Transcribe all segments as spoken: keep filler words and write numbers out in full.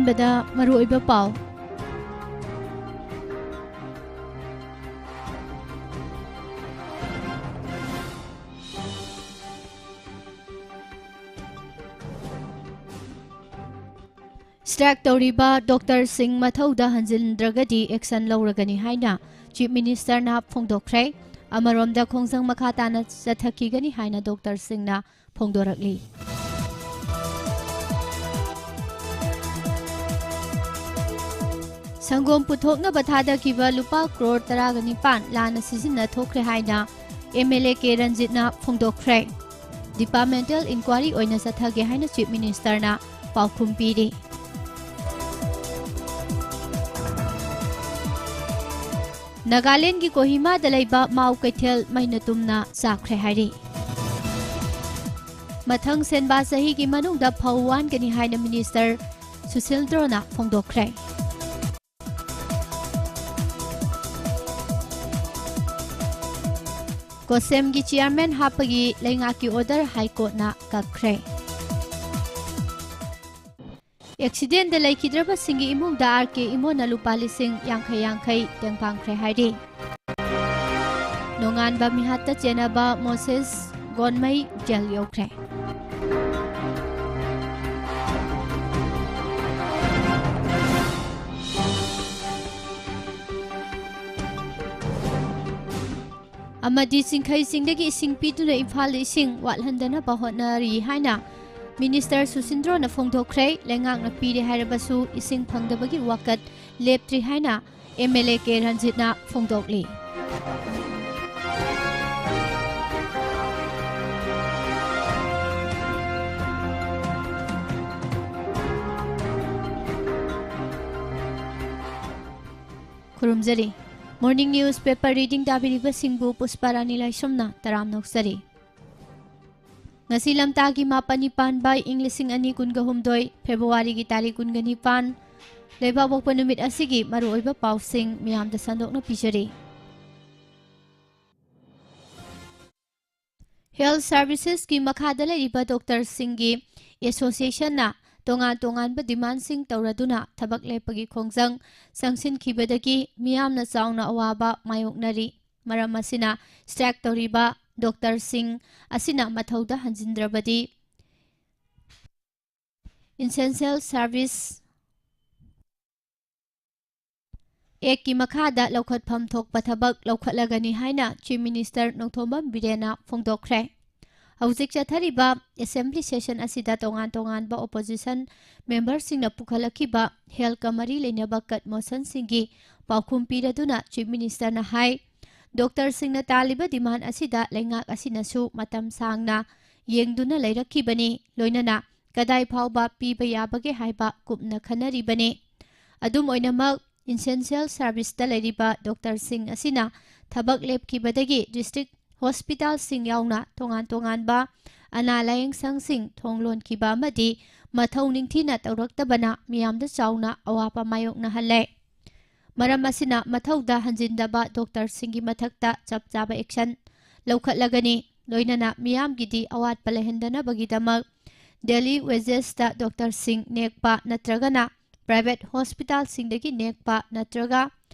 ꯕꯗ ꯃꯔꯨꯑꯣꯏꯕ ꯄꯥꯎ꯫ Strike ꯇꯧꯔꯤꯕ doctor ꯁꯤꯡ ꯃꯊꯧꯗ ꯍꯟꯖꯤꯟꯗ꯭ꯔꯒꯗꯤ action ꯂꯧꯔꯒꯅꯤ ꯍꯥꯏꯅ Chief Minister ꯅ ꯐꯣꯡꯗꯣꯛꯈ꯭ꯔꯦ꯫ ꯑꯃꯔꯣꯝꯗ ꯈꯣꯡꯖꯪ ꯃꯈꯥ ꯇꯥꯅ ꯆꯠꯊꯈꯤꯒꯅꯤ ꯍꯥꯏꯅ doctor ꯁꯤꯡꯅ ꯐꯣꯡꯗꯣꯔꯛꯂꯤ꯫ ꯁꯪꯒꯣꯝ ꯄꯨꯊꯣꯛꯅꯕ ꯊꯥꯗꯈꯤꯕ ꯂꯨꯄꯥ ꯀ꯭ꯔꯣꯔ ꯇꯔꯥꯒ ꯅꯤꯄꯥꯟ ꯂꯥꯟꯅ ꯁꯤꯖꯤꯟꯅꯊꯣꯛꯈ꯭ꯔꯦ ꯍꯥꯏꯅ M L A K ꯔꯟꯖꯤꯠꯅ ꯐꯣꯡꯗꯣꯛꯈ꯭ꯔꯦ꯫ Departmental inquiry ꯑꯣꯏꯅ ꯆꯠꯊꯒꯦ ꯍꯥꯏꯅ Chief Minister ꯅ ꯄꯥꯎꯈꯨꯝ ꯄꯤꯔꯤ꯫ ꯅꯥꯒꯥꯂꯦꯟꯗꯒꯤ ꯀꯣꯍꯤꯃꯥꯗ ꯂꯩꯕ ꯃꯥꯎ ꯀꯩꯊꯦꯜ ꯃꯩꯅ ꯇꯨꯝꯅ ꯆꯥꯛꯈ꯭ꯔꯦ ꯍꯥꯏꯔꯤ꯫ ꯃꯊꯪ ꯁꯦꯟꯕꯥ ꯆꯍꯤꯒꯤ ꯃꯅꯨꯡꯗ ꯐꯧ ꯋꯥꯟꯒꯅꯤ ꯍꯥꯏꯅ Minister ꯁꯨꯁꯤꯜꯗ꯭ꯔꯣꯅ ꯐꯣꯡꯗꯣꯛꯈ꯭ꯔꯦ꯫ ꯀꯣꯁꯦꯝꯒꯤ chairman ꯍꯥꯞꯄꯒꯤ ꯂꯩꯉꯥꯛꯀꯤ order High Court ꯅ ꯀꯛꯈ꯭ꯔꯦ꯫ Accident ꯇ ꯂꯩꯈꯤꯗ꯭ꯔꯕꯁꯤꯡꯒꯤ ꯏꯃꯨꯡꯗ R K ꯏꯃꯣꯅ ꯂꯨꯄꯥ ꯂꯤꯁꯤꯡ ꯌꯥꯡꯈꯩ ꯌꯥꯡꯈꯩ ꯇꯦꯡꯄꯥꯡꯈ꯭ꯔꯦ ꯍꯥꯏꯔꯤ꯫ ꯅꯣꯡꯉꯥꯟꯕ ꯃꯤꯍꯥꯠꯇ ꯆꯦꯟꯅꯕ ꯃꯣꯁꯦꯁ ꯒꯣꯟꯃꯩ jail ꯌꯧꯈ꯭ꯔꯦ꯫ ꯑꯃꯗꯤ ꯆꯤꯡꯈꯩꯁꯤꯡꯗꯒꯤ ꯏꯁꯤꯡ ꯄꯤꯗꯨꯅ ꯏꯝꯐꯥꯜꯗ ꯏꯁꯤꯡ ꯋꯥꯠꯍꯟꯗꯅꯕ ꯍꯣꯠꯅꯔꯤ ꯍꯥꯏꯅ Minister ꯁꯨꯁꯤꯟꯗ꯭ꯔꯣꯅ ꯐꯣꯡꯗꯣꯛꯈ꯭ꯔꯦ꯫ ꯂꯩꯉꯥꯛꯅ ꯄꯤꯔꯦ ꯍꯥꯏꯔꯕꯁꯨ ꯏꯁꯤꯡ ꯐꯪꯗꯕꯒꯤ ꯋꯥꯀꯠ ꯂꯦꯞꯇ꯭ꯔꯤ ꯍꯥꯏꯅ M L A ꯀꯦ ꯔꯟꯖꯤꯠꯅ ꯐꯣꯡꯗꯣꯛꯂꯤ꯫ ꯈꯨꯔꯨꯝꯖꯔꯤ꯫ Morning newspaper reading ꯇꯥꯕꯤꯔꯤꯕꯁꯤꯡꯕꯨ ꯄꯨꯁꯄꯥꯔꯥꯅꯤ ꯂꯥꯏꯁ꯭ꯔꯝꯅ ꯇꯔꯥꯝꯅ ꯑꯣꯛꯆꯔꯤ꯫ ꯉꯁꯤ ꯂꯝꯇꯥꯒꯤ ꯃꯥꯄꯟꯅꯤ ꯄꯥꯟꯕ ꯏꯪ ꯂꯤꯁꯤꯡ ꯑꯅꯤ ꯀꯨꯟꯒ ꯍꯨꯝꯗꯣꯏ February ꯒꯤ ꯇꯥꯔꯤꯛ ꯀꯨꯟꯒ ꯅꯤꯄꯥꯟ, ꯂꯩꯕꯥꯛꯄꯣꯛꯄ ꯅꯨꯃꯤꯠ ꯑꯁꯤꯒꯤ ꯃꯔꯨꯑꯣꯏꯕ ꯄꯥꯎꯁꯤꯡ ꯃꯤꯌꯥꯝꯗ ꯁꯟꯗꯣꯛꯅ ꯄꯤꯖꯔꯤ꯫ Health services ꯀꯤ ꯃꯈꯥꯗ ꯂꯩꯔꯤꯕ doctor ꯁꯤꯡꯒꯤ association ꯅ ꯇꯣꯉꯥꯟ ꯇꯣꯉꯥꯟꯕ ꯗꯤꯃꯥꯟꯁꯤꯡ ꯇꯧꯔꯗꯨꯅ ꯊꯕꯛ ꯂꯦꯞꯄꯒꯤ ꯈꯣꯡꯖꯪ ꯆꯪꯁꯤꯟꯈꯤꯕꯗꯒꯤ ꯃꯤꯌꯥꯝꯅ ꯆꯥꯎꯅ ꯑꯋꯥꯕ ꯃꯥꯌꯣꯛꯅꯔꯤ꯫ ꯃꯔꯝ ꯑꯁꯤꯅ ꯁ꯭ꯇ꯭ꯔꯥꯏꯛ ꯇꯧꯔꯤꯕ ꯗꯣꯛꯇꯔꯁꯤꯡ ꯑꯁꯤꯅ ꯃꯊꯧꯗ ꯍꯟꯖꯤꯟꯗ꯭ꯔꯕꯗꯤ ꯏꯁꯦꯟꯁꯤꯌꯦꯜ ꯁꯥꯔꯚꯤꯁ ꯑꯦꯛꯀꯤ ꯃꯈꯥꯗ ꯂꯧꯈꯠꯐꯝ ꯊꯣꯛꯄ ꯊꯕꯛ ꯂꯧꯈꯠꯂꯒꯅꯤ ꯍꯥꯏꯅ ꯆꯤꯐ ꯃꯤꯅꯤꯁꯇꯔ ꯅꯣꯡꯊꯣꯝꯕꯝ ꯕꯤꯔꯦꯟꯅ ꯐꯣꯡꯗꯣꯛꯈ꯭ꯔꯦ꯫ ꯍꯧꯖꯤꯛ ꯆꯠꯊꯔꯤꯕ ꯑꯦꯁꯦꯝꯕ꯭ꯂꯤ ꯁꯦꯁꯟ ꯑꯁꯤꯗ ꯇꯣꯉꯥꯟ ꯇꯣꯉꯥꯟꯕ ꯑꯣꯄꯣꯖꯤꯁꯟ ꯃꯦꯝꯕꯔꯁꯤꯡꯅ ꯄꯨꯈꯠꯂꯛꯈꯤꯕ ꯍꯦꯜꯊꯀ ꯃꯔꯤ ꯂꯩꯅꯕ ꯀꯠ ꯃꯣꯁꯟꯁꯤꯡꯒꯤ ꯄꯥꯎꯈꯨꯝ ꯄꯤꯔꯗꯨꯅ ꯆꯤꯐ ꯃꯤꯅꯤꯁꯇꯔꯅ ꯍꯥꯏ, ꯗꯣꯛꯇꯔꯁꯤꯡꯅ ꯇꯥꯜꯂꯤꯕ ꯗꯤꯃꯥꯟ ꯑꯁꯤꯗ ꯂꯩꯉꯥꯛ ꯑꯁꯤꯅꯁꯨ ꯃꯇꯝ ꯁꯥꯡꯅ ꯌꯦꯡꯗꯨꯅ ꯂꯩꯔꯛꯈꯤꯕꯅꯤ, ꯂꯣꯏꯅꯅ ꯀꯗꯥꯏ ꯐꯥꯎꯕ ꯄꯤꯕ ꯌꯥꯕꯒꯦ ꯍꯥꯏꯕ ꯀꯨꯞꯅ ꯈꯟꯅꯔꯤꯕꯅꯤ꯫ ꯑꯗꯨꯝ ꯑꯣꯏꯅꯃꯛ, ꯏꯁꯦꯟꯁꯤꯌꯦꯜ ꯁꯥꯔꯚꯤꯁꯇ ꯂꯩꯔꯤꯕ ꯗꯣꯛꯇꯔꯁꯤꯡ ꯑꯁꯤꯅ ꯊꯕꯛ ꯂꯦꯞꯈꯤꯕꯗꯒꯤ ꯗꯤꯁꯇ꯭ꯔꯤꯛ ꯍꯣꯁꯄꯤꯇꯥꯜꯁꯤꯡ ꯌꯥꯎꯅ ꯇꯣꯉꯥꯟ ꯇꯣꯉꯥꯟꯕ ꯑꯅꯥ ꯂꯥꯌꯦꯡ ꯁꯪꯁꯤꯡ ꯊꯣꯡ ꯂꯣꯟꯈꯤꯕ ꯑꯃꯗꯤ ꯃꯊꯧ ꯅꯤꯡꯊꯤꯅ ꯇꯧꯔꯛꯇꯕꯅ ꯃꯤꯌꯥꯝꯗ ꯆꯥꯎꯅ ꯑꯋꯥꯕ ꯃꯥꯌꯣꯛꯅꯍꯜꯂꯦ꯫ ꯃꯔꯝ ꯑꯁꯤꯅ ꯃꯊꯧꯗ ꯍꯟꯖꯤꯟꯗꯕ ꯗꯣꯛꯇꯔꯁꯤꯡꯒꯤ ꯃꯊꯛꯇ ꯆꯞ ꯆꯥꯕ ꯑꯦꯛꯁꯟ ꯂꯧꯈꯠꯂꯒꯅꯤ꯫ ꯂꯣꯏꯅꯅ ꯃꯤꯌꯥꯝꯒꯤꯗꯤ ꯑꯋꯥꯠꯄ ꯂꯩꯍꯟꯗꯅꯕꯒꯤꯗꯃꯛ ꯗꯦꯂꯤ ꯋꯦꯖꯦꯁꯇ ꯗꯣꯛꯇꯔꯁꯤꯡ ꯅꯦꯛꯄ ꯅꯠꯇ꯭ꯔꯒꯅ ꯄ꯭ꯔꯥꯏꯚꯦꯠ ꯍꯣꯁꯄꯤꯇꯥꯜꯁꯤꯡꯗꯒꯤ ꯅꯦꯛꯄ ꯅꯠꯇ꯭ꯔꯒ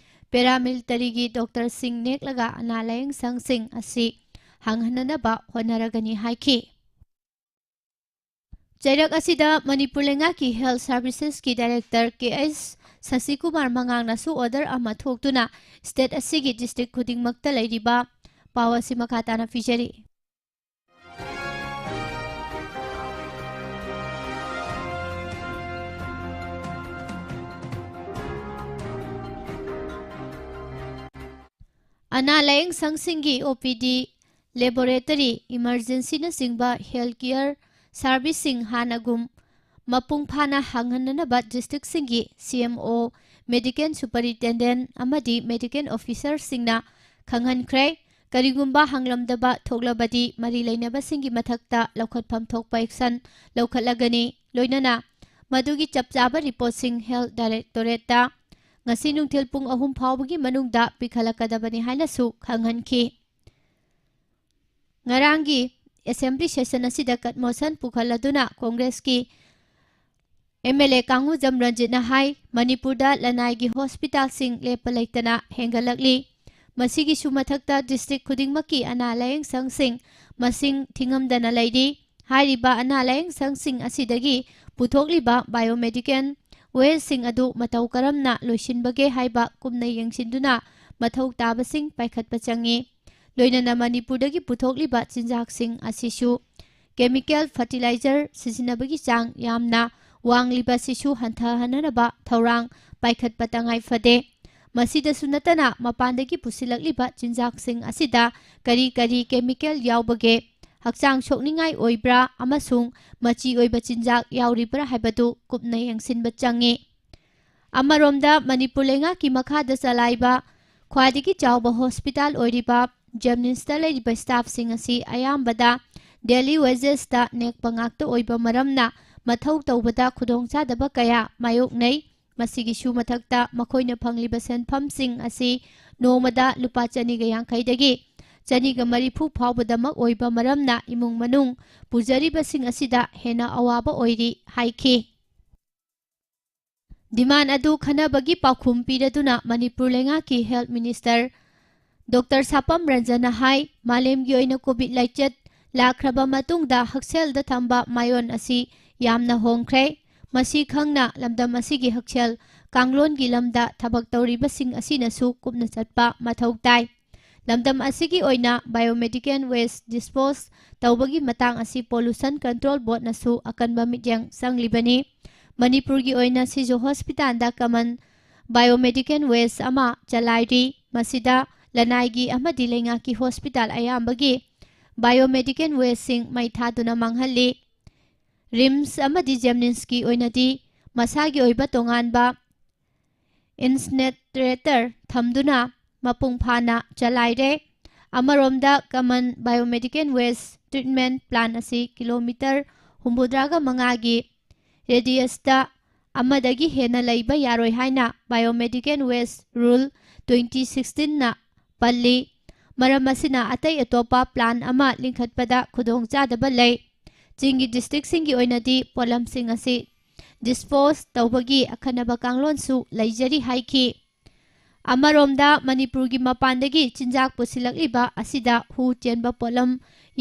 ꯄꯦꯔꯥꯃꯤꯂꯤꯇꯔꯤꯒꯤ ꯗꯣꯛꯇꯔꯁꯤꯡ ꯅꯦꯛꯂꯒ ꯑꯅꯥ ꯂꯥꯌꯦꯡ ꯁꯪꯁꯤꯡ ꯑꯁꯤ ꯍꯥꯡꯍꯟꯅꯅꯕ ꯍꯣꯠꯅꯔꯒꯅꯤ ꯍꯥꯏꯈꯤ꯫ ꯆꯩꯔꯛ ꯑꯁꯤꯗ ꯃꯅꯤꯄꯨꯔ ꯂꯩꯉꯥꯛꯀꯤ ꯍꯦꯜꯊ ꯁꯥꯔꯚꯤꯁꯦꯁꯀꯤ ꯗꯥꯏꯔꯦꯛꯇꯔ ꯀꯦ ꯑꯩꯆ ꯁꯁꯤꯀꯨꯃꯥꯔ ꯃꯉꯥꯡꯅꯁꯨ ꯑꯣꯔꯗꯔ ꯑꯃ ꯊꯣꯛꯇꯨꯅ ꯁ꯭ꯇꯦꯠ ꯑꯁꯤꯒꯤ ꯗꯤꯁꯇ꯭ꯔꯤꯛ ꯈꯨꯗꯤꯡꯃꯛꯇ ꯂꯩꯔꯤꯕ ꯄꯥꯎ ꯑꯁꯤ ꯃꯈꯥ ꯇꯥꯅ ꯄꯤꯖꯔꯤ꯫ ꯑꯅꯥ ꯂꯥꯌꯦꯡ ꯁꯪꯁꯤꯡꯒꯤ ꯑꯣ ꯄꯤ ꯗꯤ, ꯂꯦꯕꯣꯔꯦꯇꯔꯤ, ꯏꯃꯔꯖꯦꯟꯁꯤꯅꯆꯤꯡꯕ ꯍꯦꯜꯊ ꯀꯤꯌꯔ ꯁꯥꯔꯚꯤꯁꯁꯤꯡ ꯍꯥꯟꯅꯒꯨꯝ ꯃꯄꯨꯡ ꯐꯥꯅ ꯍꯥꯡꯍꯟꯅꯅꯕ ꯗꯤꯁꯇ꯭ꯔꯤꯛꯁꯤꯡꯒꯤ ꯁꯤ ꯑꯦꯝ ꯑꯣ, ꯃꯦꯗꯤꯀꯦꯜ ꯁꯨꯄꯔꯤꯟꯇꯦꯟꯗꯦꯟꯠ ꯑꯃꯗꯤ ꯃꯦꯗꯤꯀꯦꯜ ꯑꯣꯐꯤꯁꯔꯁꯤꯡꯅ ꯈꯪꯍꯟꯈ꯭ꯔꯦ꯫ ꯀꯔꯤꯒꯨꯝꯕ ꯍꯥꯡꯂꯝꯗꯕ ꯊꯣꯛꯂꯕꯗꯤ ꯃꯔꯤ ꯂꯩꯅꯕꯁꯤꯡꯒꯤ ꯃꯊꯛꯇ ꯂꯧꯈꯠꯐꯝ ꯊꯣꯛꯄ ꯑꯦꯛꯁꯟ ꯂꯧꯈꯠꯂꯒꯅꯤ꯫ ꯂꯣꯏꯅꯅ ꯃꯗꯨꯒꯤ ꯆꯞ ꯆꯥꯕ ꯔꯤꯄꯣꯔꯠꯁꯤꯡ ꯍꯦꯜꯊ ꯗꯥꯏꯔꯦꯛꯇꯣꯔꯦꯠꯇ ꯉꯁꯤ ꯅꯨꯡꯊꯤꯜ ꯄꯨꯡ ꯑꯍꯨꯝ ꯐꯥꯎꯕꯒꯤ ꯃꯅꯨꯡꯗ ꯄꯤꯈꯠꯂꯛꯀꯗꯕꯅꯤ ꯍꯥꯏꯅꯁꯨ ꯈꯪꯍꯟꯈꯤ꯫ ꯉꯔꯥꯡꯒꯤ ꯑꯦꯁꯦꯝꯕ꯭ꯂꯤ ꯁꯦꯁꯟ ꯑꯁꯤꯗ ꯀꯠ motion ꯄꯨꯈꯠꯂꯗꯨꯅ ꯀꯣꯡꯒ꯭ꯔꯦꯁꯀꯤ M L A Kangujam ꯔꯟꯖꯤꯠꯅ ꯍꯥꯏ, ꯃꯅꯤꯄꯨꯔꯗ ꯂꯅꯥꯏꯒꯤ ꯍꯣꯁꯄꯤꯇꯥꯜꯁꯤꯡ ꯂꯦꯞꯄ ꯂꯩꯇꯅ ꯍꯦꯟꯒꯠꯂꯛꯂꯤ꯫ ꯃꯁꯤꯒꯤꯁꯨ ꯃꯊꯛꯇ ꯗꯤꯁꯇ꯭ꯔꯤꯛ ꯈꯨꯗꯤꯡꯃꯛꯀꯤ ꯑꯅꯥ ꯂꯥꯌꯦꯡ ꯁꯪꯁꯤꯡ ꯃꯁꯤꯡ ꯊꯤꯉꯝꯗꯅ ꯂꯩꯔꯤ꯫ ꯍꯥꯏꯔꯤꯕ ꯑꯅꯥ ꯂꯥꯌꯦꯡ ꯁꯪꯁꯤꯡ ꯑꯁꯤꯗꯒꯤ ꯄꯨꯊꯣꯛꯂꯤꯕ ꯕꯥꯏꯑꯣꯃꯦꯗꯤꯀꯦꯜ ꯋꯦꯁꯁꯤꯡ ꯑꯗꯨ ꯃꯇꯧ ꯀꯔꯝꯅ ꯂꯣꯏꯁꯤꯟꯕꯒꯦ ꯍꯥꯏꯕ ꯀꯨꯞꯅ ꯌꯦꯡꯁꯤꯟꯗꯨꯅ ꯃꯊꯧ ꯇꯥꯕꯁꯤꯡ ꯄꯥꯏꯈꯠꯄ ꯆꯪꯏ꯫ ꯂꯣꯏꯅꯅ ꯃꯅꯤꯄꯨꯔꯗꯒꯤ ꯄꯨꯊꯣꯛꯂꯤꯕ ꯆꯤꯟꯖꯥꯛꯁꯤꯡ ꯑꯁꯤꯁꯨ ꯀꯦꯃꯤꯀꯦꯜ ꯐꯔꯇꯤꯂꯥꯏꯖꯔ ꯁꯤꯖꯤꯟꯅꯕꯒꯤ ꯆꯥꯡ ꯌꯥꯝꯅ ꯋꯥꯡꯂꯤꯕ ꯑꯁꯤꯁꯨ ꯍꯟꯊꯍꯟꯅꯕ ꯊꯧꯔꯥꯡ ꯄꯥꯏꯈꯠꯄ ꯇꯉꯥꯏ ꯐꯗꯦ꯫ ꯃꯁꯤꯗꯁꯨ ꯅꯠꯇꯅ ꯃꯄꯥꯟꯗꯒꯤ ꯄꯨꯁꯤꯜꯂꯛꯂꯤꯕ ꯆꯤꯟꯖꯥꯛꯁꯤꯡ ꯑꯁꯤꯗ ꯀꯔꯤ ꯀꯔꯤ ꯀꯦꯃꯤꯀꯦꯜ ꯌꯥꯎꯕꯒꯦ, ꯍꯛꯆꯥꯡ ꯁꯣꯛꯅꯤꯡꯉꯥꯏ ꯑꯣꯏꯕ꯭ꯔꯥ ꯑꯃꯁꯨꯡ ꯃꯆꯤ ꯑꯣꯏꯕ ꯆꯤꯟꯖꯥꯛ ꯌꯥꯎꯔꯤꯕ꯭ꯔꯥ ꯍꯥꯏꯕꯗꯨ ꯀꯨꯞꯅ ꯌꯦꯡꯁꯤꯟꯕ ꯆꯪꯏ꯫ ꯑꯃꯔꯣꯝꯗ ꯃꯅꯤꯄꯨꯔ ꯂꯩꯉꯥꯛꯀꯤ ꯃꯈꯥꯗ ꯆꯂꯥꯏꯕ ꯈ꯭ꯋꯥꯏꯗꯒꯤ ꯆꯥꯎꯕ ꯍꯣꯁꯄꯤꯇꯥꯜ ꯑꯣꯏꯔꯤꯕ ꯖꯦꯝꯅꯤꯝꯁꯇ ꯂꯩꯔꯤꯕ ꯁ꯭ꯇꯥꯐꯁꯤꯡ ꯑꯁꯤ ꯑꯌꯥꯝꯕꯗ ꯗꯦꯂꯤ ꯋꯦꯖꯦꯁꯇ ꯅꯦꯛꯄ ꯉꯥꯛꯇ ꯑꯣꯏꯕ ꯃꯔꯝꯅ ꯃꯊꯧ ꯇꯧꯕꯗ ꯈꯨꯗꯣꯡꯆꯥꯗꯕ ꯀꯌꯥ ꯃꯥꯌꯣꯛꯅꯩ꯫ ꯃꯁꯤꯒꯤꯁꯨ ꯃꯊꯛꯇ ꯃꯈꯣꯏꯅ ꯐꯪꯂꯤꯕ ꯁꯦꯟꯐꯝꯁꯤꯡ ꯑꯁꯤ ꯅꯣꯡꯃꯗ ꯂꯨꯄꯥ ꯆꯅꯤꯒ ꯌꯥꯡꯈꯩꯗꯒꯤ ꯆꯅꯤꯒ ꯃꯔꯤꯐꯨ ꯐꯥꯎꯕꯗꯃꯛ ꯑꯣꯏꯕ ꯃꯔꯝꯅ ꯏꯃꯨꯡ ꯃꯅꯨꯡ ꯄꯨꯖꯔꯤꯕꯁꯤꯡ ꯑꯁꯤꯗ ꯍꯦꯟꯅ ꯑꯋꯥꯕ ꯑꯣꯏꯔꯤ ꯍꯥꯏꯈꯤ꯫ ꯗꯤꯃꯥꯟ ꯑꯗꯨ ꯈꯟꯅꯕꯒꯤ ꯄꯥꯎꯈꯨꯝ ꯄꯤꯔꯗꯨꯅ ꯃꯅꯤꯄꯨꯔ ꯂꯩꯉꯥꯛꯀꯤ ꯍꯦꯜꯊ ꯃꯤꯅꯤꯁꯇꯔ ꯗꯣꯛꯇꯔ ꯁꯥꯄꯝ ꯔꯟꯖꯟꯅ ꯍꯥꯏ, ꯃꯥꯂꯦꯝꯒꯤ ꯑꯣꯏꯅ ꯀꯣꯚꯤꯗ ꯂꯥꯏꯆꯠ ꯂꯥꯛꯈ꯭ꯔꯕ ꯃꯇꯨꯡꯗ ꯍꯛꯁꯦꯜꯗ ꯊꯝꯕ ꯃꯥꯌꯣꯟ ꯑꯁꯤ ꯌꯥꯝꯅ ꯍꯣꯡꯈ꯭ꯔꯦ꯫ ꯃꯁꯤ ꯈꯪꯅ ꯂꯝꯗꯝ ꯑꯁꯤꯒꯤ ꯍꯛꯁꯦꯜ ꯀꯥꯡꯂꯣꯟꯒꯤ ꯂꯝꯗ ꯊꯕꯛ ꯇꯧꯔꯤꯕꯁꯤꯡ ꯑꯁꯤꯅꯁꯨ ꯀꯨꯞꯅ ꯆꯠꯄ ꯃꯊꯧ ꯇꯥꯏ꯫ ꯂꯝꯗꯝ ꯑꯁꯤꯒꯤ ꯑꯣꯏꯅ ꯕꯥꯏꯑꯣꯃꯦꯗꯤꯀꯦꯜ ꯋꯦꯁ ꯗꯤꯁꯄꯣꯖ ꯇꯧꯕꯒꯤ ꯃꯇꯥꯡ ꯑꯁꯤ ꯄꯣꯂꯨꯁꯟ ꯀꯟꯇ꯭ꯔꯣꯜ ꯕꯣꯔꯗꯅꯁꯨ ꯑꯀꯟꯕ ꯃꯤꯠꯌꯦꯡ ꯆꯪꯂꯤꯕꯅꯤ꯫ ꯃꯅꯤꯄꯨꯔꯒꯤ ꯑꯣꯏꯅ ꯁꯤꯖꯣ ꯍꯣꯁꯄꯤꯇꯥꯜꯗ ꯀꯃꯟ ꯕꯥꯏꯑꯣꯃꯦꯗꯤꯀꯦꯜ ꯋꯦꯁ ꯑꯃ ꯆꯂꯥꯏꯔꯤ꯫ ꯃꯁꯤꯗ ꯂꯅꯥꯏꯒꯤ ꯑꯃꯗꯤ ꯂꯩꯉꯥꯛꯀꯤ ꯍꯣꯁꯄꯤꯇꯥꯜ ꯑꯌꯥꯝꯕꯒꯤ ꯕꯥꯏꯑꯣꯃꯦꯗꯤꯀꯦꯜ ꯋꯦꯁꯁꯤꯡ ꯃꯩ ꯊꯥꯗꯨꯅ ꯃꯥꯡꯍꯜꯂꯤ꯫ ꯔꯤꯝꯁ ꯑꯃꯗꯤ ꯖꯦꯝꯅꯤꯝꯁꯀꯤ ꯑꯣꯏꯅꯗꯤ ꯃꯁꯥꯒꯤ ꯑꯣꯏꯕ ꯇꯣꯉꯥꯟꯕ ꯏꯟꯁꯤꯅꯦꯔꯦꯇꯔ ꯊꯝꯗꯨꯅ ꯃꯄꯨꯡ ꯐꯥꯅ ꯆꯂꯥꯏꯔꯦ꯫ ꯑꯃꯔꯣꯝꯗ ꯀꯃꯟ ꯕꯥꯏꯑꯣꯃꯦꯗꯤꯀꯦꯜ ꯋꯦꯁ ꯇ꯭ꯔꯤꯠꯃꯦꯟ ꯄ꯭ꯂꯥꯟ ꯑꯁꯤ ꯀꯤꯂꯣꯃꯤꯇꯔ ꯍꯨꯝꯐꯨꯇꯔꯥꯒ ꯃꯉꯥꯒꯤ ꯔꯦꯗꯤꯌꯁꯇ ꯑꯃꯗꯒꯤ ꯍꯦꯟꯅ ꯂꯩꯕ ꯌꯥꯔꯣꯏ ꯍꯥꯏꯅ ꯕꯥꯏꯑꯣꯃꯦꯗꯤꯀꯦꯜ ꯋꯦꯁ ꯔꯨꯜ ꯇ꯭ꯋꯦꯟꯇꯤ ꯁꯤꯛꯁꯇꯤꯟꯅ ꯄꯜꯂꯤ꯫ ꯃꯔꯝ ꯑꯁꯤꯅ ꯑꯇꯩ ꯑꯇꯣꯞꯄ ꯄ꯭ꯂꯥꯟ ꯑꯃ ꯂꯤꯡꯈꯠꯄꯗ ꯈꯨꯗꯣꯡꯆꯥꯗꯕ ꯂꯩ꯫ ꯆꯤꯡꯒꯤ ꯗꯤꯁꯇ꯭ꯔꯤꯛꯁꯤꯡꯒꯤ ꯑꯣꯏꯅꯗꯤ ꯄꯣꯠꯂꯝꯁꯤꯡ ꯑꯁꯤ dispose ꯇꯧꯕꯒꯤ ꯑꯈꯟꯅꯕ ꯀꯥꯡꯂꯣꯟꯁꯨ ꯂꯩꯖꯔꯤ ꯍꯥꯏꯈꯤ꯫ ꯑꯃꯔꯣꯝꯗ, ꯃꯅꯤꯄꯨꯔꯒꯤ ꯃꯄꯥꯟꯗꯒꯤ ꯆꯤꯟꯖꯥꯛ ꯄꯨꯁꯤꯜꯂꯛꯂꯤꯕ ꯑꯁꯤꯗ ꯍꯨ ꯆꯦꯟꯕ ꯄꯣꯠꯂꯝ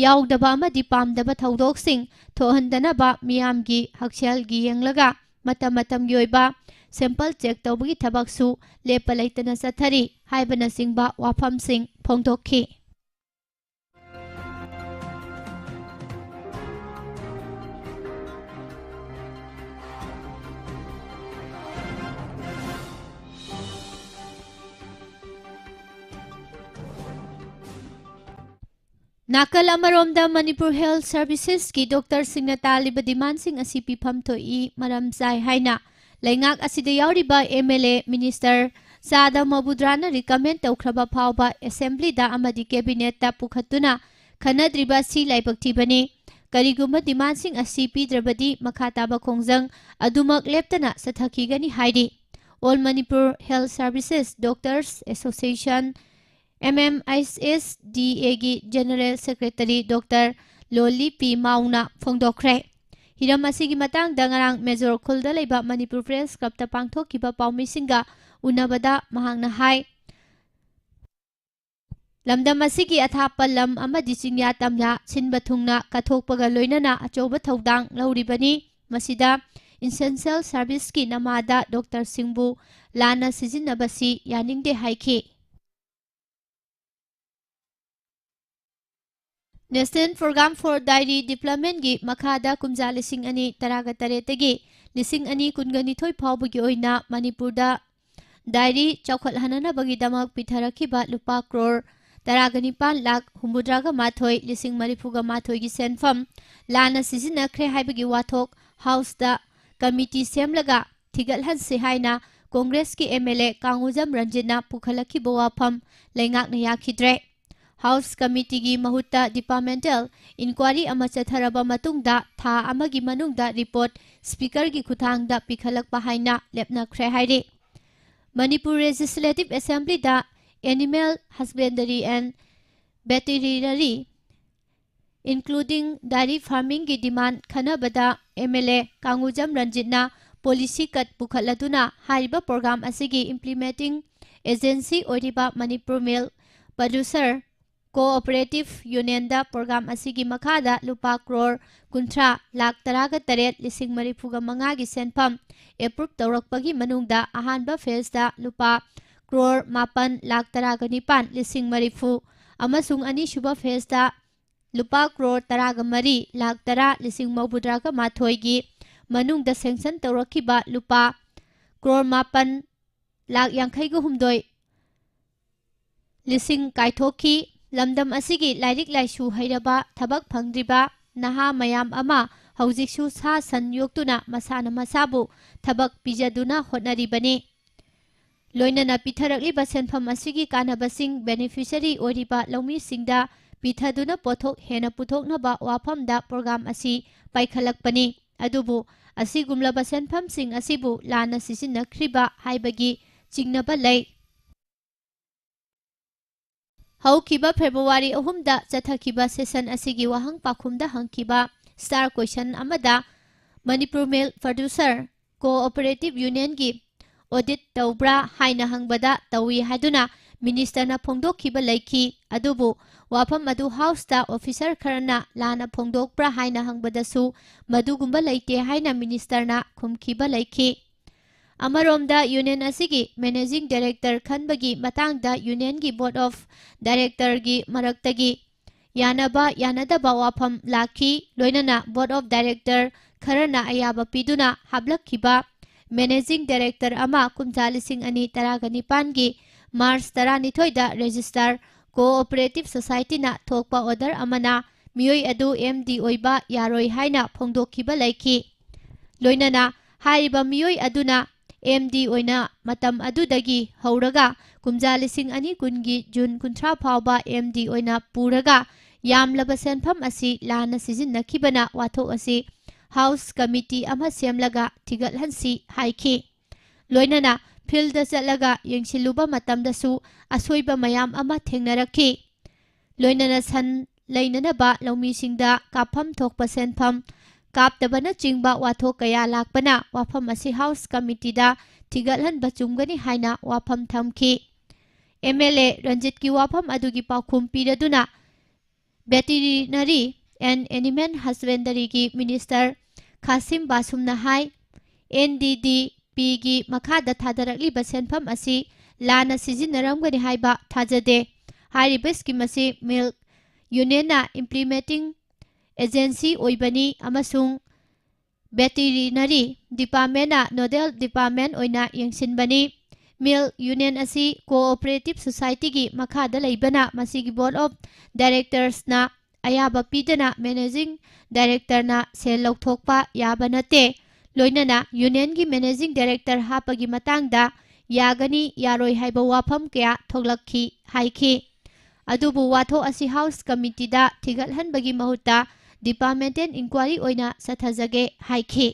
ꯌꯥꯎꯗꯕ ꯑꯃꯗꯤ ꯄꯥꯝꯗꯕ ꯊꯧꯗꯣꯛꯁꯤꯡ ꯊꯣꯛꯍꯟꯗꯅꯕ ꯃꯤꯌꯥꯝꯒꯤ ꯍꯛꯁꯦꯜꯒꯤ ꯌꯦꯡꯂꯒ ꯃꯇꯝ ꯃꯇꯝꯒꯤ ꯑꯣꯏꯕ sample check ꯇꯧꯕꯒꯤ ꯊꯕꯛꯁꯨ ꯂꯦꯞꯄ ꯂꯩꯇꯅ ꯆꯠꯊꯔꯤ ꯍꯥꯏꯕꯅꯆꯤꯡꯕ ꯋꯥꯐꯝꯁꯤꯡ ꯐꯣꯡꯗꯣꯛꯈꯤ꯫ ꯅꯥꯀꯜ ꯑꯃꯔꯣꯝꯗ, ꯃꯅꯤꯄꯨꯔ Health Services ꯀꯤ doctor ꯁꯤꯡꯅ ꯇꯥꯜꯂꯤꯕ demand ꯁꯤꯡ ꯑꯁꯤ ꯄꯤꯐꯝ ꯊꯣꯛꯏ, ꯃꯔꯝ ꯆꯥꯏ ꯍꯥꯏꯅ ꯂꯩꯉꯥꯛ ꯑꯁꯤꯗ ꯌꯥꯎꯔꯤꯕ MLA, minister ꯆꯥꯗ ꯃꯧꯕꯨꯗ꯭ꯔꯥꯅ recommend ꯇꯧꯈ꯭ꯔꯕ ꯐꯥꯎꯕ assembly ꯗ ꯑꯃꯗꯤ cabinet ꯇ ꯄꯨꯈꯠꯇꯨꯅ ꯈꯟꯅꯗ꯭ꯔꯤꯕ ꯑꯁꯤ ꯂꯥꯏꯕꯛ ꯊꯤꯕꯅꯤ꯫ ꯀꯔꯤꯒꯨꯝꯕ demand ꯁꯤꯡ ꯑꯁꯤ ꯄꯤꯗ꯭ꯔꯕꯗꯤ ꯃꯈꯥ ꯇꯥꯕ ꯈꯣꯡꯖꯪ ꯑꯗꯨꯃꯛ ꯂꯦꯞꯇꯅ ꯆꯠꯊꯈꯤꯒꯅꯤ ꯍꯥꯏꯔꯤ꯫ All Manipur Health Services Doctors Association, MMHSDA ꯒꯤ General Secretary doctor ꯂꯣꯂꯤ ꯄꯤ ꯃꯥꯎꯅ ꯐꯣꯡꯗꯣꯛꯈ꯭ꯔꯦ꯫ ꯍꯤꯔꯝ ꯑꯁꯤꯒꯤ ꯃꯇꯥꯡꯗ ꯉꯔꯥꯡ ꯃꯦꯖꯣꯔ ꯈꯨꯜꯗ ꯂꯩꯕ ꯃꯅꯤꯄꯨꯔ Press Club ꯇ ꯄꯥꯡꯊꯣꯛꯈꯤꯕ ꯄꯥꯎꯃꯤꯁꯤꯡꯒ ꯎꯅꯕꯗ ꯃꯍꯥꯛꯅ ꯍꯥꯏ, ꯂꯝꯗꯝ ꯑꯁꯤꯒꯤ ꯑꯊꯥꯞꯄ ꯂꯝ ꯑꯃꯗꯤ ꯆꯤꯡꯌꯥ ꯇꯝꯌꯥ ꯁꯤꯟꯕ ꯊꯨꯡꯅ ꯀꯠꯊꯣꯛꯄꯒ ꯂꯣꯏꯅꯅ ꯑꯆꯧꯕ ꯊꯧꯗꯥꯡ ꯂꯧꯔꯤꯕꯅꯤ꯫ ꯃꯁꯤꯗ essential service ꯀꯤ ꯅꯃꯥꯗ doctor ꯁꯤꯡꯕꯨ ꯂꯥꯟꯅ ꯁꯤꯖꯤꯟꯅꯕꯁꯤ ꯌꯥꯅꯤꯡꯗꯦ ꯍꯥꯏꯈꯤ꯫ National Program for Dairy Development ꯀꯤ ꯃꯈꯥꯗ ꯀꯨꯝꯖꯥ ꯂꯤꯁꯤꯡ ꯑꯅꯤ ꯇꯔꯥꯒ ꯇꯔꯦꯠꯇꯒꯤ ꯂꯤꯁꯤꯡ ꯑꯅꯤ ꯀꯨꯟꯒ ꯅꯤꯊꯣꯏ ꯐꯥꯎꯕꯒꯤ ꯑꯣꯏꯅ ꯃꯅꯤꯄꯨꯔꯗ dairy ꯆꯥꯎꯈꯠꯍꯟꯅꯅꯕꯒꯤꯗꯃꯛ ꯄꯤꯊꯔꯛꯈꯤꯕ ꯂꯨꯄꯥ ꯀ꯭ꯔꯣꯔ ꯇꯔꯥꯒ ꯅꯤꯄꯥꯟ ꯂꯥꯈ ꯍꯨꯝꯐꯨꯇꯔꯥꯒ ꯃꯥꯊꯣꯏ ꯂꯤꯁꯤꯡ ꯃꯔꯤꯐꯨꯒ ꯃꯥꯊꯣꯏꯒꯤ ꯁꯦꯟꯐꯝ ꯂꯥꯟꯅ ꯁꯤꯖꯤꯟꯅꯈ꯭ꯔꯦ ꯍꯥꯏꯕꯒꯤ ꯋꯥꯊꯣꯛ House ꯇ committee ꯁꯦꯝꯂꯒ ꯊꯤꯒꯠꯍꯟꯁꯤ ꯍꯥꯏꯅ Congress ꯀꯤ MLA ꯀꯥꯡꯉꯨꯖꯝ ꯔꯟꯖꯤꯠꯅ ꯄꯨꯈꯠꯂꯛꯈꯤꯕ ꯋꯥꯐꯝ ꯂꯩꯉꯥꯛꯅ ꯌꯥꯈꯤꯗ꯭ꯔꯦ꯫ House committee ꯒꯤ ꯃꯍꯨꯠꯇ departmental inquiry ꯑꯃ ꯆꯠꯊꯔꯕ ꯃꯇꯨꯡꯗ ꯊꯥ ꯑꯃꯒꯤ ꯃꯅꯨꯡꯗ report Speaker ꯒꯤ ꯈꯨꯠꯊꯥꯡꯗ ꯄꯤꯈꯠꯂꯛꯄ ꯍꯥꯏꯅ ꯂꯦꯞꯅꯈ꯭ꯔꯦ ꯍꯥꯏꯔꯤ꯫ ꯃꯅꯤꯄꯨꯔ Legislative Assembly ꯗ Animal Husbandry and Veterinary, including dairy farming ꯒꯤ demand ꯈꯟꯅꯕꯗ ꯑꯦꯝ ꯑꯦꯜ ꯑꯦ ꯀꯥꯡꯒꯨꯖꯝ ꯔꯟꯖꯤꯠꯅ ꯄꯣꯂꯤꯁꯤ ꯀꯠ ꯄꯨꯈꯠꯂꯗꯨꯅ ꯍꯥꯏꯔꯤꯕ ꯄ꯭ꯔꯣꯒ꯭ꯔꯥꯝ ꯑꯁꯤꯒꯤ ꯏꯝꯄ꯭ꯂꯤꯃꯦꯟꯇꯤꯡ ꯑꯦꯖꯦꯟꯁꯤ ꯑꯣꯏꯔꯤꯕ ꯃꯅꯤꯄꯨꯔ ꯃꯤꯜ ꯄ꯭ꯔꯗ꯭ꯌꯨꯁꯔ ꯀꯣꯑꯣꯄꯔꯦꯇꯤꯚ ꯌꯨꯅꯤꯌꯟꯗ ꯄ꯭ꯔꯣꯒ꯭ꯔꯥꯝ ꯑꯁꯤꯒꯤ ꯃꯈꯥꯗ ꯂꯨꯄꯥ ꯀ꯭ꯔꯣꯔ ꯀꯨꯟꯊ꯭ꯔꯥ ꯂꯥꯈ ꯇꯔꯥꯒ ꯇꯔꯦꯠ ꯂꯤꯁꯤꯡ ꯃꯔꯤꯐꯨꯒ ꯃꯉꯥꯒꯤ ꯁꯦꯟꯐꯝ ꯑꯦꯄ꯭ꯔꯨꯚ ꯇꯧꯔꯛꯄꯒꯤ ꯃꯅꯨꯡꯗ ꯑꯍꯥꯟꯕ ꯐꯦꯖꯇ ꯂꯨꯄꯥ ꯀ꯭ꯔꯣꯔ ꯃꯥꯄꯟ ꯂꯥꯈ ꯇꯔꯥꯒ ꯅꯤꯄꯥꯟ ꯂꯤꯁꯤꯡ ꯃꯔꯤꯐꯨ ꯑꯃꯁꯨꯡ ꯑꯅꯤꯁꯨꯕ ꯐꯦꯖꯇ ꯂꯨꯄꯥ ꯀ꯭ꯔꯣꯔ ꯇꯔꯥꯒ ꯃꯔꯤ ꯂꯥꯈ ꯇꯔꯥ ꯂꯤꯁꯤꯡ ꯃꯧꯗ꯭ꯔꯥꯒ ꯃꯥꯊꯣꯏꯒꯤ ꯃꯅꯨꯡꯗ ꯁꯦꯡꯁꯟ ꯇꯧꯔꯛꯈꯤꯕ ꯂꯨꯄꯥ ꯀ꯭ꯔꯣꯔ ꯃꯥꯄꯟ ꯂꯥꯈ ꯌꯥꯡꯈꯩꯒ ꯍꯨꯝꯗꯣꯏ ꯂꯤꯁꯤꯡ ꯀꯥꯏꯊꯣꯛꯈꯤ꯫ ꯂꯝꯗꯝ ꯑꯁꯤꯒꯤ ꯂꯥꯏꯔꯤꯛ ꯂꯥꯏꯁꯨ ꯍꯩꯔꯕ, ꯊꯕꯛ ꯐꯪꯗ꯭ꯔꯤꯕ ꯅꯍꯥ ꯃꯌꯥꯝ ꯑꯃ ꯍꯧꯖꯤꯛꯁꯨ ꯁꯥ ꯁꯟ ꯌꯣꯛꯇꯨꯅ ꯃꯁꯥꯅ ꯃꯁꯥꯕꯨ ꯊꯕꯛ ꯄꯤꯖꯗꯨꯅ ꯍꯣꯠꯅꯔꯤꯕꯅꯤ꯫ ꯂꯣꯏꯅꯅ ꯄꯤꯊꯔꯛꯂꯤꯕ ꯁꯦꯟꯐꯝ ꯑꯁꯤꯒꯤ ꯀꯥꯟꯅꯕꯁꯤꯡ ꯕꯦꯅꯤꯐꯤꯁꯔꯤ ꯑꯣꯏꯔꯤꯕ ꯂꯧꯃꯤꯁꯤꯡꯗ ꯄꯤꯊꯗꯨꯅ ꯄꯣꯠꯊꯣꯛ ꯍꯦꯟꯅ ꯄꯨꯊꯣꯛꯅꯕ ꯋꯥꯐꯝꯗ ꯄ꯭ꯔꯣꯒ꯭ꯔꯥꯝ ꯑꯁꯤ ꯄꯥꯏꯈꯠꯂꯛꯄꯅꯤ꯫ ꯑꯗꯨꯕꯨ ꯑꯁꯤꯒꯨꯝꯂꯕ ꯁꯦꯟꯐꯝꯁꯤꯡ ꯑꯁꯤꯕꯨ ꯂꯥꯟꯅ ꯁꯤꯖꯤꯟꯅꯈ꯭ꯔꯤꯕ ꯍꯥꯏꯕꯒꯤ ꯆꯤꯡꯅꯕ ꯂꯩ꯫ ꯍꯧꯈꯤꯕ ꯐꯦꯕ꯭ꯔꯨꯋꯥꯔꯤ ꯑꯍꯨꯝꯗ ꯆꯠꯊꯈꯤꯕ ꯁꯦꯁꯟ ꯑꯁꯤꯒꯤ ꯋꯥꯍꯪ ꯄꯥꯎꯈꯨꯝꯗ ꯍꯪꯈꯤꯕ ꯁ꯭ꯇꯥꯔ ꯀꯣꯏꯁꯟ ꯑꯃꯗ ꯃꯅꯤꯄꯨꯔ ꯃꯤꯜ ꯄ꯭ꯔꯗ꯭ꯌꯨꯁꯔ ꯀꯣꯑꯣꯄꯔꯦꯇꯤꯚ ꯌꯨꯅꯤꯌꯟꯒꯤ ꯑꯣꯗꯤꯠ ꯇꯧꯕ꯭ꯔꯥ ꯍꯥꯏꯅ ꯍꯪꯕꯗ ꯇꯧꯏ ꯍꯥꯏꯗꯨꯅ ꯃꯤꯅꯤꯁꯇꯔꯅ ꯐꯣꯡꯗꯣꯛꯈꯤꯕ ꯂꯩꯈꯤ꯫ ꯑꯗꯨꯕꯨ ꯋꯥꯐꯝ ꯑꯗꯨ ꯍꯥꯎꯁꯇ ꯑꯣꯐꯤꯁꯔ ꯈꯔꯅ ꯂꯥꯟꯅ ꯐꯣꯡꯗꯣꯛꯄ꯭ꯔꯥ ꯍꯥꯏꯅ ꯍꯪꯕꯗꯁꯨ ꯃꯗꯨꯒꯨꯝꯕ ꯂꯩꯇꯦ ꯍꯥꯏꯅ ꯃꯤꯅꯤꯁꯇꯔꯅ ꯈꯨꯝꯈꯤꯕ ꯂꯩꯈꯤ꯫ ꯑꯃꯔꯣꯝꯗ ꯌꯨꯅꯤꯌꯟ ꯑꯁꯤꯒꯤ ꯃꯦꯅꯦꯖꯤꯡ ꯗꯥꯏꯔꯦꯛꯇꯔ ꯈꯟꯕꯒꯤ ꯃꯇꯥꯡꯗ ꯌꯨꯅꯤꯌꯟꯒꯤ ꯕꯣꯔꯗ ꯑꯣꯐ ꯗꯥꯏꯔꯦꯛꯇꯔꯒꯤ ꯃꯔꯛꯇꯒꯤ ꯌꯥꯅꯕ ꯌꯥꯅꯗꯕ ꯋꯥꯐꯝ ꯂꯥꯛꯈꯤ꯫ ꯂꯣꯏꯅꯅ ꯕꯣꯔꯗ ꯑꯣꯐ ꯗꯥꯏꯔꯦꯛꯇꯔ ꯈꯔꯅ ꯑꯌꯥꯕ ꯄꯤꯗꯨꯅ ꯍꯥꯞꯂꯛꯈꯤꯕ ꯃꯦꯅꯦꯖꯤꯡ ꯗꯥꯏꯔꯦꯛꯇꯔ ꯑꯃ ꯀꯨꯝꯖꯥ ꯂꯤꯁꯤꯡ ꯑꯅꯤ ꯇꯔꯥꯒ ꯅꯤꯄꯥꯟꯒꯤ ꯃꯥꯔꯆ ꯇꯔꯥꯅꯤꯊꯣꯏꯗ ꯔꯦꯖꯤꯁꯇꯥꯔ ꯀꯣꯑꯣꯄꯔꯦꯇꯤꯚ ꯁꯣꯁꯥꯏꯇꯤꯅ ꯊꯣꯛꯄ ꯑꯣꯔꯗꯔ ꯑꯃꯅ ꯃꯤꯑꯣꯏ ꯑꯗꯨ ꯑꯦꯝ ꯗꯤ ꯑꯣꯏꯕ ꯌꯥꯔꯣꯏ ꯍꯥꯏꯅ ꯐꯣꯡꯗꯣꯛꯈꯤꯕ ꯂꯩꯈꯤ꯫ ꯂꯣꯏꯅꯅ ꯍꯥꯏꯔꯤꯕ ꯃꯤꯑꯣꯏ ꯑꯗꯨꯅ ꯑꯦꯝ ꯗꯤ ꯑꯣꯏꯅ ꯃꯇꯝ ꯑꯗꯨꯗꯒꯤ ꯍꯧꯔꯒ ꯀꯨꯝꯖꯥ ꯂꯤꯁꯤꯡ ꯑꯅꯤ ꯀꯨꯟꯒꯤ ꯖꯨꯟ ꯀꯨꯟꯊ꯭ꯔꯥ ꯐꯥꯎꯕ ꯑꯦꯝ ꯗꯤ ꯑꯣꯏꯅ ꯄꯨꯔꯒ ꯌꯥꯝꯂꯕ ꯁꯦꯟꯐꯝ ꯑꯁꯤ ꯂꯥꯟꯅ ꯁꯤꯖꯤꯟꯅꯈꯤꯕꯅ ꯋꯥꯊꯣꯛ ꯑꯁꯤ ꯍꯥꯎꯁ ꯀꯃꯤꯇꯤ ꯑꯃ ꯁꯦꯝꯂꯒ ꯊꯤꯒꯠꯍꯟꯁꯤ ꯍꯥꯏꯈꯤ꯫ ꯂꯣꯏꯅꯅ ꯐꯤꯜꯗ ꯆꯠꯂꯒ ꯌꯦꯡꯁꯤꯜꯂꯨꯕ ꯃꯇꯝꯗꯁꯨ ꯑꯁꯣꯏꯕ ꯃꯌꯥꯝ ꯑꯃ ꯊꯦꯡꯅꯔꯛꯈꯤ꯫ ꯂꯣꯏꯅꯅ ꯁꯟ ꯂꯩꯅꯅꯕ ꯂꯧꯃꯤꯁꯤꯡꯗ ꯀꯥꯞꯐꯝ ꯊꯣꯛꯄ ꯁꯦꯟꯐꯝ ꯀꯥꯞꯇꯕꯅꯆꯤꯡꯕ ꯋꯥꯊꯣꯛ ꯀꯌꯥ ꯂꯥꯛꯄꯅ ꯋꯥꯐꯝ ꯑꯁꯤ ꯍꯥꯎꯁ ꯀꯃꯤꯇꯤꯗ ꯊꯤꯒꯠꯍꯟꯕ ꯆꯨꯝꯒꯅꯤ ꯍꯥꯏꯅ ꯋꯥꯐꯝ ꯊꯝꯈꯤ꯫ ꯑꯦꯝ ꯑꯦꯜ ꯑꯦ ꯔꯟꯖꯤꯠꯀꯤ ꯋꯥꯐꯝ ꯑꯗꯨꯒꯤ ꯄꯥꯎꯈꯨꯝ ꯄꯤꯔꯗꯨꯅ Veterinary and Animal Husbandryꯒꯤ ꯃꯤꯅꯤꯁꯇꯔ ꯈꯥꯁꯤꯝ ꯕꯥꯁꯨꯝꯅ ꯍꯥꯏ, ꯑꯦꯟ ꯗꯤ ꯗꯤ ꯄꯤꯒꯤ ꯃꯈꯥꯗ ꯊꯥꯗꯔꯛꯂꯤꯕ ꯁꯦꯟꯐꯝ ꯑꯁꯤ ꯂꯥꯟꯅ ꯁꯤꯖꯤꯟꯅꯔꯝꯒꯅꯤ ꯍꯥꯏꯕ ꯊꯥꯖꯗꯦ꯫ ꯍꯥꯏꯔꯤꯕ ꯁ꯭ꯀꯤꯝ ꯑꯁꯤ ꯃꯤꯜꯛ ꯌꯨꯅꯤꯌꯟꯅ ꯏꯝꯄ꯭ꯂꯤꯃꯦꯟꯇꯤꯡ ꯑꯦꯖꯦꯟꯁꯤ ꯑꯣꯏꯕꯅꯤ ꯑꯃꯁꯨꯡ ꯚꯦꯇꯤꯔꯤꯅꯔꯤ ꯗꯤꯄꯥꯔꯠꯃꯦꯟꯅ ꯅꯣꯗꯦꯜ ꯗꯤꯄꯥꯔꯠꯃꯦꯟ ꯑꯣꯏꯅ ꯌꯦꯡꯁꯤꯟꯕꯅꯤ꯫ ꯃꯤꯜꯛ ꯌꯨꯅꯤꯌꯟ ꯑꯁꯤ ꯀꯣꯑꯣꯄꯔꯦꯇꯤꯚ ꯁꯣꯁꯥꯏꯇꯤꯒꯤ ꯃꯈꯥꯗ ꯂꯩꯕꯅ ꯃꯁꯤꯒꯤ ꯕꯣꯔꯗ ꯑꯣꯐ ꯗꯥꯏꯔꯦꯛꯇꯔꯁꯅ ꯑꯌꯥꯕ ꯄꯤꯗꯅ ꯃꯦꯅꯦꯖꯤꯡ ꯗꯥꯏꯔꯦꯛꯇꯔꯅ ꯁꯦꯜ ꯂꯧꯊꯣꯛꯄ ꯌꯥꯕ ꯅꯠꯇꯦ꯫ ꯂꯣꯏꯅꯅ ꯌꯨꯅꯤꯌꯟꯒꯤ ꯃꯦꯅꯦꯖꯤꯡ ꯗꯥꯏꯔꯦꯛꯇꯔ ꯍꯥꯞꯄꯒꯤ ꯃꯇꯥꯡꯗ ꯌꯥꯒꯅꯤ ꯌꯥꯔꯣꯏ ꯍꯥꯏꯕ ꯋꯥꯐꯝ ꯀꯌꯥ ꯊꯣꯛꯂꯛꯈꯤ ꯍꯥꯏꯈꯤ꯫ ꯑꯗꯨꯕꯨ ꯋꯥꯊꯣꯛ ꯑꯁꯤ ꯍꯥꯎꯁ ꯀꯃꯤꯇꯤꯗ ꯊꯤꯒꯠꯍꯟꯕꯒꯤ ꯃꯍꯨꯠꯇ ꯗꯤꯄꯥꯔꯠꯃꯦꯟꯇꯦꯜ ꯏꯟꯀ꯭ꯋꯥꯔꯤ ꯑꯣꯏꯅ ꯆꯠꯊꯖꯒꯦ ꯍꯥꯏꯈꯤ꯫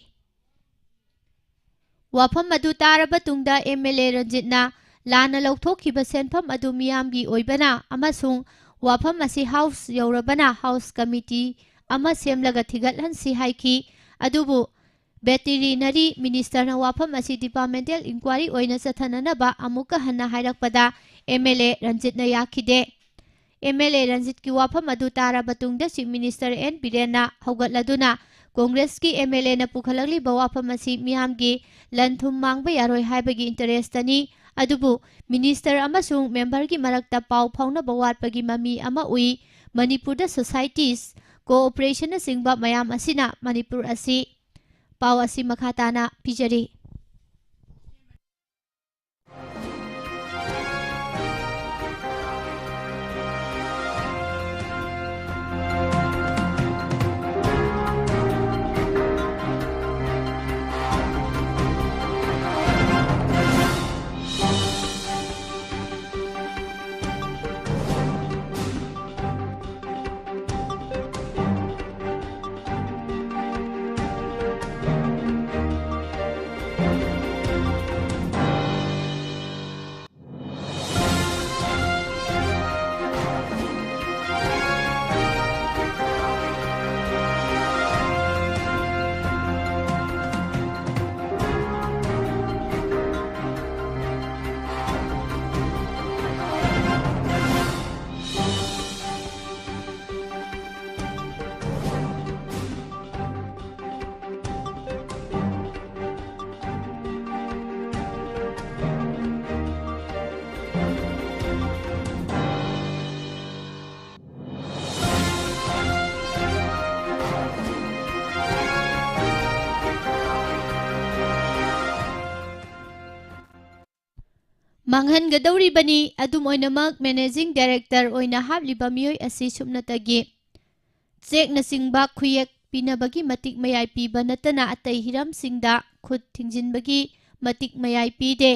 ꯋꯥꯐꯝ ꯑꯗꯨ ꯇꯥꯔꯕ ꯇꯨꯡꯗ ꯑꯦꯝ ꯑꯦꯜ ꯑꯦ ꯔꯟꯖꯤꯠꯅ ꯂꯥꯟꯅ ꯂꯧꯊꯣꯛꯈꯤꯕ ꯁꯦꯟꯐꯝ ꯑꯗꯨ ꯃꯤꯌꯥꯝꯒꯤ ꯑꯣꯏꯕꯅ ꯑꯃꯁꯨꯡ ꯋꯥꯐꯝ ꯑꯁꯤ ꯍꯥꯎꯁ ꯌꯧꯔꯕꯅ ꯍꯥꯎꯁ ꯀꯃꯤꯇꯤ ꯑꯃ ꯁꯦꯝꯂꯒ ꯊꯤꯒꯠꯍꯟꯁꯤ ꯍꯥꯏꯈꯤ꯫ ꯑꯗꯨꯕꯨ ꯚꯦꯇꯤꯔꯤꯅꯔꯤ ꯃꯤꯅꯤꯁꯇꯔꯅ ꯋꯥꯐꯝ ꯑꯁꯤ ꯗꯤꯄꯥꯔꯠꯃꯦꯟꯇꯦꯜ ꯏꯟꯀ꯭ꯋꯥꯔꯤ ꯑꯣꯏꯅ ꯆꯠꯊꯅꯅꯕ ꯑꯃꯨꯛꯀ ꯍꯟꯅ ꯍꯥꯏꯔꯛꯄꯗ ꯑꯦꯝ ꯑꯦꯜ ꯑꯦ ꯔꯟꯖꯤꯠꯅ ꯌꯥꯈꯤꯗꯦ꯫ ꯑꯦꯝ ꯑꯦꯜ ꯑꯦ ꯔꯟꯖꯤꯠꯀꯤ ꯋꯥꯐꯝ ꯑꯗꯨ ꯇꯥꯔꯕ ꯇꯨꯡꯗ ꯆꯤꯐ ꯃꯤꯅꯤꯁꯇꯔ ꯑꯦꯟ ꯕꯤꯔꯦꯟꯅ ꯍꯧꯒꯠꯂꯗꯨꯅ ꯀꯣꯡꯒ꯭ꯔꯦꯁꯀꯤ ꯑꯦꯝ ꯑꯦꯜ ꯑꯦꯅ ꯄꯨꯈꯠꯂꯛꯂꯤꯕ ꯋꯥꯐꯝ ꯑꯁꯤ ꯃꯤꯌꯥꯝꯒꯤ ꯂꯟ ꯊꯨꯝ ꯃꯥꯡꯕ ꯌꯥꯔꯣꯏ ꯍꯥꯏꯕꯒꯤ ꯏꯟꯇꯔꯦꯁꯇꯅꯤ, ꯑꯗꯨꯕꯨ ꯃꯤꯅꯤꯁꯇꯔ ꯑꯃꯁꯨꯡ ꯃꯦꯝꯕꯔꯒꯤ ꯃꯔꯛꯇ ꯄꯥꯎ ꯐꯥꯎꯅꯕ ꯋꯥꯠꯄꯒꯤ ꯃꯃꯤ ꯑꯃ ꯎꯏ꯫ ꯃꯅꯤꯄꯨꯔꯗ ꯁꯣꯁꯥꯏꯇꯤꯁ, ꯀꯣꯑꯣꯄꯔꯦꯁꯟꯅꯆꯤꯡꯕ ꯃꯌꯥꯝ ꯑꯁꯤꯅ ꯃꯅꯤꯄꯨꯔ ꯑꯁꯤ ꯄꯥꯎ ꯑꯁꯤ ꯃꯈꯥ ꯇꯥꯅ ꯄꯤꯖꯔꯤ꯫ ꯃꯥꯡꯍꯟꯒꯗꯧꯔꯤꯕꯅꯤ꯫ ꯑꯗꯨꯝ ꯑꯣꯏꯅꯃꯛ, ꯃꯦꯅꯦꯖꯤꯡ ꯗꯥꯏꯔꯦꯛꯇꯔ ꯑꯣꯏꯅ ꯍꯥꯞꯂꯤꯕ ꯃꯤꯑꯣꯏ ꯑꯁꯤ ꯁꯨꯞꯅꯇꯒꯤ ꯆꯦꯛꯅꯆꯤꯡꯕ ꯈꯨꯌꯦꯛ ꯄꯤꯅꯕꯒꯤ ꯃꯇꯤꯛ ꯃꯌꯥꯏ ꯄꯤꯕ ꯅꯠꯇꯅ ꯑꯇꯩ ꯍꯤꯔꯝꯁꯤꯡꯗ ꯈꯨꯠ ꯊꯤꯡꯖꯤꯟꯕꯒꯤ ꯃꯇꯤꯛ ꯃꯌꯥꯏ ꯄꯤꯗꯦ꯫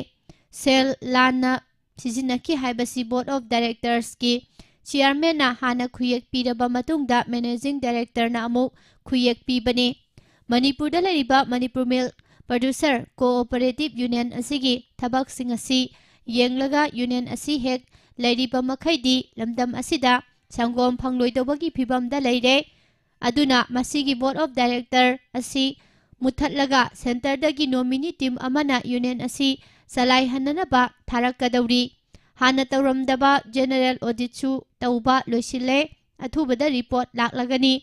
ꯁꯦꯜ ꯂꯥꯟꯅ ꯁꯤꯖꯤꯟꯅꯈꯤ ꯍꯥꯏꯕꯁꯤ Board of Directorsꯀꯤ chairmanꯅ ꯍꯥꯟꯅ ꯈꯨꯌꯦꯛ ꯄꯤꯔꯕ ꯃꯇꯨꯡꯗ managing directorꯅ ꯑꯃꯨꯛ ꯈꯨꯌꯦꯛ ꯄꯤꯕꯅꯤ꯫ ꯃꯅꯤꯄꯨꯔꯗ ꯂꯩꯔꯤꯕ Manipur Milk Producer Cooperative Union ꯑꯁꯤꯒꯤ ꯊꯕꯛꯁꯤꯡ ꯑꯁꯤ ꯌꯦꯡꯂꯒ union ꯑꯁꯤ ꯍꯦꯛ ꯂꯩꯔꯤꯕ ꯃꯈꯩꯗꯤ ꯂꯝꯗꯝ ꯑꯁꯤꯗ ꯁꯪꯒꯣꯝ ꯐꯪꯂꯣꯏꯗꯧꯕꯒꯤ ꯐꯤꯕꯝꯗ ꯂꯩꯔꯦ꯫ ꯑꯗꯨꯅ ꯃꯁꯤꯒꯤ Board of Director ꯑꯁꯤ ꯃꯨꯠꯊꯠꯂꯒ centreꯗꯒꯤ nominee team ꯑꯃꯅ union ꯑꯁꯤ ꯆꯂꯥꯏꯍꯟꯅꯅꯕ ꯊꯥꯔꯛꯀꯗꯧꯔꯤ꯫ ꯍꯥꯟꯅ ꯇꯧꯔꯝꯗꯕ general auditꯁꯨ ꯇꯧꯕ ꯂꯣꯏꯁꯤꯜꯂꯦ꯫ ꯑꯊꯨꯕꯗ report ꯂꯥꯛꯂꯒꯅꯤ꯫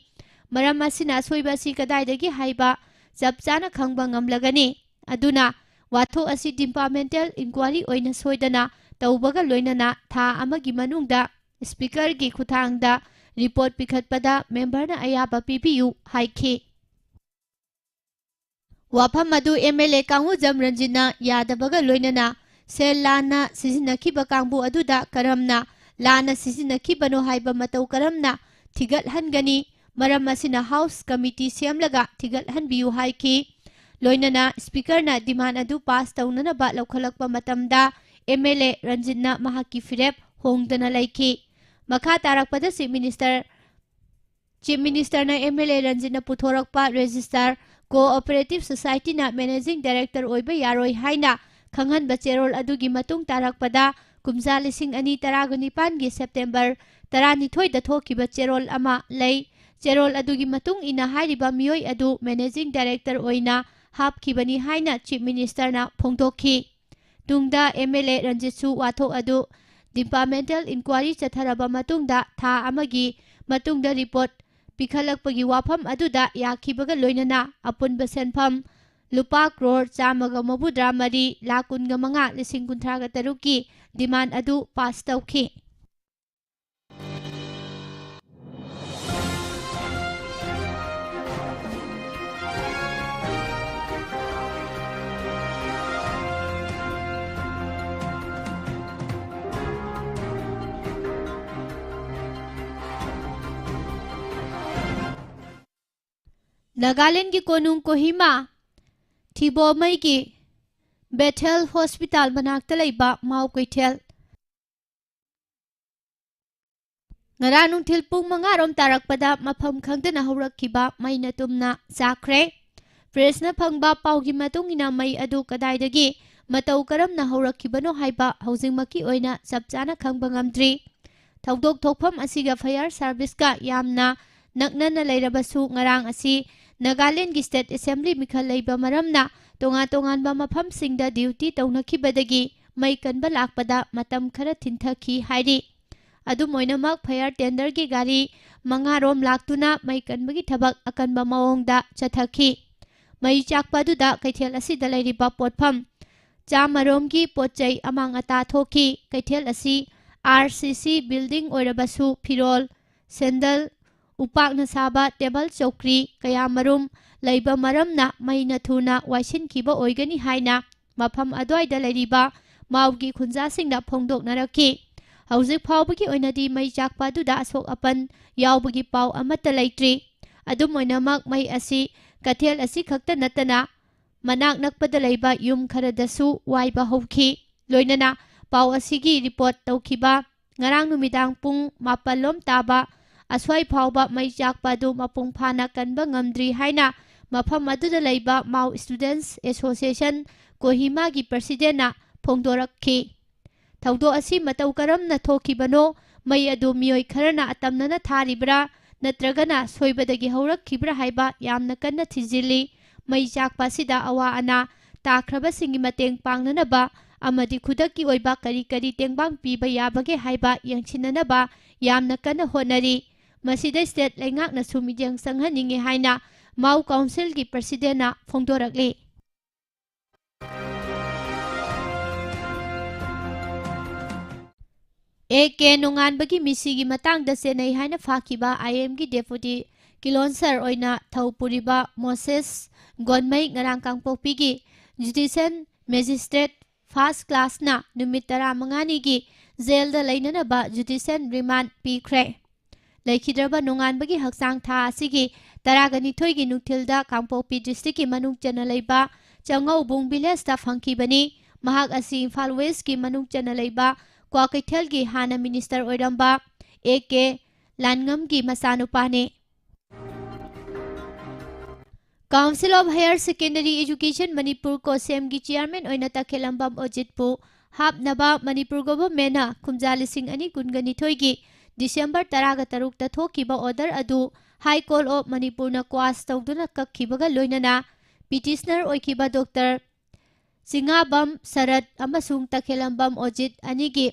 ꯃꯔꯝ ꯑꯁꯤꯅ ꯑꯁꯣꯏꯕ ꯑꯁꯤ ꯀꯗꯥꯏꯗꯒꯤ ꯍꯥꯏꯕ ꯆꯞ ꯆꯥꯅ ꯈꯪꯕ ꯉꯝꯂꯒꯅꯤ꯫ ꯑꯗꯨꯅ ꯋꯥꯊꯣꯛ ꯑꯁꯤ departmental inquiry ꯑꯣꯏꯅ ꯁꯣꯏꯗꯅ ꯇꯧꯕꯒ ꯂꯣꯏꯅꯅ ꯊꯥ ꯑꯃꯒꯤ ꯃꯅꯨꯡꯗ Speakerꯒꯤ ꯈꯨꯠꯊꯥꯡꯗ report ꯄꯤꯈꯠꯄꯗ memberꯅ ꯑꯌꯥꯕ ꯄꯤꯕꯤꯌꯨ ꯍꯥꯏꯈꯤ꯫ ꯋꯥꯐꯝ ꯑꯗꯨ MLA ꯀꯥꯡꯉꯨꯖꯝ ꯔꯟꯖꯤꯠꯅ ꯌꯥꯗꯕꯒ ꯂꯣꯏꯅꯅ ꯁꯦꯜ ꯂꯥꯟꯅ ꯁꯤꯖꯤꯟꯅꯈꯤꯕ ꯀꯥꯡꯕꯨ ꯑꯗꯨꯗ ꯀꯔꯝꯅ ꯂꯥꯟꯅ ꯁꯤꯖꯤꯟꯅꯈꯤꯕꯅꯣ ꯍꯥꯏꯕ ꯃꯇꯧ ꯀꯔꯝꯅ ꯊꯤꯒꯠꯍꯟꯒꯅꯤ? ꯃꯔꯝ ꯑꯁꯤꯅ House Committee ꯁꯦꯝꯂꯒ ꯊꯤꯒꯠꯍꯟꯕꯤꯌꯨ ꯍꯥꯏꯈꯤ꯫ ꯂꯣꯏꯅꯅ Speakerꯅ demand ꯑꯗꯨ pass ꯇꯧꯅꯅꯕ ꯂꯧꯈꯠꯂꯛꯄ ꯃꯇꯝꯗ MLA ꯔꯟꯖꯤꯠꯅ ꯃꯍꯥꯛꯀꯤ ꯐꯤꯔꯦꯞ ꯍꯣꯡꯗꯅ ꯂꯩꯈꯤ꯫ ꯃꯈꯥ ꯇꯥꯔꯛꯄꯗ Chief Minister Chief Ministerꯅ MLA ꯔꯟꯖꯤꯠꯅ ꯄꯨꯊꯣꯔꯛꯄ Register Cooperative Societyꯅ Managing Director ꯑꯣꯏꯕ ꯌꯥꯔꯣꯏ ꯍꯥꯏꯅ ꯈꯪꯍꯟꯕ ꯆꯦꯔꯣꯜ ꯑꯗꯨꯒꯤ ꯃꯇꯨꯡ ꯇꯥꯔꯛꯄꯗ ꯀꯨꯝꯖꯥ ꯂꯤꯁꯤꯡ ꯑꯅꯤ ꯇꯔꯥꯅꯤꯄꯥꯟꯒꯤ September ꯇꯔꯥꯅꯤꯊꯣꯏꯗ ꯊꯣꯛꯈꯤꯕ ꯆꯦꯔꯣꯜ ꯑꯃ ꯂꯩ꯫ ꯆꯦꯔꯣꯜ ꯑꯗꯨꯒꯤ ꯃꯇꯨꯡ ꯏꯟꯅ ꯍꯥꯏꯔꯤꯕ ꯃꯤꯑꯣꯏ ꯑꯗꯨ Managing Director ꯑꯣꯏꯅ ꯍꯥꯞꯈꯤꯕꯅꯤ ꯍꯥꯏꯅ Chief Ministerꯅ ꯐꯣꯡꯗꯣꯛꯈꯤ꯫ ꯇꯨꯡꯗ MLA ꯔꯟꯖꯤꯠꯁꯨ ꯋꯥꯊꯣꯛ ꯑꯗꯨ departmental inquiry ꯆꯠꯊꯔꯕ ꯃꯇꯨꯡꯗ ꯊꯥ ꯑꯃꯒꯤ ꯃꯇꯨꯡꯗ report ꯄꯤꯈꯠꯂꯛꯄꯒꯤ ꯋꯥꯐꯝ ꯑꯗꯨꯗ ꯌꯥꯈꯤꯕꯒ ꯂꯣꯏꯅꯅ ꯑꯄꯨꯟꯕ ꯁꯦꯟꯐꯝ ꯂꯨꯄꯥ ꯀ꯭ꯔꯣꯔ ꯆꯥꯝꯃꯒ ꯃꯧꯗ꯭ꯔꯥ ꯃꯔꯤ ꯂꯥꯈ ꯀꯨꯟꯒ ꯃꯉꯥ ꯂꯤꯁꯤꯡ ꯀꯨꯟꯊ꯭ꯔꯥꯒ ꯇꯔꯨꯛꯀꯤ demand ꯑꯗꯨ pass ꯇꯧꯈꯤ꯫ ꯅꯥꯒꯥꯂꯦꯟꯒꯤ ꯀꯣꯅꯨꯡ ꯀꯣꯍꯤꯃꯥ ꯊꯤꯕꯣꯃꯩꯒꯤ ꯕꯦꯊꯦꯜ ꯍꯣꯁꯄꯤꯇꯥꯜ ꯃꯅꯥꯛꯇ ꯂꯩꯕ ꯃꯥꯎ ꯀꯩꯊꯦꯜ꯫ ꯉꯔꯥꯡ ꯅꯨꯡꯊꯤꯜ ꯄꯨꯡ ꯃꯉꯥ ꯔꯣꯝ ꯇꯥꯔꯛꯄꯗ ꯃꯐꯝ ꯈꯪꯗꯅ ꯍꯧꯔꯛꯈꯤꯕ ꯃꯩꯅ ꯇꯨꯝꯅ ꯆꯥꯛꯈ꯭ꯔꯦ꯫ ꯄ꯭ꯔꯦꯁꯅ ꯐꯪꯕ ꯄꯥꯎꯒꯤ ꯃꯇꯨꯡ ꯏꯟꯅ ꯃꯩ ꯑꯗꯨ ꯀꯗꯥꯏꯗꯒꯤ ꯃꯇꯧ ꯀꯔꯝꯅ ꯍꯧꯔꯛꯈꯤꯕꯅꯣ ꯍꯥꯏꯕ ꯍꯧꯖꯤꯛꯃꯛꯀꯤ ꯑꯣꯏꯅ ꯆꯞ ꯆꯥꯅ ꯈꯪꯕ ꯉꯝꯗ꯭ꯔꯤ꯫ ꯊꯧꯗꯣꯛ ꯊꯣꯛꯐꯝ ꯑꯁꯤꯒ ꯐꯌꯔ ꯁꯥꯔꯚꯤꯁꯀ ꯌꯥꯝꯅ ꯅꯛꯅꯅ ꯂꯩꯔꯕꯁꯨ ꯉꯔꯥꯡ ꯑꯁꯤ ꯅꯥꯒꯥꯂꯦꯟꯒꯤ ꯁ꯭ꯇꯦꯠ ꯑꯦꯁꯦꯝꯕ꯭ꯂꯤ ꯃꯤꯈꯜ ꯂꯩꯕ ꯃꯔꯝꯅ ꯇꯣꯉꯥꯟ ꯇꯣꯉꯥꯟꯕ ꯃꯐꯝꯁꯤꯡꯗ ꯗ꯭ꯌꯨꯇꯤ ꯇꯧꯅꯈꯤꯕꯗꯒꯤ ꯃꯩ ꯀꯟꯕ ꯂꯥꯛꯄꯗ ꯃꯇꯝ ꯈꯔ ꯊꯤꯟꯊꯈꯤ ꯍꯥꯏꯔꯤ꯫ ꯑꯗꯨꯝ ꯑꯣꯏꯅꯃꯛ, ꯐꯌꯔ ꯇꯦꯟꯗꯔꯒꯤ ꯒꯥꯔꯤ ꯃꯉꯥꯔꯣꯝ ꯂꯥꯛꯇꯨꯅ ꯃꯩ ꯀꯟꯕꯒꯤ ꯊꯕꯛ ꯑꯀꯟꯕ ꯃꯑꯣꯡꯗ ꯆꯠꯊꯈꯤ꯫ ꯃꯩ ꯆꯥꯛꯄ ꯑꯗꯨꯗ ꯀꯩꯊꯦꯜ ꯑꯁꯤꯗ ꯂꯩꯔꯤꯕ ꯄꯣꯠꯐꯝ ꯆꯥꯝꯃꯔꯣꯝꯒꯤ ꯄꯣꯠ ꯆꯩ ꯑꯃꯥꯡ ꯑꯇꯥ ꯊꯣꯛꯈꯤ꯫ ꯀꯩꯊꯦꯜ ꯑꯁꯤ ꯑꯥꯔ ꯁꯤ ꯁꯤ ꯕꯤꯜꯗꯤꯡ ꯑꯣꯏꯔꯕꯁꯨ ꯐꯤꯔꯣꯜ, ꯁꯦꯟꯗꯜ, ꯎꯄꯥꯛꯅ ꯁꯥꯕ ꯇꯦꯕꯜ ꯆꯧꯀ꯭ꯔꯤ ꯀꯌꯥꯃꯔꯨꯝ ꯂꯩꯕ ꯃꯔꯝꯅ ꯃꯩꯅ ꯊꯨꯅ ꯋꯥꯏꯁꯤꯟꯈꯤꯕ ꯑꯣꯏꯒꯅꯤ ꯍꯥꯏꯅ ꯃꯐꯝ ꯑꯗꯨꯋꯥꯏꯗ ꯂꯩꯔꯤꯕ ꯃꯥꯎꯒꯤ ꯈꯨꯟꯖꯥꯁꯤꯡꯅ ꯐꯣꯡꯗꯣꯛꯅꯔꯛꯈꯤ꯫ ꯍꯧꯖꯤꯛ ꯐꯥꯎꯕꯒꯤ ꯑꯣꯏꯅꯗꯤ ꯃꯩ ꯆꯥꯛꯄ ꯑꯗꯨꯗ ꯑꯁꯣꯛ ꯑꯄꯟ ꯌꯥꯎꯕꯒꯤ ꯄꯥꯎ ꯑꯃꯠꯇ ꯂꯩꯇ꯭ꯔꯤ꯫ ꯑꯗꯨꯝ ꯑꯣꯏꯅꯃꯛ, ꯃꯩ ꯑꯁꯤ ꯀꯩꯊꯦꯜ ꯑꯁꯤ ꯈꯛꯇ ꯅꯠꯇꯅ ꯃꯅꯥꯛ ꯅꯛꯄꯗ ꯂꯩꯕ ꯌꯨꯝ ꯈꯔꯗꯁꯨ ꯋꯥꯏꯕ ꯍꯧꯈꯤ꯫ ꯂꯣꯏꯅꯅ ꯄꯥꯎ ꯑꯁꯤꯒꯤ ꯔꯤꯄꯣꯔꯠ ꯇꯧꯈꯤꯕ ꯉꯔꯥꯡ ꯅꯨꯃꯤꯗꯥꯡ ꯄꯨꯡ ꯃꯥꯄꯜ ꯂꯣꯝ ꯇꯥꯕ ꯑꯁ꯭ꯋꯥꯏ ꯐꯥꯎꯕ ꯃꯩ ꯆꯥꯛꯄ ꯑꯗꯨ ꯃꯄꯨꯡ ꯐꯥꯅ ꯀꯟꯕ ꯉꯝꯗ꯭ꯔꯤ ꯍꯥꯏꯅ ꯃꯐꯝ ꯑꯗꯨꯗ ꯂꯩꯕ ꯃꯥꯎ ꯁ꯭ꯇꯨꯗꯦꯟꯠꯁ ꯑꯦꯁꯣꯁꯤꯌꯦꯁꯟ ꯀꯣꯍꯤꯃꯥꯒꯤ ꯄ꯭ꯔꯁꯤꯗꯦꯟꯠꯅ ꯐꯣꯡꯗꯣꯔꯛꯈꯤ꯫ ꯊꯧꯗꯣꯛ ꯑꯁꯤ ꯃꯇꯧ ꯀꯔꯝꯅ ꯊꯣꯛꯈꯤꯕꯅꯣ, ꯃꯩ ꯑꯗꯨ ꯃꯤꯑꯣꯏ ꯈꯔꯅ ꯑꯇꯝꯅꯅ ꯊꯥꯔꯤꯕ꯭ꯔꯥ ꯅꯠꯇ꯭ꯔꯒꯅ ꯁꯣꯏꯕꯗꯒꯤ ꯍꯧꯔꯛꯈꯤꯕ꯭ꯔꯥ ꯍꯥꯏꯕ ꯌꯥꯝꯅ ꯀꯟꯅ ꯊꯤꯖꯤꯜꯂꯤ꯫ ꯃꯩ ꯆꯥꯛꯄ ꯑꯁꯤꯗ ꯑꯋꯥ ꯑꯅꯥ ꯇꯥꯈ꯭ꯔꯕꯁꯤꯡꯒꯤ ꯃꯇꯦꯡ ꯄꯥꯡꯅꯅꯕ ꯑꯃꯗꯤ ꯈꯨꯗꯛꯀꯤ ꯑꯣꯏꯕ ꯀꯔꯤ ꯀꯔꯤ ꯇꯦꯡꯕꯥꯡ ꯄꯤꯕ ꯌꯥꯕꯒꯦ ꯍꯥꯏꯕ ꯌꯦꯡꯁꯤꯟꯅꯅꯕ ꯌꯥꯝꯅ ꯀꯟꯅ ꯍꯣꯠꯅꯔꯤ꯫ ꯃꯁꯤꯗ ꯁ꯭ꯇꯦꯠ ꯂꯩꯉꯥꯛꯅꯁꯨ ꯃꯤꯠꯌꯦꯡ ꯆꯪꯍꯟꯅꯤꯡꯏ ꯍꯥꯏꯅ ꯃꯥꯎ ꯀꯥꯎꯟꯁꯤꯜꯒꯤ ꯄ꯭ꯔꯁꯤꯗꯦꯟꯠꯅ ꯐꯣꯡꯗꯣꯔꯛꯂꯤ꯫ ꯑꯦ ꯀꯦ ꯅꯣꯡꯉꯥꯟꯕꯒꯤ ꯃꯤꯁꯤꯒꯤ ꯃꯇꯥꯡꯗ ꯆꯦꯟꯅꯩ ꯍꯥꯏꯅ ꯐꯥꯈꯤꯕ ꯑꯥꯏ ꯑꯦꯝꯒꯤ ꯗꯦꯄꯨꯇꯤ ꯀꯤꯂꯣꯟꯁꯔ ꯑꯣꯏꯅ ꯊꯧ ꯄꯨꯔꯤꯕ ꯃꯣꯁꯦꯁ ꯒꯣꯟꯃꯩ ꯉꯔꯥꯡ ꯀꯥꯡꯄꯣꯛꯄꯤꯒꯤ ꯖꯨꯗꯤꯁꯤꯌꯦꯜ ꯃꯦꯖꯤꯁꯇ꯭ꯔꯦꯠ ꯐꯥꯔꯁ ꯀ꯭ꯂꯥꯁꯅ ꯅꯨꯃꯤꯠ ꯇꯔꯥꯃꯉꯥꯅꯤꯒꯤ ꯖꯦꯜꯗ ꯂꯩꯅꯅꯕ ꯖꯨꯗꯤꯁꯤꯌꯦꯜ ꯔꯤꯃꯥꯟ ꯄꯤꯈ꯭ꯔꯦ꯫ ꯂꯩꯈꯤꯗ꯭ꯔꯕ ꯅꯣꯡꯉꯥꯟꯕꯒꯤ ꯍꯛꯆꯥꯡ ꯊꯥ ꯑꯁꯤꯒꯤ ꯇꯔꯥꯒ ꯅꯤꯊꯣꯏꯒꯤ ꯅꯨꯡꯊꯤꯜꯗ ꯀꯥꯡꯄꯣꯛꯄꯤ ꯗꯤꯁꯇ꯭ꯔꯤꯛꯀꯤ ꯃꯅꯨꯡ ꯆꯟꯅ ꯂꯩꯕ ꯆꯉꯧꯕꯨꯡ ꯚꯤꯂꯦꯖꯇ ꯐꯪꯈꯤꯕꯅꯤ꯫ ꯃꯍꯥꯛ ꯑꯁꯤ ꯏꯝꯐꯥꯜ ꯋꯦꯁꯀꯤ ꯃꯅꯨꯡ ꯆꯟꯅ ꯂꯩꯕ ꯀ꯭ꯋꯥꯀꯩꯊꯦꯜꯒꯤ ꯍꯥꯟꯅ ꯃꯤꯅꯤꯁꯇꯔ ꯑꯣꯏꯔꯝꯕ ꯑꯦ ꯀꯦ ꯂꯥꯟꯉꯝꯒꯤ ꯃꯆꯥꯅꯨꯄꯥꯅꯤ꯫ Council of Higher Secondary Education Manipur, ꯀꯣꯁꯦꯝꯒꯤ ꯆꯤꯌꯥꯔꯃꯦꯟ ꯑꯣꯏꯅ ꯇꯈꯦꯂꯝꯕꯝ ꯑꯣꯖꯤꯠꯄꯨ ꯍꯥꯞꯅꯕ ꯃꯅꯤꯄꯨꯔ ꯒꯣꯚꯔꯟꯃꯦꯟꯠꯅ ꯀꯨꯝꯖꯥ ꯂꯤꯁꯤꯡ ꯑꯅꯤ ꯀꯨꯟꯒ ꯅꯤꯊꯣꯏꯒꯤ ꯗꯤꯁꯦꯝꯕꯔ ꯇꯔꯥꯒ ꯇꯔꯨꯛꯇ ꯊꯣꯛꯈꯤꯕ ꯑꯣꯔꯗꯔ ꯑꯗꯨ High Court of ꯃꯅꯤꯄꯨꯔꯅ ꯀ꯭ꯋꯥꯁ ꯇꯧꯗꯨꯅ ꯀꯛꯈꯤꯕꯒ ꯂꯣꯏꯅꯅ ꯄꯤꯇꯤꯁꯅꯔ ꯑꯣꯏꯈꯤꯕ ꯗꯣꯛꯇꯔ ꯆꯤꯉꯥꯕꯝ ꯁꯔꯠ ꯑꯃꯁꯨꯡ ꯇꯈꯦꯂꯝꯕꯝ ꯑꯣꯖꯤꯠ ꯑꯅꯤꯒꯤ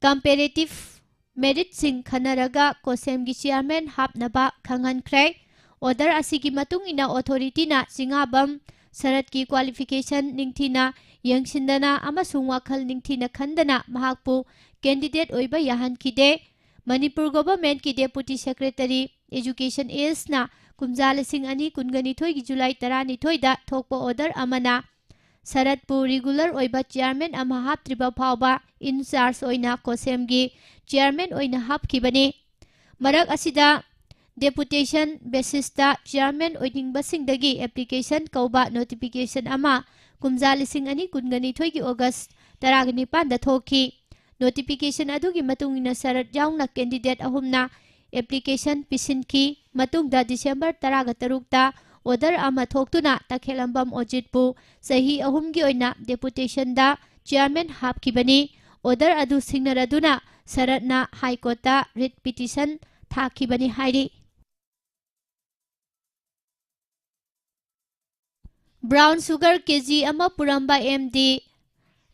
ꯀꯝꯄꯦꯔꯦꯇꯤꯚ ꯃꯦꯔꯤꯠꯁꯤꯡ ꯈꯟꯅꯔꯒ ꯀꯣꯁꯦꯝꯒꯤ ꯆꯤꯌꯥꯔꯃꯦꯟ ꯍꯥꯞꯅꯕ ꯈꯪꯍꯟꯈ꯭ꯔꯦ꯫ ꯑꯣꯔꯗꯔ ꯑꯁꯤꯒꯤ ꯃꯇꯨꯡ ꯏꯟꯅ ꯑꯣꯊꯣꯔꯤꯇꯤꯅ ꯆꯤꯉꯥꯕꯝ ꯁꯔꯠꯀꯤ ꯀ꯭ꯋꯥꯂꯤꯐꯤꯀꯦꯁꯟ ꯅꯤꯡꯊꯤꯅ ꯌꯦꯡꯁꯤꯟꯗꯅ ꯑꯃꯁꯨꯡ ꯋꯥꯈꯜ ꯅꯤꯡꯊꯤꯅ ꯈꯟꯗꯅ ꯃꯍꯥꯛꯄꯨ ꯀꯦꯟꯗꯤꯗꯦꯠ ꯑꯣꯏꯕ ꯌꯥꯍꯟꯈꯤꯗꯦ꯫ ꯃꯅꯤꯄꯨꯔ ꯒꯣꯚꯔꯟꯃꯦꯟꯠꯀꯤ ꯗꯦꯄꯨꯇꯤ ꯁꯦꯀ꯭ꯔꯦꯇꯔꯤ ꯑꯦꯖꯨꯀꯦꯁꯟ ꯑꯦꯁꯅ ꯀꯨꯝꯖꯥ ꯂꯤꯁꯤꯡ ꯑꯅꯤ ꯀꯨꯟꯒ ꯅꯤꯊꯣꯏꯒꯤ ꯖꯨꯂꯥꯏ ꯇꯔꯥꯅꯤꯊꯣꯏꯗ ꯊꯣꯛꯄ ꯑꯣꯔꯗꯔ ꯑꯃꯅ ꯁꯔꯠꯄꯨ ꯔꯤꯒꯨꯂꯔ ꯑꯣꯏꯕ ꯆꯤꯌꯥꯔꯃꯦꯟ ꯑꯃ ꯍꯥꯞꯇ꯭ꯔꯤꯕ ꯐꯥꯎꯕ ꯏꯟꯆꯥꯔꯖ ꯑꯣꯏꯅ ꯀꯣꯁꯦꯝꯒꯤ ꯆꯤꯌꯥꯔꯃꯦꯟ ꯑꯣꯏꯅ ꯍꯥꯞꯈꯤꯕꯅꯤ꯫ ꯃꯔꯛ ꯑꯁꯤꯗ ꯗꯦꯄꯨꯇꯦꯁꯟ ꯕꯦꯁꯤꯁꯇ ꯆꯤꯌꯥꯔꯃꯦꯟ ꯑꯣꯏꯅꯤꯡꯕꯁꯤꯡꯗꯒꯤ ꯑꯦꯄ꯭ꯂꯤꯀꯦꯁꯟ ꯀꯧꯕ ꯅꯣꯇꯤꯐꯤꯀꯦꯁꯟ ꯑꯃ ꯀꯨꯝꯖꯥ ꯂꯤꯁꯤꯡ ꯑꯅꯤ ꯀꯨꯟꯒ ꯅꯤꯊꯣꯏꯒꯤ ꯑꯣꯒꯁ ꯇꯔꯥꯒ ꯅꯤꯄꯥꯟꯗ ꯊꯣꯛꯈꯤ꯫ ꯅꯣꯇꯤꯐꯤꯀꯦꯁꯟ ꯑꯗꯨꯒꯤ ꯃꯇꯨꯡ ꯏꯟꯅ ꯁꯔꯠ ꯌꯥꯎꯅ ꯀꯦꯟꯗꯤꯗꯦꯠ ꯑꯍꯨꯝꯅ ꯑꯦꯄ꯭ꯂꯤꯀꯦꯁꯟ ꯄꯤꯁꯤꯟꯈꯤ꯫ ꯃꯇꯨꯡꯗ ꯗꯤꯁꯦꯝꯕꯔ ꯇꯔꯥꯒ ꯇꯔꯨꯛꯇ ꯑꯣꯔꯗꯔ ꯑꯃ ꯊꯣꯛꯇꯨꯅ ꯇꯈꯦꯂꯝꯕꯝ ꯑꯣꯖꯤꯠꯄꯨ ꯆꯍꯤ ꯑꯍꯨꯝꯒꯤ ꯑꯣꯏꯅ ꯗꯦꯄꯨꯇꯦꯁꯟꯗ ꯆꯤꯌꯥꯔꯃꯦꯟ ꯍꯥꯞꯈꯤꯕꯅꯤ꯫ ꯑꯣꯔꯗꯔ ꯑꯗꯨ ꯁꯤꯡꯅꯔꯗꯨꯅ ꯁꯔꯠꯅ ꯍꯥꯏ ꯀꯣꯔꯠꯇ ꯔꯤꯠ ꯄꯤꯇꯤꯁꯟ ꯊꯥꯈꯤꯕꯅꯤ ꯍꯥꯏꯔꯤ꯫ ꯕ꯭ꯔꯥꯎꯟ ꯁꯨꯒꯔ ꯀꯦꯖꯤ ꯑꯃ ꯄꯨꯔꯝꯕ ꯑꯦꯝ ꯗꯤ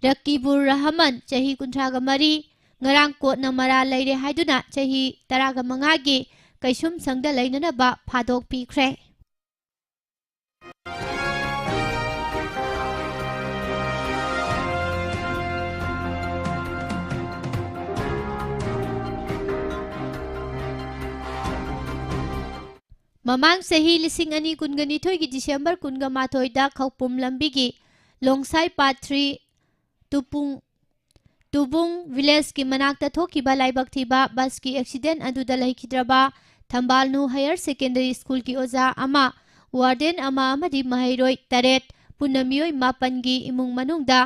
ꯔꯀꯤꯕꯨꯔ ꯔꯍꯃꯟ, ꯆꯍꯤ ꯀꯨꯟꯊ꯭ꯔꯥꯒ ꯃꯔꯤ, ꯉꯔꯥꯡ ꯀꯣꯔꯠꯅ ꯃꯔꯥꯜ ꯂꯩꯔꯦ ꯍꯥꯏꯗꯨꯅ ꯆꯍꯤ ꯇꯔꯥꯒ ꯃꯉꯥꯒꯤ ꯀꯩꯁꯨꯝꯁꯪꯗ ꯂꯩꯅꯅꯕ ꯐꯥꯗꯣꯛꯄꯤꯈ꯭ꯔꯦ꯫ ꯃꯃꯥꯡ ꯆꯍꯤ ꯂꯤꯁꯤꯡ ꯑꯅꯤ ꯀꯨꯟꯒ ꯅꯤꯊꯣꯏꯒꯤ ꯗꯤꯁꯦꯝꯕꯔ ꯀꯨꯟꯒ ꯃꯥꯊꯣꯏꯗ ꯈꯧꯄꯨꯝ ꯂꯝꯕꯤꯒꯤ ꯂꯣꯡꯁꯥꯏ ꯄꯥꯠ ꯊ꯭ꯔꯤ ꯇꯨꯄꯨꯡ, ꯇꯨꯕꯨꯡ ꯚꯤꯂꯦꯖꯀꯤ ꯃꯅꯥꯛꯇ ꯊꯣꯛꯈꯤꯕ ꯂꯥꯏꯕꯛ ꯊꯤꯕ ꯕꯁꯀꯤ ꯑꯦꯛꯁꯤꯗꯦꯟ ꯑꯗꯨꯗ ꯂꯩꯈꯤꯗ꯭ꯔꯕ ꯊꯝꯕꯥꯜꯅꯨ ꯍꯥꯌꯔ ꯁꯦꯀꯦꯟꯗꯔꯤ ꯁ꯭ꯀꯨꯜꯒꯤ ꯑꯣꯖꯥ ꯑꯃ, ꯋꯥꯔꯗꯦꯟ ꯑꯃ ꯑꯃꯗꯤ ꯃꯍꯩꯔꯣꯏ ꯇꯔꯦꯠ, ꯄꯨꯟꯅ ꯃꯤꯑꯣꯏ ꯃꯥꯄꯟꯒꯤ ꯏꯃꯨꯡ ꯃꯅꯨꯡꯗ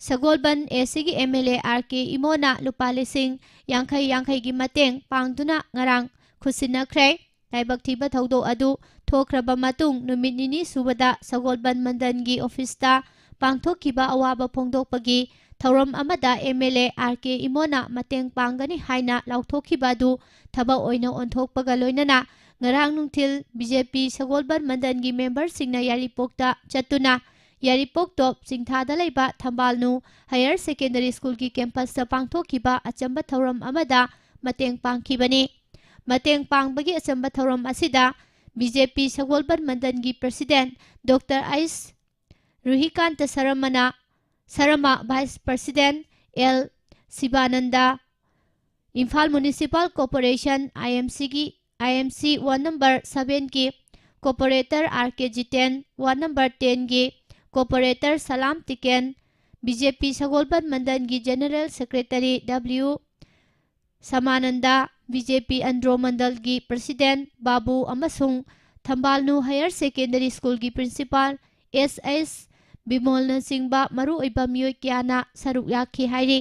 ꯁꯒꯣꯜꯕꯟ ꯑꯦꯁꯤꯒꯤ ꯑꯦꯝ ꯑꯦꯜ ꯑꯦ ꯑꯥꯔ ꯀꯦ ꯏꯃꯣꯅ ꯂꯨꯄꯥ ꯂꯤꯁꯤꯡ ꯌꯥꯡꯈꯩ ꯌꯥꯡꯈꯩꯒꯤ ꯃꯇꯦꯡ ꯄꯥꯡꯗꯨꯅ ꯉꯔꯥꯡ ꯈꯨꯠꯁꯤꯟꯅꯈ꯭ꯔꯦ꯫ ꯂꯥꯏꯕꯛ ꯊꯤꯕ ꯊꯧꯗꯣꯛ ꯑꯗꯨ ꯊꯣꯛꯈ꯭ꯔꯕ ꯃꯇꯨꯡ ꯅꯨꯃꯤꯠ ꯅꯤꯅꯤ ꯁꯨꯕꯗ ꯁꯒꯣꯜꯕꯟ ꯃꯟꯗꯟꯒꯤ ꯑꯣꯐꯤꯁꯇ ꯄꯥꯡꯊꯣꯛꯈꯤꯕ ꯑꯋꯥꯕ ꯐꯣꯡꯗꯣꯛꯄꯒꯤ ꯊꯧꯔꯝ ꯑꯃꯗ ꯑꯦꯝ ꯑꯦꯜ ꯑꯦ ꯑꯥꯔ ꯀꯦ ꯏꯃꯣꯅ ꯃꯇꯦꯡ ꯄꯥꯡꯒꯅꯤ ꯍꯥꯏꯅ ꯂꯥꯎꯊꯣꯛꯈꯤꯕ ꯑꯗꯨ ꯊꯕꯛ ꯑꯣꯏꯅ ꯑꯣꯟꯊꯣꯛꯄꯒ ꯂꯣꯏꯅꯅ ꯉꯔꯥꯡ ꯅꯨꯡꯊꯤꯜ ꯕꯤ ꯖꯦ ꯄꯤ ꯁꯒꯣꯜꯕꯟ ꯃꯟꯗꯟꯒꯤ ꯃꯦꯝꯕꯔꯁꯤꯡꯅ ꯌꯥꯏꯔꯤꯄꯣꯛꯇ ꯆꯠꯇꯨꯅ ꯌꯥꯏꯔꯤꯄꯣꯛ ꯇꯣꯞ ꯆꯤꯡꯊꯥꯗ ꯂꯩꯕ ꯊꯝꯕꯥꯜꯅꯨ ꯍꯥꯌꯔ ꯁꯦꯀꯦꯟꯗꯔꯤ ꯁ꯭ꯀꯨꯜꯒꯤ ꯀꯦꯝꯄꯁꯇ ꯄꯥꯡꯊꯣꯛꯈꯤꯕ ꯑꯆꯝꯕ ꯊꯧꯔꯝ ꯑꯃꯗ ꯃꯇꯦꯡ ꯄꯥꯡꯈꯤꯕꯅꯤ꯫ ꯃꯇꯦꯡ ꯄꯥꯡꯕꯒꯤ ꯑꯆꯝꯕ ꯊꯧꯔꯝ ꯑꯁꯤꯗ ꯕꯤ ꯖꯦ ꯄꯤ ꯁꯒꯣꯜꯕꯟ ꯃꯟꯗꯟꯒꯤ ꯄ꯭ꯔꯁꯤꯗꯦꯟꯠ ꯗꯣꯛꯇꯔ ꯑꯩꯁ ꯔꯨꯍꯤꯀꯥꯟꯇ ꯁꯔꯃꯅ, Sharma, vice president L Shibananda, Imphal municipal corporation, I M ꯁꯤꯒꯤ, I M C ward number ꯁꯚꯦꯟꯒꯤ corporator R K Jiten, ward number ꯇꯦꯟꯒꯤ corporator Salam Tiken, B J P Sagolband ꯃꯟꯗꯟꯒꯤ general secretary W Samananda, B J P Andro ꯃꯟꯗꯜꯒꯤ president Babu ꯑꯃꯁꯨꯡ Thambalnu higher secondary ꯁ꯭ꯀꯨꯜꯒꯤ principal S S ꯕꯤꯃꯣꯜꯅꯆꯤꯡꯕ ꯃꯔꯨꯑꯣꯏꯕ ꯃꯤꯑꯣꯏ ꯀꯌꯥꯅ ꯁꯔꯨꯛ ꯌꯥꯈꯤ ꯍꯥꯏꯔꯤ꯫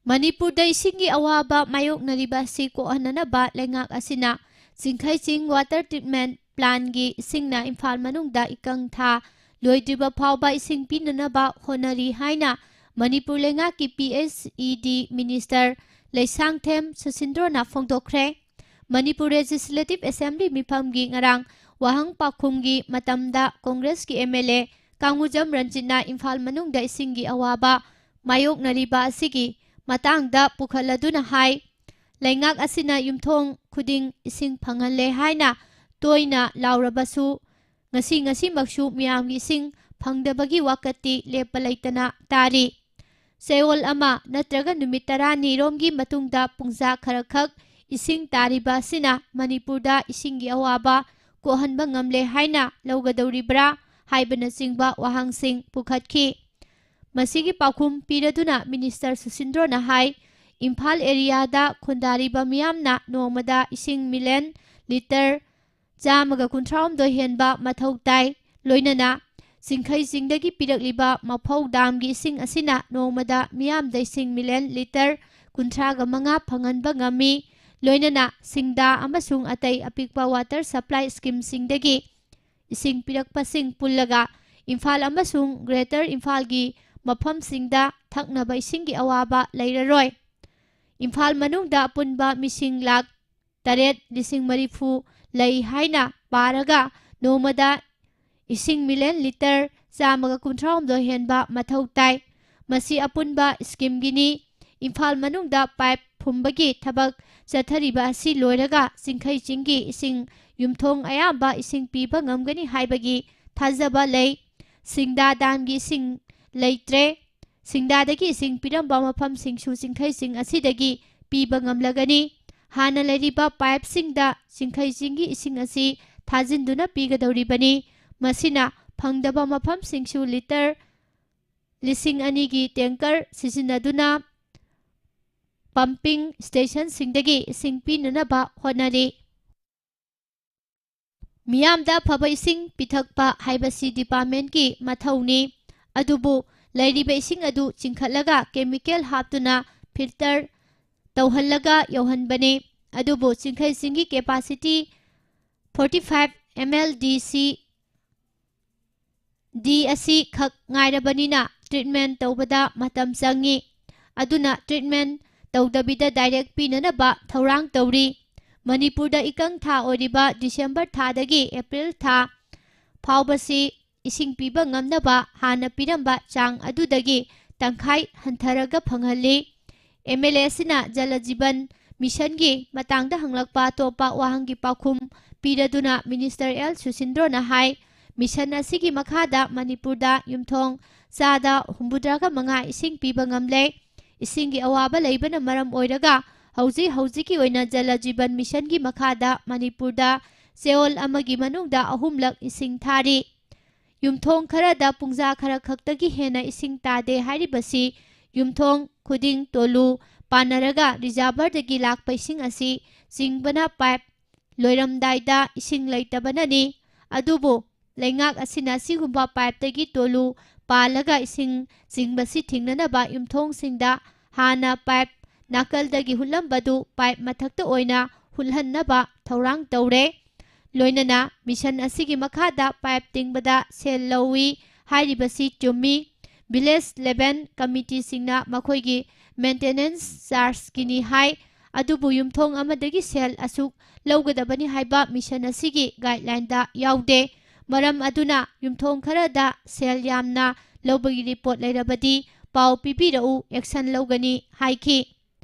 ꯃꯅꯤꯄꯨꯔꯗ ꯏꯁꯤꯡꯒꯤ ꯑꯋꯥꯕ ꯃꯥꯌꯣꯛꯅꯔꯤꯕ ꯑꯁꯤ ꯀꯣꯛꯍꯟꯅꯅꯕ ꯂꯩꯉꯥꯛ ꯑꯁꯤꯅ ꯆꯤꯡꯈꯩ ꯆꯤꯡ ꯋꯥꯇꯔ ꯇ꯭ꯔꯤꯠꯃꯦꯟꯠ ꯄ꯭ꯂꯥꯟꯠꯀꯤ ꯏꯁꯤꯡꯅ ꯏꯝꯐꯥꯜ ꯃꯅꯨꯡꯗ ꯏꯀꯪ ꯊꯥ ꯂꯣꯏꯗ꯭ꯔꯤꯕ ꯐꯥꯎꯕ ꯏꯁꯤꯡ ꯄꯤꯅꯅꯕ ꯍꯣꯠꯅꯔꯤ ꯍꯥꯏꯅ ꯃꯅꯤꯄꯨꯔ ꯂꯩꯉꯥꯛꯀꯤ P H E D minister Leishangthem ꯁꯨꯁꯤꯟꯗ꯭ꯔꯣꯅ ꯐꯣꯡꯗꯣꯛꯈ꯭ꯔꯦ꯫ ꯃꯅꯤꯄꯨꯔ ꯂꯦꯖꯤꯁꯂꯦꯇꯤꯚ ꯑꯦꯁꯦꯝꯕ꯭ꯂꯤ ꯃꯤꯐꯝꯒꯤ ꯉꯔꯥꯡ ꯋꯥꯍꯪ ꯄꯥꯎꯈꯨꯝꯒꯤ ꯃꯇꯝꯗ ꯀꯣꯡꯒ꯭ꯔꯦꯁꯀꯤ ꯑꯦꯝ ꯑꯦꯜ ꯑꯦ ꯀꯥꯡꯉꯨꯖꯝ ꯔꯟꯖꯤꯠꯅ ꯏꯝꯐꯥꯜ ꯃꯅꯨꯡꯗ ꯏꯁꯤꯡꯒꯤ ꯑꯋꯥꯕ ꯃꯥꯌꯣꯛꯅꯔꯤꯕ ꯑꯁꯤꯒꯤ ꯃꯇꯥꯡꯗ ꯄꯨꯈꯠꯂꯗꯨꯅ ꯍꯥꯏ, ꯂꯩꯉꯥꯛ ꯑꯁꯤꯅ ꯌꯨꯝꯊꯣꯡ ꯈꯨꯗꯤꯡ ꯏꯁꯤꯡ ꯐꯪꯍꯜꯂꯦ ꯍꯥꯏꯅ ꯇꯣꯏꯅ ꯂꯥꯎꯔꯕꯁꯨ, ꯉꯁꯤ ꯉꯁꯤꯃꯛꯁꯨ ꯃꯤꯌꯥꯝꯒꯤ ꯏꯁꯤꯡ ꯐꯪꯗꯕꯒꯤ ꯋꯥꯀꯠꯇꯤ ꯂꯦꯞꯄ ꯂꯩꯇꯅ ꯇꯥꯔꯤ꯫ ꯆꯌꯣꯜ ꯑꯃ ꯅꯠꯇ꯭ꯔꯒ ꯅꯨꯃꯤꯠ ꯇꯔꯥꯅꯤꯔꯣꯝꯒꯤ ꯃꯇꯨꯡꯗ ꯄꯨꯡꯖꯥ ꯈꯔꯈꯛ ꯏꯁꯤꯡ ꯇꯥꯔꯤꯕ ꯑꯁꯤꯅ ꯃꯅꯤꯄꯨꯔꯗ ꯏꯁꯤꯡꯒꯤ ꯑꯋꯥꯕ ꯀꯣꯛꯍꯟꯕ ꯉꯝꯂꯦ ꯍꯥꯏꯅ ꯂꯧꯒꯗꯧꯔꯤꯕ꯭ꯔꯥ ꯍꯥꯏꯕꯅꯆꯤꯡꯕ ꯋꯥꯍꯪꯁꯤꯡ ꯄꯨꯈꯠꯈꯤ꯫ ꯃꯁꯤꯒꯤ ꯄꯥꯎꯈꯨꯝ ꯄꯤꯔꯗꯨꯅ ꯃꯤꯅꯤꯁꯇꯔ ꯁꯨꯁꯤꯟꯗ꯭ꯔꯣꯅ ꯍꯥꯏ, ꯏꯝꯐꯥꯜ ꯑꯦꯔꯤꯌꯥꯗ ꯈꯨꯟꯗꯥꯔꯤꯕ ꯃꯤꯌꯥꯝꯅ ꯅꯣꯡꯃꯗ ꯏꯁꯤꯡ ꯃꯤꯂꯤꯌꯟ ꯂꯤꯇꯔ ꯆꯥꯝꯃꯒ ꯀꯨꯟꯊ꯭ꯔꯥꯍꯨꯝꯗꯣꯏ ꯍꯦꯟꯕ ꯃꯊꯧ ꯇꯥꯏ꯫ ꯂꯣꯏꯅꯅ ꯆꯤꯡꯈꯩ ꯆꯤꯡꯗꯒꯤ ꯄꯤꯔꯛꯂꯤꯕ ꯃꯐꯧ ꯗꯥꯝꯒꯤ ꯏꯁꯤꯡ ꯑꯁꯤꯅ ꯅꯣꯡꯃꯗ ꯃꯤꯌꯥꯝꯗ ꯏꯁꯤꯡ ꯃꯤꯂꯤꯌꯟ ꯂꯤꯇꯔ ꯀꯨꯟꯊ꯭ꯔꯥꯒ ꯃꯉꯥ ꯐꯪꯍꯟꯕ ꯉꯝꯃꯤ꯫ ꯂꯣꯏꯅꯅ ꯁꯤꯡꯗꯥ ꯑꯃꯁꯨꯡ ꯑꯇꯩ ꯑꯄꯤꯛꯄ ꯋꯥꯇꯔ ꯁꯄ꯭ꯂꯥꯏ ꯁ꯭ꯀꯤꯝꯁꯤꯡꯗꯒꯤ ꯏꯁꯤꯡ ꯄꯤꯔꯛꯄꯁꯤꯡ ꯄꯨꯜꯂꯒ ꯏꯝꯐꯥꯜ ꯑꯃꯁꯨꯡ ꯒ꯭ꯔꯦꯇꯔ ꯏꯝꯐꯥꯜꯒꯤ ꯃꯐꯝꯁꯤꯡꯗ ꯊꯛꯅꯕ ꯏꯁꯤꯡꯒꯤ ꯑꯋꯥꯕ ꯂꯩꯔꯔꯣꯏ꯫ ꯏꯝꯐꯥꯜ ꯃꯅꯨꯡꯗ ꯑꯄꯨꯟꯕ ꯃꯤꯁꯤꯡ ꯂꯥꯈ ꯇꯔꯦꯠ ꯂꯤꯁꯤꯡ ꯃꯔꯤꯐꯨ ꯂꯩ ꯍꯥꯏꯅ ꯄꯥꯔꯒ ꯅꯣꯡꯃꯗ ꯏꯁꯤꯡ ꯃꯤꯂꯤꯌꯟ ꯂꯤꯇꯔ ꯆꯥꯝꯃꯒ ꯀꯨꯟꯊ꯭ꯔꯥꯍꯨꯝꯗꯣꯏ ꯍꯦꯟꯕ ꯃꯊꯧ ꯇꯥꯏ꯫ ꯃꯁꯤ ꯑꯄꯨꯟꯕ ꯁ꯭ꯀꯤꯝꯒꯤꯅꯤ꯫ ꯏꯝꯐꯥꯜ ꯃꯅꯨꯡꯗ ꯄꯥꯏꯞ ꯐꯨꯝꯕꯒꯤ ꯊꯕꯛ ꯆꯠꯊꯔꯤꯕ ꯑꯁꯤ ꯂꯣꯏꯔꯒ ꯆꯤꯡꯈꯩ ꯆꯤꯡꯒꯤ ꯏꯁꯤꯡ ꯌꯨꯝꯊꯣꯡ ꯑꯌꯥꯝꯕ ꯏꯁꯤꯡ ꯄꯤꯕ ꯉꯝꯒꯅꯤ ꯍꯥꯏꯕꯒꯤ ꯊꯥꯖꯕ ꯂꯩ꯫ ꯁꯤꯡꯗꯥ ꯗꯥꯝꯒꯤ ꯏꯁꯤꯡ ꯂꯩꯇ꯭ꯔꯦ꯫ ꯁꯤꯡꯗꯥꯗꯒꯤ ꯏꯁꯤꯡ ꯄꯤꯔꯝꯕ ꯃꯐꯝꯁꯤꯡꯁꯨ ꯆꯤꯡꯈꯩꯁꯤꯡ ꯑꯁꯤꯗꯒꯤ ꯄꯤꯕ ꯉꯝꯂꯒꯅꯤ꯫ ꯍꯥꯟꯅ ꯂꯩꯔꯤꯕ ꯄꯥꯏꯞꯁꯤꯡꯗ ꯆꯤꯡꯈꯩꯁꯤꯡꯒꯤ ꯏꯁꯤꯡ ꯑꯁꯤ ꯊꯥꯖꯤꯟꯗꯨꯅ ꯄꯤꯒꯗꯧꯔꯤꯕꯅꯤ꯫ ꯃꯁꯤꯅ ꯐꯪꯗꯕ ꯃꯐꯝꯁꯤꯡꯁꯨ ꯂꯤꯇꯔ ꯂꯤꯁꯤꯡ ꯑꯅꯤꯒꯤ ꯇꯦꯡꯀꯔ ꯁꯤꯖꯤꯟꯅꯗꯨꯅ ꯄꯝꯄꯤꯡ ꯁ꯭ꯇꯦꯁꯟꯁꯤꯡꯗꯒꯤ ꯏꯁꯤꯡ ꯄꯤꯅꯅꯕ ꯍꯣꯠꯅꯔꯤ꯫ ꯃꯤꯌꯥꯝꯗ ꯑꯐꯕ ꯏꯁꯤꯡ ꯄꯤꯊꯛꯄ ꯍꯥꯏꯕꯁꯤ ꯗꯤꯄꯥꯔꯠꯃꯦꯟꯠꯀꯤ ꯃꯊꯧꯅꯤ꯫ ꯑꯗꯨꯕꯨ ꯂꯩꯔꯤꯕ ꯏꯁꯤꯡ ꯑꯗꯨ ꯆꯤꯡꯈꯠꯂꯒ ꯀꯦꯃꯤꯀꯦꯜ ꯍꯥꯞꯇꯨꯅ ꯐꯤꯜꯇꯔ ꯇꯧꯍꯜꯂꯒ ꯌꯧꯍꯟꯕꯅꯤ꯫ ꯑꯗꯨꯕꯨ ꯆꯤꯡꯈꯩꯁꯤꯡꯒꯤ capacity forty five M L D ꯁꯤ ꯗꯤ ꯑꯁꯤ ꯈꯛ ꯉꯥꯏꯔꯕꯅꯤꯅ ꯇ꯭ꯔꯤꯠꯃꯦꯟꯠ ꯇꯧꯕꯗ ꯃꯇꯝ ꯆꯪꯏ꯫ ꯑꯗꯨꯅ ꯇ꯭ꯔꯤꯠꯃꯦꯟꯠ ꯇꯧꯗꯕꯤꯗ ꯗꯥꯏꯔꯦꯛ ꯄꯤꯅꯅꯕ ꯊꯧꯔꯥꯡ ꯇꯧꯔꯤ꯫ ꯃꯅꯤꯄꯨꯔꯗ ꯏꯀꯪ ꯊꯥ ꯑꯣꯏꯔꯤꯕ ꯗꯤꯁꯦꯝꯕꯔ ꯊꯥꯗꯒꯤ ꯑꯦꯄ꯭ꯔꯤꯜ ꯊꯥ ꯐꯥꯎꯕꯁꯤ ꯏꯁꯤꯡ ꯄꯤꯕ ꯉꯝꯅꯕ ꯍꯥꯟꯅ ꯄꯤꯔꯝꯕ ꯆꯥꯡ ꯑꯗꯨꯗꯒꯤ ꯇꯪꯈꯥꯏ ꯍꯟꯊꯔꯒ ꯐꯪꯍꯜꯂꯤ꯫ ꯑꯦꯝ ꯑꯦꯜ ꯑꯦ ꯑꯁꯤꯅ ꯖꯂ ꯖꯤꯕꯟ ꯃꯤꯁꯟꯒꯤ ꯃꯇꯥꯡꯗ ꯍꯪꯂꯛꯄ ꯑꯇꯣꯞꯄ ꯋꯥꯍꯪꯒꯤ ꯄꯥꯎꯈꯨꯝ ꯄꯤꯔꯗꯨꯅ ꯃꯤꯅꯤꯁꯇꯔ ꯑꯦꯜ ꯁꯨꯁꯤꯟꯗ꯭ꯔꯣꯅ ꯍꯥꯏ, ꯃꯤꯁꯟ ꯑꯁꯤꯒꯤ ꯃꯈꯥꯗ ꯃꯅꯤꯄꯨꯔꯗ ꯌꯨꯝꯊꯣꯡ ꯆꯥꯗ ꯍꯨꯝꯐꯨꯇꯔꯥꯒ ꯃꯉꯥ ꯏꯁꯤꯡ ꯄꯤꯕ ꯉꯝꯂꯦ꯫ ꯏꯁꯤꯡꯒꯤ ꯑꯋꯥꯕ ꯂꯩꯕꯅ ꯃꯔꯝ ꯑꯣꯏꯔꯒ ꯍꯧꯖꯤꯛ ꯍꯧꯖꯤꯛꯀꯤ ꯑꯣꯏꯅ ꯖꯂ ꯖꯤꯕꯟ ꯃꯤꯁꯟꯒꯤ ꯃꯈꯥꯗ ꯃꯅꯤꯄꯨꯔꯗ ꯆꯌꯣꯜ ꯑꯃꯒꯤ ꯃꯅꯨꯡꯗ ꯑꯍꯨꯝꯂꯛ ꯏꯁꯤꯡ ꯊꯥꯔꯤ꯫ ꯌꯨꯝꯊꯣꯡ ꯈꯔꯗ ꯄꯨꯡꯖꯥ ꯈꯔ ꯈꯛꯇꯒꯤ ꯍꯦꯟꯅ ꯏꯁꯤꯡ ꯇꯥꯗꯦ ꯍꯥꯏꯔꯤꯕꯁꯤ ꯌꯨꯝꯊꯣꯡ ꯈꯨꯗꯤꯡ ꯇꯣꯂꯨ ꯄꯥꯟꯅꯔꯒ ꯔꯤꯖꯥꯔꯚꯔꯗꯒꯤ ꯂꯥꯛꯄ ꯏꯁꯤꯡ ꯑꯁꯤ ꯆꯤꯡꯕꯅ ꯄꯥꯏꯞ ꯂꯣꯏꯔꯝꯗꯥꯏꯗ ꯏꯁꯤꯡ ꯂꯩꯇꯕꯅꯅꯤ꯫ ꯑꯗꯨꯕꯨ ꯂꯩꯉꯥꯛ ꯑꯁꯤꯅ ꯑꯁꯤꯒꯨꯝꯕ ꯄꯥꯏꯞꯇꯒꯤ ꯇꯣꯂꯨ ꯄꯥꯜꯂꯒ ꯏꯁꯤꯡ ꯆꯤꯡꯕꯁꯤ ꯊꯤꯡꯅꯅꯕ ꯌꯨꯝꯊꯣꯡꯁꯤꯡꯗ ꯍꯥꯟꯅ ꯄꯥꯏꯞ ꯅꯥꯀꯜꯗꯒꯤ ꯍꯨꯠꯂꯝꯕꯗꯨ ꯄꯥꯏꯞ ꯃꯊꯛꯇ ꯑꯣꯏꯅ ꯍꯨꯠꯍꯟꯅꯕ ꯊꯧꯔꯥꯡ ꯇꯧꯔꯦ꯫ ꯂꯣꯏꯅꯅ ꯃꯤꯁꯟ ꯑꯁꯤꯒꯤ ꯃꯈꯥꯗ ꯄꯥꯏꯞ ꯇꯤꯡꯕꯗ ꯁꯦꯜ ꯂꯧꯏ ꯍꯥꯏꯔꯤꯕꯁꯤ ꯆꯨꯝꯃꯤ꯫ ꯚꯤꯂꯦꯖ ꯂꯦꯚꯦꯜ ꯀꯃꯤꯇꯤꯁꯤꯡꯅ ꯃꯈꯣꯏꯒꯤ ꯃꯦꯟꯇꯦꯅꯦꯟꯁ ꯆꯥꯔꯖꯀꯤꯅꯤ ꯍꯥꯏ꯫ ꯑꯗꯨꯕꯨ ꯌꯨꯝꯊꯣꯡ ꯑꯃꯗꯒꯤ ꯁꯦꯜ ꯑꯁꯨꯛ ꯂꯧꯒꯗꯕꯅꯤ ꯍꯥꯏꯕ ꯃꯤꯁꯟ ꯑꯁꯤꯒꯤ ꯒꯥꯏꯗꯂꯥꯏꯟꯗ ꯌꯥꯎꯗꯦ꯫ ꯃꯔꯝ ꯑꯗꯨꯅ ꯌꯨꯝꯊꯣꯡ ꯈꯔꯗ ꯁꯦꯜ ꯌꯥꯝꯅ ꯂꯧꯕꯒꯤ ꯔꯤꯄꯣꯔꯠ ꯂꯩꯔꯕꯗꯤ ꯄꯥꯎ ꯄꯤꯕꯤꯔꯛꯎ, ꯑꯦꯛꯁꯟ ꯂꯧꯒꯅꯤ ꯍꯥꯏꯈꯤ꯫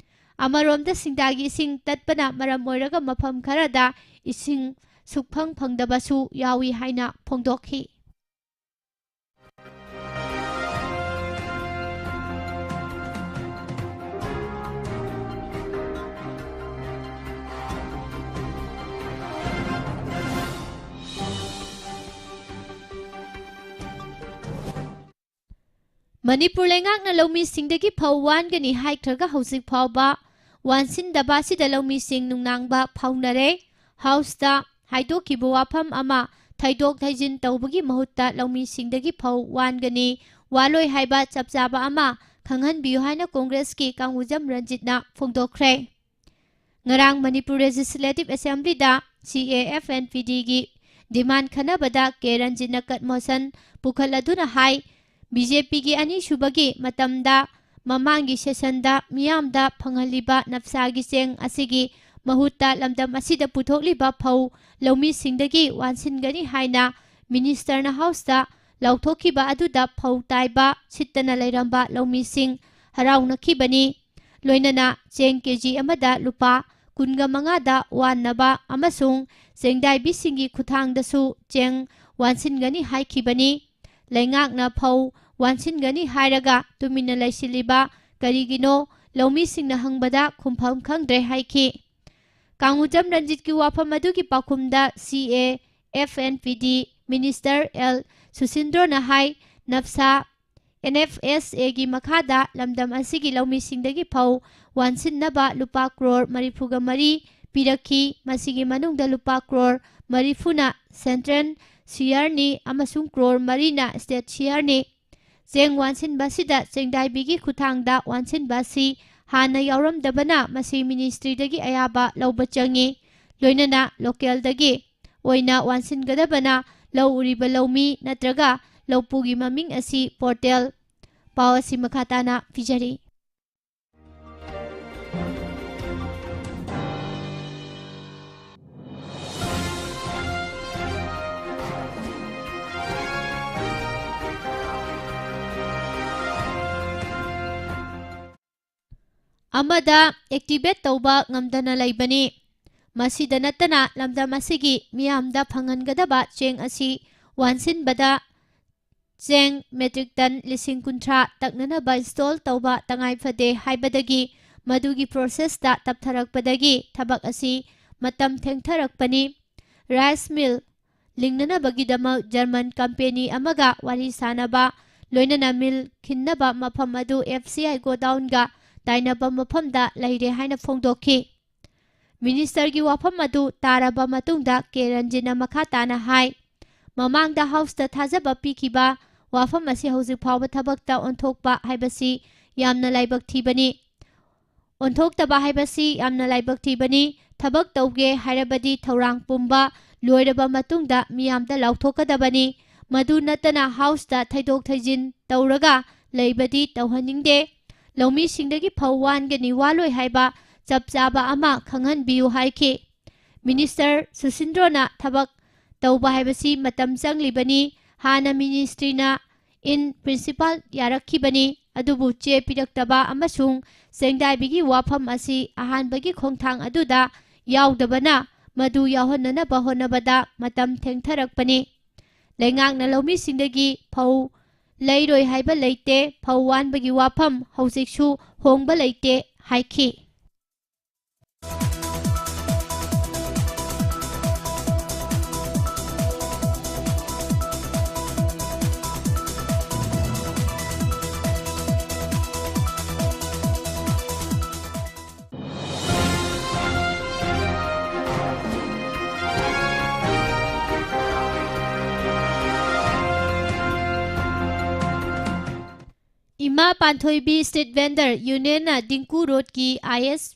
ꯑꯃꯔꯣꯝꯗ ꯁꯤꯡꯗꯥꯒꯤ ꯏꯁꯤꯡ ꯇꯠꯄꯅ ꯃꯔꯝ ꯑꯣꯏꯔꯒ ꯃꯐꯝ ꯈꯔꯗ ꯏꯁꯤꯡ ꯁꯨꯛꯐꯪ ꯐꯪꯗꯕꯁꯨ ꯌꯥꯎꯏ ꯍꯥꯏꯅ ꯐꯣꯡꯗꯣꯛꯈꯤ꯫ ꯃꯅꯤꯄꯨꯔ ꯂꯩꯉꯥꯛꯅ ꯂꯧꯃꯤꯁꯤꯡꯗꯒꯤ ꯐꯧ ꯋꯥꯟꯒꯅꯤ ꯍꯥꯏꯈ꯭ꯔꯒ ꯍꯧꯖꯤꯛ ꯐꯥꯎꯕ ꯋꯥꯟꯁꯤꯟꯗꯕ ꯑꯁꯤꯗ ꯂꯧꯃꯤꯁꯤꯡ ꯅꯨꯡꯅꯥꯡꯕ ꯐꯥꯎꯅꯔꯦ꯫ ꯍꯥꯎꯁꯇ ꯍꯥꯏꯗꯣꯛꯈꯤꯕ ꯋꯥꯐꯝ ꯑꯃ ꯊꯩꯗꯣꯛ ꯊꯩꯖꯤꯟ ꯇꯧꯕꯒꯤ ꯃꯍꯨꯠꯇ ꯂꯧꯃꯤꯁꯤꯡꯗꯒꯤ ꯐꯧ ꯋꯥꯟꯒꯅꯤ, ꯋꯥꯂꯣꯏ ꯍꯥꯏꯕ ꯆꯞ ꯆꯥꯕ ꯑꯃ ꯈꯪꯍꯟꯕꯤꯌꯨ ꯍꯥꯏꯅ ꯀꯣꯡꯒ꯭ꯔꯦꯁꯀꯤ ꯀꯥꯡꯕꯨꯖꯝ ꯔꯟꯖꯤꯠꯅ ꯐꯣꯡꯗꯣꯛꯈ꯭ꯔꯦ꯫ ꯉꯔꯥꯡ ꯃꯅꯤꯄꯨꯔ ꯂꯦꯖꯤꯁꯂꯦꯇꯤꯚ ꯑꯦꯁꯦꯝꯕ꯭ꯂꯤꯗ ꯁꯤ A F N P ꯗꯤꯒꯤ demand ꯈꯟꯅꯕꯗ K ꯔꯟꯖꯤꯠꯅ cut motion ꯄꯨꯈꯠꯂꯗꯨꯅ high, B J ꯄꯤꯒꯤ ꯑꯅꯤꯁꯨꯕꯒꯤ ꯃꯇꯝꯗ ꯃꯃꯥꯡꯒꯤ ꯁꯦꯁꯟꯗ ꯃꯤꯌꯥꯝꯗ ꯐꯪꯍꯜꯂꯤꯕ ꯅꯞꯁꯥꯒꯤ ꯆꯦꯡ ꯑꯁꯤꯒꯤ ꯃꯍꯨꯠꯇ ꯂꯝꯗꯝ ꯑꯁꯤꯗ ꯄꯨꯊꯣꯛꯂꯤꯕ ꯐꯧ ꯂꯧꯃꯤꯁꯤꯡꯗꯒꯤ ꯋꯥꯟꯁꯤꯟꯒꯅꯤ ꯍꯥꯏꯅ ꯃꯤꯅꯤꯁꯇꯔꯅ ꯍꯥꯎꯁꯇ ꯂꯥꯎꯊꯣꯛꯈꯤꯕ ꯑꯗꯨꯗ ꯐꯧ ꯇꯥꯏꯕ ꯁꯤꯠꯇꯅ ꯂꯩꯔꯝꯕ ꯂꯧꯃꯤꯁꯤꯡ ꯍꯔꯥꯎꯅꯈꯤꯕꯅꯤ꯫ ꯂꯣꯏꯅꯅ ꯆꯦꯡ ꯀꯦ ꯖꯤ ꯑꯃꯗ ꯂꯨꯄꯥ ꯀꯨꯟꯒ ꯃꯉꯥꯗ ꯋꯥꯟꯅꯕ ꯑꯃꯁꯨꯡ ꯆꯦꯡꯗꯥꯏꯕꯤꯁꯤꯡꯒꯤ ꯈꯨꯠꯊꯥꯡꯗꯁꯨ ꯆꯦꯡ ꯋꯥꯟꯁꯤꯟꯒꯅꯤ ꯍꯥꯏꯈꯤꯕꯅꯤ꯫ ꯂꯩꯉꯥꯛꯅ ꯐꯧ ꯋꯥꯟꯁꯤꯟꯒꯅꯤ ꯍꯥꯏꯔꯒ ꯇꯨꯃꯤꯟꯅ ꯂꯩꯁꯤꯜꯂꯤꯕ ꯀꯔꯤꯒꯤꯅꯣ? ꯂꯧꯃꯤꯁꯤꯡꯅ ꯍꯪꯕꯗ ꯈꯨꯝꯐꯝ ꯈꯪꯗ꯭ꯔꯦ ꯍꯥꯏꯈꯤ꯫ ꯀꯥꯡꯉꯨꯖꯝ ꯔꯟꯖꯤꯠꯀꯤ ꯋꯥꯐꯝ ꯑꯗꯨꯒꯤ ꯄꯥꯎꯈꯨꯝꯗ C A F N P D Minister L ꯁꯨꯁꯤꯟꯗ꯭ꯔꯣꯅ high, ꯅꯞꯁꯥ N F S Aꯒꯤ ꯃꯈꯥꯗ ꯂꯝꯗꯝ ꯑꯁꯤꯒꯤ ꯂꯧꯃꯤꯁꯤꯡꯗꯒꯤ ꯐꯧ ꯋꯥꯟꯁꯤꯟꯅꯕ ꯂꯨꯄꯥ ꯀ꯭ꯔꯣꯔ ꯃꯔꯤꯐꯨꯒ ꯃꯔꯤ ꯄꯤꯔꯛꯈꯤ꯫ ꯃꯁꯤꯒꯤ ꯃꯅꯨꯡꯗ ꯂꯨꯄꯥ ꯀ꯭ꯔꯣꯔ ꯃꯔꯤꯐꯨꯅ central shareꯅꯤ ꯑꯃꯁꯨꯡ ꯀ꯭ꯔꯣꯔ ꯃꯔꯤꯅ state shareꯅꯤ꯫ ꯆꯦꯡ ꯋꯥꯟꯁꯤꯟꯕꯁꯤꯗ ꯆꯦꯡꯗꯥꯏꯕꯤꯒꯤ ꯈꯨꯠꯊꯥꯡꯗ ꯋꯥꯟꯁꯤꯟꯕ ꯑꯁꯤ ꯍꯥꯟꯅ ꯌꯥꯎꯔꯝꯗꯕꯅ ꯃꯁꯤ ministryꯗꯒꯤ ꯑꯌꯥꯕ ꯂꯧꯕ ꯆꯪꯏ꯫ ꯂꯣꯏꯅꯅ localꯗꯒꯤ ꯑꯣꯏꯅ ꯋꯥꯟꯁꯤꯟꯒꯗꯕꯅ ꯂꯧ ꯎꯔꯤꯕ ꯂꯧꯃꯤ ꯅꯠꯇ꯭ꯔꯒ ꯂꯧꯄꯨꯒꯤ ꯃꯃꯤꯡ ꯑꯁꯤ portal꯫ ꯄꯥꯎ ꯑꯁꯤ ꯃꯈꯥ ꯇꯥꯅ ꯄꯤꯖꯔꯤ꯫ ꯑꯃꯗ activate ꯇꯧꯕ ꯉꯝꯗꯅ ꯂꯩꯕꯅꯤ꯫ ꯃꯁꯤꯗ ꯅꯠꯇꯅ ꯂꯝꯗꯝ ꯑꯁꯤꯒꯤ ꯃꯤꯌꯥꯝꯗ ꯐꯪꯍꯟꯒꯗꯕ ꯆꯦꯡ ꯑꯁꯤ ꯋꯥꯟꯁꯤꯟꯕꯗ ꯆꯦꯡ metric ton ꯂꯤꯁꯤꯡ ꯀꯨꯟꯊ꯭ꯔꯥ ꯇꯛꯅꯅꯕ install ꯇꯧꯕ ꯇꯉꯥꯏ ꯐꯗꯦ ꯍꯥꯏꯕꯗꯒꯤ ꯃꯗꯨꯒꯤ processꯇ ꯇꯞꯊꯔꯛꯄꯗꯒꯤ ꯊꯕꯛ ꯑꯁꯤ ꯃꯇꯝ ꯊꯦꯡꯊꯔꯛꯄꯅꯤ꯫ Rice mill ꯂꯤꯡꯅꯅꯕꯒꯤꯗꯃꯛ German company ꯑꯃꯒ ꯋꯥꯔꯤ ꯁꯥꯅꯕ, ꯂꯣꯏꯅꯅ mill ꯈꯤꯟꯅꯕ ꯃꯐꯝ ꯑꯗꯨ F C I godownꯒ ꯇꯥꯏꯅꯕ ꯃꯐꯝꯗ ꯂꯩꯔꯦ ꯍꯥꯏꯅ ꯐꯣꯡꯗꯣꯛꯈꯤ꯫ Ministerꯒꯤ ꯋꯥꯐꯝ ꯑꯗꯨ ꯇꯥꯔꯕ ꯃꯇꯨꯡꯗ K ꯔꯟꯖꯤꯠꯅ ꯃꯈꯥ ꯇꯥꯅ ꯍꯥꯏ, ꯃꯃꯥꯡꯗ Houseꯇ ꯊꯥꯖꯕ ꯄꯤꯈꯤꯕ ꯋꯥꯐꯝ ꯑꯁꯤ ꯍꯧꯖꯤꯛ ꯐꯥꯎꯕ ꯊꯕꯛꯇ ꯑꯣꯟꯊꯣꯛꯄ ꯍꯥꯏꯕꯁꯤ ꯌꯥꯝꯅ ꯂꯥꯏꯕꯛ ꯊꯤꯕꯅꯤ꯫ ꯑꯣꯟꯊꯣꯛꯇꯕ ꯍꯥꯏꯕꯁꯤ ꯌꯥꯝꯅ ꯂꯥꯏꯕꯛ ꯊꯤꯕꯅꯤ꯫ ꯊꯕꯛ ꯇꯧꯒꯦ ꯍꯥꯏꯔꯕꯗꯤ ꯊꯧꯔꯥꯡ ꯄꯨꯝꯕ ꯂꯣꯏꯔꯕ ꯃꯇꯨꯡꯗ ꯃꯤꯌꯥꯝꯗ ꯂꯥꯎꯊꯣꯛꯀꯗꯕꯅꯤ꯫ ꯃꯗꯨ ꯅꯠꯇꯅ Houseꯇ ꯊꯩꯗꯣꯛ ꯊꯩꯖꯤꯟ ꯇꯧꯔꯒ ꯂꯩꯕꯗꯤ ꯇꯧꯍꯟꯅꯤꯡꯗꯦ꯫ ꯂꯧꯃꯤꯁꯤꯡꯗꯒꯤ ꯐꯧ ꯋꯥꯟꯒꯅꯤ ꯋꯥꯂꯣꯏ ꯍꯥꯏꯕ ꯆꯞ ꯆꯥꯕ ꯑꯃ ꯈꯪꯍꯟꯕꯤꯌꯨ ꯍꯥꯏꯈꯤ꯫ Minister ꯁꯨꯁꯤꯟꯗ꯭ꯔꯣꯅ ꯊꯕꯛ ꯇꯧꯕ ꯍꯥꯏꯕꯁꯤ ꯃꯇꯝ ꯆꯪꯂꯤꯕꯅꯤ꯫ ꯍꯥꯟꯅ ministryꯅ in principle ꯌꯥꯔꯛꯈꯤꯕꯅꯤ, ꯑꯗꯨꯕꯨ ꯆꯦ ꯄꯤꯔꯛꯇꯕ ꯑꯃꯁꯨꯡ ꯆꯦꯡꯗꯥꯏꯕꯤꯒꯤ ꯋꯥꯐꯝ ꯑꯁꯤ ꯑꯍꯥꯟꯕꯒꯤ ꯈꯣꯡꯊꯥꯡ ꯑꯗꯨꯗ ꯌꯥꯎꯗꯕꯅ ꯃꯗꯨ ꯌꯥꯎꯍꯟꯅꯅꯕ ꯍꯣꯠꯅꯕꯗ ꯃꯇꯝ ꯊꯦꯡꯊꯔꯛꯄꯅꯤ꯫ ꯂꯩꯉꯥꯛꯅ ꯂꯧꯃꯤꯁꯤꯡꯗꯒꯤ ꯐꯧ ꯂꯩꯔꯣꯏ ꯍꯥꯏꯕ ꯂꯩꯇꯦ, ꯐꯧ ꯋꯥꯟꯕꯒꯤ ꯋꯥꯐꯝ ꯍꯧꯖꯤꯛꯁꯨ ꯍꯣꯡꯕ ꯂꯩꯇꯦ ꯍꯥꯏꯈꯤ꯫ ꯏꯃꯥ ꯄꯥꯟꯊꯣꯏꯕꯤ ꯁ꯭ꯇ꯭ꯔꯤꯠ ꯚꯦꯟꯗꯔ ꯌꯨꯅꯤꯌꯟꯅ ꯗꯤꯡꯀꯨ ꯔꯣꯗꯀꯤ ꯑꯥꯏ ꯑꯦꯁ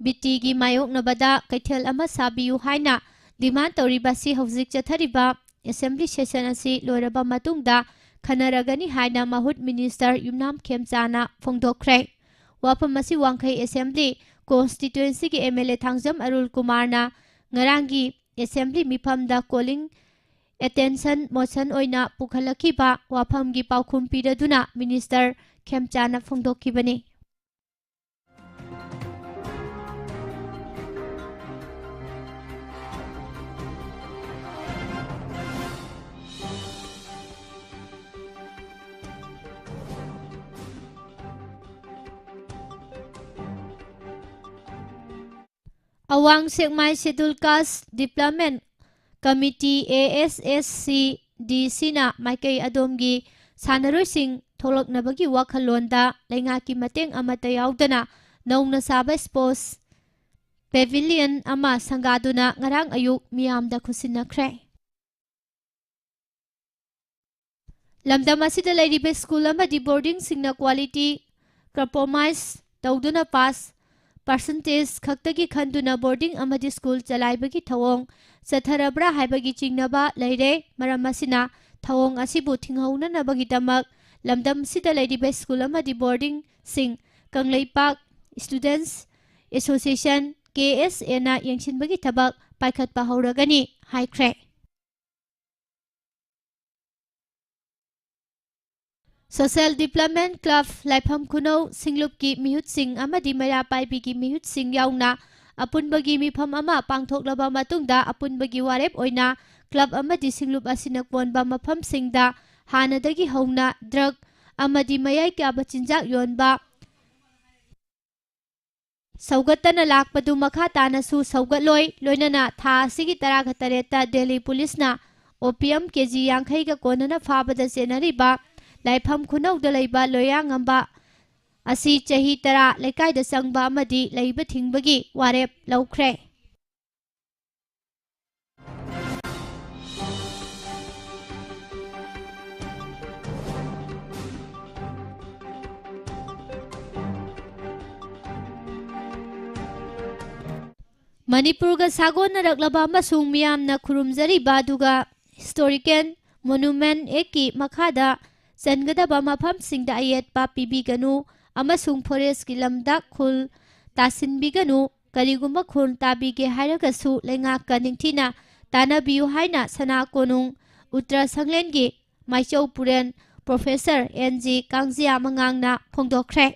ꯕꯤ ꯇꯤꯒꯤ ꯃꯥꯌꯣꯛꯅꯕꯗ ꯀꯩꯊꯦꯜ ꯑꯃ ꯁꯥꯕꯤꯌꯨ ꯍꯥꯏꯅ ꯗꯤꯃꯥꯟ ꯇꯧꯔꯤꯕ ꯑꯁꯤ ꯍꯧꯖꯤꯛ ꯆꯠꯊꯔꯤꯕ ꯑꯦꯁꯦꯝꯕ꯭ꯂꯤ ꯁꯦꯁꯟ ꯑꯁꯤ ꯂꯣꯏꯔꯕ ꯃꯇꯨꯡꯗ ꯈꯟꯅꯔꯒꯅꯤ ꯍꯥꯏꯅ ꯃꯍꯨꯠ ꯃꯤꯅꯤꯁꯇꯔ ꯌꯨꯝꯅꯥꯝ ꯈꯦꯝꯆꯥꯅ ꯐꯣꯡꯗꯣꯛꯈ꯭ꯔꯦ꯫ ꯋꯥꯐꯝ ꯑꯁꯤ ꯋꯥꯡꯈꯩ ꯑꯦꯁꯦꯝꯕ꯭ꯂꯤ ꯀꯣꯟꯁꯇꯤꯇ꯭ꯋꯦꯟꯁꯤꯒꯤ M L A Thangjam Arul ꯀꯨꯃꯥꯔꯅ ꯉꯔꯥꯡꯒꯤ ꯑꯦꯁꯦꯝꯕ꯭ꯂꯤ ꯃꯤꯐꯝꯗ ꯀꯣꯂꯤꯡ ꯑꯦꯇꯦꯟꯁꯟ ꯃꯣꯁꯟ ꯑꯣꯏꯅ ꯄꯨꯈꯠꯂꯛꯈꯤꯕ ꯋꯥꯐꯝꯒꯤ ꯄꯥꯎꯈꯨꯝ ꯄꯤꯔꯗꯨꯅ ꯃꯤꯅꯤꯁꯇꯔ ꯈꯦꯝꯆꯥꯅ ꯐꯣꯡꯗꯣꯛꯈꯤꯕꯅꯤ꯫ ꯑꯋꯥꯡ ꯁꯦꯛꯃꯥꯏ Scheduled Caste Development Committee, A S S C ꯗꯤ ꯁꯤꯅ ꯃꯥꯏꯀꯩ ꯑꯗꯣꯝꯒꯤ ꯁꯥꯟꯅꯔꯣꯏꯁꯤꯡ ꯊꯣꯛꯂꯛꯅꯕꯒꯤ ꯋꯥꯈꯜꯂꯣꯟꯗ ꯂꯩꯉꯥꯛꯀꯤ ꯃꯇꯦꯡ ꯑꯃꯠꯇ ꯌꯥꯎꯗꯅ ꯅꯧꯅ ꯁꯥꯕ ꯁ꯭ꯄꯣꯔꯠꯁ ꯄꯦꯚꯤꯂꯤꯌꯟ ꯑꯃ ꯁꯪꯒꯥꯗꯨꯅ ꯉꯔꯥꯡ ꯑꯌꯨꯛ ꯃꯤꯌꯥꯝꯗ ꯈꯨꯠꯁꯤꯟꯅꯈ꯭ꯔꯦ꯫ ꯂꯝꯗꯝ ꯑꯁꯤꯗ ꯂꯩꯔꯤꯕ ꯁ꯭ꯀꯨꯜ ꯑꯃꯗꯤ ꯕꯣꯔꯗꯤꯡꯁꯤꯡꯅ ꯀ꯭ꯋꯥꯂꯤꯇꯤ ꯀꯝꯄ꯭ꯔꯣꯃꯥꯏꯁ ꯇꯧꯗꯨꯅ ꯄꯥꯁ ꯄꯥꯔꯁꯦꯟꯇꯦꯖ ꯈꯛꯇꯒꯤ ꯈꯟꯗꯨꯅ ꯕꯣꯔꯗꯤꯡ ꯑꯃꯗꯤ ꯁ꯭ꯀꯨꯜ ꯆꯂꯥꯏꯕꯒꯤ ꯊꯧꯑꯣꯡ ꯆꯠꯊꯔꯕ꯭ꯔꯥ ꯍꯥꯏꯕꯒꯤ ꯆꯤꯡꯅꯕ ꯂꯩꯔꯦ꯫ ꯃꯔꯝ ꯑꯁꯤꯅ ꯊꯧꯑꯣꯡ ꯑꯁꯤꯕꯨ ꯊꯤꯡꯍꯧꯅꯅꯕꯒꯤꯗꯃꯛ ꯂꯝꯗꯝꯁꯤꯗ ꯂꯩꯔꯤꯕ ꯁ꯭ꯀꯨꯜ ꯑꯃꯗꯤ ꯕꯣꯔꯗꯤꯡꯁꯤꯡ ꯀꯪꯂꯩꯄꯥꯛ ꯁ꯭ꯇꯨꯗꯦꯟꯠꯁ ꯑꯦꯁꯣꯁꯤꯌꯦꯁꯟ, ꯀꯦ ꯑꯦꯁ ꯑꯦꯅ ꯌꯦꯡꯁꯤꯟꯕꯒꯤ ꯊꯕꯛ ꯄꯥꯏꯈꯠꯄ ꯍꯧꯔꯒꯅꯤ ꯍꯥꯏꯈ꯭ꯔꯦ꯫ ꯁꯣꯁꯤꯌꯦꯜ ꯗꯤꯕ꯭ꯂꯞꯃꯦꯟꯠ ꯀ꯭ꯂꯕ ꯂꯥꯏꯐꯝ ꯈꯨꯅꯧ ꯁꯤꯡꯂꯨꯞꯀꯤ ꯃꯤꯍꯨꯠꯁꯤꯡ ꯑꯃꯗꯤ ꯃꯩꯔꯥ ꯄꯥꯏꯕꯤꯒꯤ ꯃꯤꯍꯨꯠꯁꯤꯡ ꯌꯥꯎꯅ ꯑꯄꯨꯟꯕꯒꯤ ꯃꯤꯐꯝ ꯑꯃ ꯄꯥꯡꯊꯣꯛꯂꯕ ꯃꯇꯨꯡꯗ ꯑꯄꯨꯟꯕꯒꯤ ꯋꯥꯔꯦꯞ ꯑꯣꯏꯅ ꯀ꯭ꯂꯕ ꯑꯃꯗꯤ ꯁꯤꯡꯂꯨꯞ ꯑꯁꯤꯅ ꯀꯣꯟꯕ ꯃꯐꯝꯁꯤꯡꯗ ꯍꯥꯟꯅꯗꯒꯤ ꯍꯧꯅ ꯗ꯭ꯔꯒ ꯑꯃꯗꯤ ꯃꯌꯥꯏ ꯀꯥꯕ ꯆꯤꯟꯖꯥꯛ ꯌꯣꯟꯕ ꯁꯧꯒꯠꯇꯅ ꯂꯥꯛꯄꯗꯨ ꯃꯈꯥ ꯇꯥꯅꯁꯨ ꯁꯧꯒꯠꯂꯣꯏ, ꯂꯣꯏꯅꯅ ꯊꯥ ꯑꯁꯤꯒꯤ ꯇꯔꯥꯒ ꯇꯔꯦꯠꯇ ꯗꯦꯜꯂꯤ ꯄꯨꯂꯤꯁꯅ ꯑꯣꯄꯤꯌꯝ ꯀꯦꯖꯤ ꯌꯥꯡꯈꯩꯒ ꯀꯣꯟꯅꯅ ꯐꯥꯕꯗ ꯆꯦꯟꯅꯔꯤꯕ ꯂꯥꯏꯐꯝ ꯈꯨꯅꯧꯗ ꯂꯩꯕ ꯂꯣꯌꯥꯉꯝꯕ ꯑꯁꯤ ꯆꯍꯤ ꯇꯔꯥ ꯂꯩꯀꯥꯏꯗ ꯆꯪꯕ ꯑꯃꯗꯤ ꯂꯩꯕ ꯊꯤꯡꯕꯒꯤ ꯋꯥꯔꯦꯞ ꯂꯧꯈ꯭ꯔꯦ꯫ ꯃꯅꯤꯄꯨꯔꯒ ꯁꯥꯒꯣꯟꯅꯔꯛꯂꯕ ꯑꯃꯁꯨꯡ ꯃꯤꯌꯥꯝꯅ ꯈꯨꯔꯨꯝꯖꯔꯤꯕ ꯑꯗꯨꯒ Historical Monument Actꯀꯤ ꯃꯈꯥꯗ ꯆꯟꯒꯗꯕ ꯃꯐꯝꯁꯤꯡꯗ ꯑꯌꯦꯠꯄ ꯄꯤꯕꯤꯒꯅꯨ ꯑꯃꯁꯨꯡ forestꯀꯤ ꯂꯝꯗ ꯈꯨꯜ ꯇꯥꯁꯤꯟꯕꯤꯒꯅꯨ꯫ ꯀꯔꯤꯒꯨꯝꯕ ꯈꯨꯜ ꯇꯥꯕꯤꯒꯦ ꯍꯥꯏꯔꯒꯁꯨ ꯂꯩꯉꯥꯛꯀ ꯅꯤꯡꯊꯤꯅ ꯇꯥꯟꯅꯕꯤꯌꯨ ꯍꯥꯏꯅ ꯁꯅꯥ ꯀꯣꯅꯨꯡ ꯎꯇ꯭ꯔ ꯁꯪꯂꯦꯟꯒꯤ ꯃꯥꯏꯆꯧ ꯄꯨꯔꯦꯟ ꯄ꯭ꯔꯣꯐꯦꯁꯔ ꯑꯦꯟ ꯖꯤ ꯀꯥꯡꯖꯤꯌꯥ ꯃꯉꯥꯡꯅ ꯐꯣꯡꯗꯣꯛꯈ꯭ꯔꯦ꯫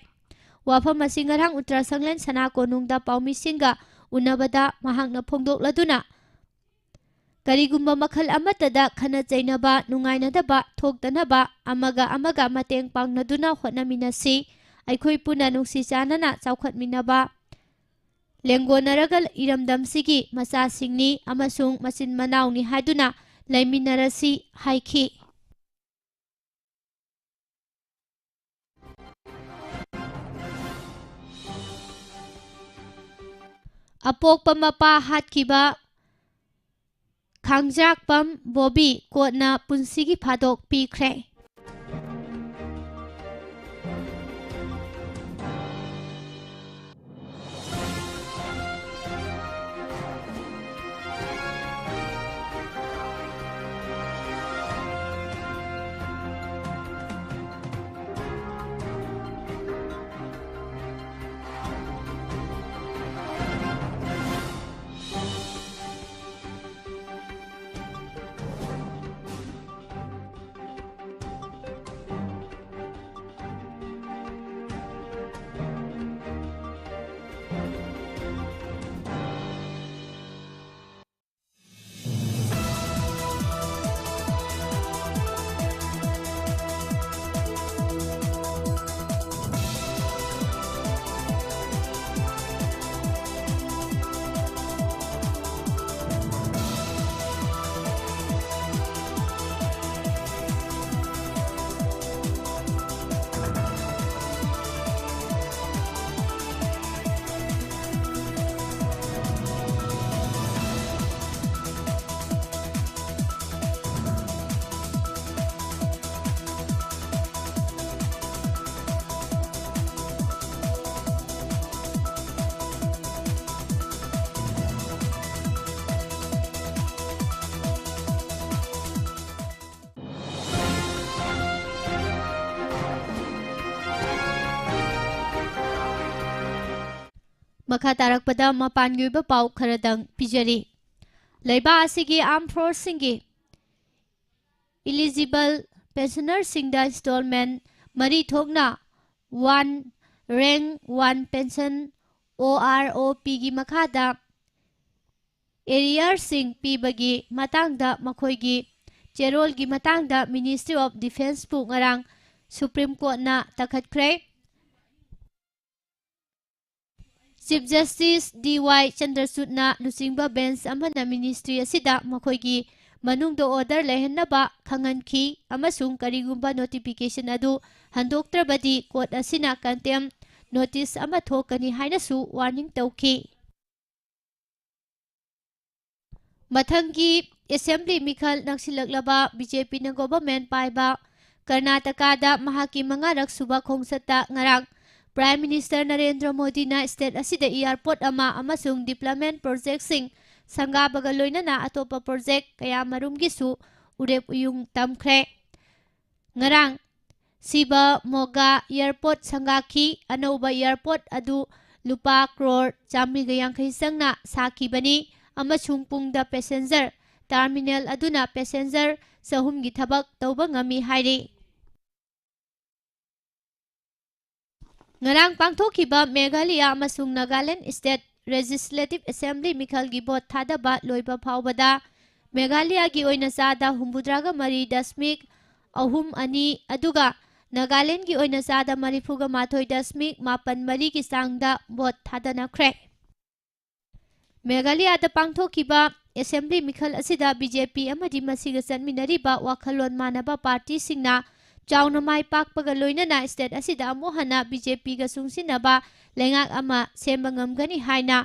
ꯋꯥꯐꯝ ꯑꯁꯤ ꯉꯔꯥꯡ ꯎꯇ꯭ꯔ ꯁꯪꯂꯦꯟ ꯁꯅꯥ ꯀꯣꯅꯨꯡꯗ ꯄꯥꯎꯃꯤꯁꯤꯡꯒ ꯎꯅꯕꯗ ꯃꯍꯥꯛꯅ ꯐꯣꯡꯗꯣꯛꯂꯗꯨꯅ, ꯀꯔꯤꯒꯨꯝꯕ ꯃꯈꯜ ꯑꯃꯠꯇꯗ ꯈꯠꯅ ꯆꯩꯅꯕ, ꯅꯨꯡꯉꯥꯏꯅꯗꯕ ꯊꯣꯛꯇꯅꯕ ꯑꯃꯒ ꯑꯃꯒ ꯃꯇꯦꯡ ꯄꯥꯡꯅꯗꯨꯅ ꯍꯣꯠꯅꯃꯤꯟꯅꯁꯤ꯫ ꯑꯩꯈꯣꯏ ꯄꯨꯟꯅ ꯅꯨꯡꯁꯤ ꯆꯥꯟꯅꯅ ꯆꯥꯎꯈꯠꯃꯤꯟꯅꯕ, ꯂꯦꯡꯒꯣꯟꯅꯔꯒ ꯏꯔꯝꯗꯝꯁꯤꯒꯤ ꯃꯆꯥꯁꯤꯡꯅꯤ ꯑꯃꯁꯨꯡ ꯃꯆꯤꯟ ꯃꯅꯥꯎꯅꯤ ꯍꯥꯏꯗꯨꯅ ꯂꯩꯃꯤꯟꯅꯔꯁꯤ ꯍꯥꯏꯈꯤ꯫ ꯑꯄꯣꯛꯄ ꯃꯄꯥ ꯍꯥꯠꯈꯤꯕ ꯈꯥꯡꯖꯥꯛꯄꯝ ꯕꯣꯕꯤ ꯀꯣꯔꯠꯅ ꯄꯨꯟꯁꯤꯒꯤ ꯐꯥꯗꯣꯛ ꯄꯤꯈ꯭ꯔꯦ꯫ ꯃꯈꯥ ꯇꯥꯔꯛꯄꯗ ꯃꯄꯥꯟꯒꯤ ꯑꯣꯏꯕ ꯄꯥꯎ ꯈꯔꯗꯪ ꯄꯤꯖꯔꯤ꯫ ꯂꯩꯕꯥꯛ ꯑꯁꯤꯒꯤ armed forceꯁꯤꯡꯒꯤ eligible pensionerꯁꯤꯡꯗ installment ꯃꯔꯤ ꯊꯣꯛꯅ one rank one pension, OROPꯒꯤ ꯃꯈꯥꯗ arrearꯁꯤꯡ ꯄꯤꯕꯒꯤ ꯃꯇꯥꯡꯗ ꯃꯈꯣꯏꯒꯤ ꯆꯦꯔꯣꯜꯒꯤ ꯃꯇꯥꯡꯗ Ministry of Defenceꯄꯨ ꯉꯔꯥꯡ Supreme Courtꯅ ꯇꯛꯈꯠꯈ꯭ꯔꯦ꯫ Chief Justice D Y ꯆꯟꯗ꯭ꯔꯆꯨꯗꯅ ꯂꯨꯆꯤꯡꯕ bench ꯑꯃꯅ ministry ꯑꯁꯤꯗ ꯃꯈꯣꯏꯒꯤ ꯃꯅꯨꯡꯗ order ꯂꯩꯍꯟꯅꯕ ꯈꯪꯍꯟꯈꯤ ꯑꯃꯁꯨꯡ ꯀꯔꯤꯒꯨꯝꯕ notification ꯑꯗꯨ ꯍꯟꯗꯣꯛꯇ꯭ꯔꯕꯗꯤ court ꯑꯁꯤꯅ contempt notice ꯑꯃ ꯊꯣꯛꯀꯅꯤ ꯍꯥꯏꯅꯁꯨ warning ꯇꯧꯈꯤ꯫ ꯃꯊꯪꯒꯤ assembly ꯃꯤꯈꯜ ꯅꯛꯁꯤꯜꯂꯛꯂꯕ BJPꯅ government ꯄꯥꯏꯕ ꯀꯔꯅꯥꯇꯀꯥꯗ ꯃꯍꯥꯛꯀꯤ ꯃꯉꯥꯔꯛ ꯁꯨꯕ ꯈꯣꯡꯆꯠꯇ ꯉꯔꯥꯡ Prime Minister ꯅꯔꯦꯟꯗ꯭ꯔ ꯃꯣꯗꯤꯅ state ꯑꯁꯤꯗ airport ꯑꯃ ꯑꯃꯁꯨꯡ development projectꯁꯤꯡ ꯁꯪꯒꯥꯕꯒ ꯂꯣꯏꯅꯅ ꯑꯇꯣꯞꯄ project ꯀꯌꯥꯃꯔꯨꯝꯒꯤꯁꯨ ꯎꯔꯦꯞ ꯎꯌꯨꯡ ꯇꯝꯈ꯭ꯔꯦ꯫ ꯉꯔꯥꯡ ꯁꯤꯕꯃꯣꯒꯥ airport ꯁꯪꯒꯥꯈꯤ꯫ ꯑꯅꯧꯕ airport ꯑꯗꯨ ꯂꯨꯄꯥ ꯀ꯭ꯔꯣꯔ ꯆꯥꯃꯔꯤꯒ ꯌꯥꯡꯈꯩ ꯆꯪꯅ ꯁꯥꯈꯤꯕꯅꯤ ꯑꯃꯁꯨꯡ ꯄꯨꯡꯗ passenger terminal ꯑꯗꯨꯅ passenger ꯆꯍꯨꯝꯒꯤ ꯊꯕꯛ ꯇꯧꯕ ꯉꯝꯃꯤ ꯍꯥꯏꯔꯤ꯫ ꯉꯔꯥꯡ ꯄꯥꯡꯊꯣꯛꯈꯤꯕ ꯃꯦꯘꯥꯂꯌꯥ ꯑꯃꯁꯨꯡ ꯅꯥꯒꯥꯂꯦꯟ state legislative assembly ꯃꯤꯈꯜꯒꯤ vote ꯊꯥꯗꯕ ꯂꯣꯏꯕ ꯐꯥꯎꯕꯗ ꯃꯦꯘꯥꯂꯌꯥꯒꯤ ꯑꯣꯏꯅ ꯆꯥꯗ ꯍꯨꯝꯐꯨꯇꯔꯥꯒ ꯃꯔꯤ ꯗꯁꯃꯤꯛ ꯑꯍꯨꯝ ꯑꯅꯤ ꯑꯗꯨꯒ ꯅꯥꯒꯥꯂꯦꯟꯒꯤ ꯑꯣꯏꯅ ꯆꯥꯗ ꯃꯔꯤꯐꯨꯒ ꯃꯥꯊꯣꯏ ꯗꯁꯃꯤꯛ ꯃꯥꯄꯟ ꯃꯔꯤꯒꯤ ꯆꯥꯡꯗ vote ꯊꯥꯗꯅꯈ꯭ꯔꯦ꯫ ꯃꯦꯘꯥꯂꯌꯥꯗ ꯄꯥꯡꯊꯣꯛꯈꯤꯕ assembly ꯃꯤꯈꯜ ꯑꯁꯤꯗ BJP ꯑꯃꯗꯤ ꯃꯁꯤꯒ ꯆꯠꯃꯤꯟꯅꯔꯤꯕ ꯋꯥꯈꯜꯂꯣꯟ ꯃꯥꯟꯅꯕ partyꯁꯤꯡꯅ ꯆꯥꯎꯅ ꯃꯥꯏ ꯄꯥꯛꯄꯒ ꯂꯣꯏꯅꯅ state ꯑꯁꯤꯗ ꯑꯃꯨꯛ ꯍꯟꯅ BJPꯒ ꯆꯨꯡꯁꯤꯟꯅꯕ ꯂꯩꯉꯥꯛ ꯑꯃ ꯁꯦꯝꯕ ꯉꯝꯒꯅꯤ ꯍꯥꯏꯅ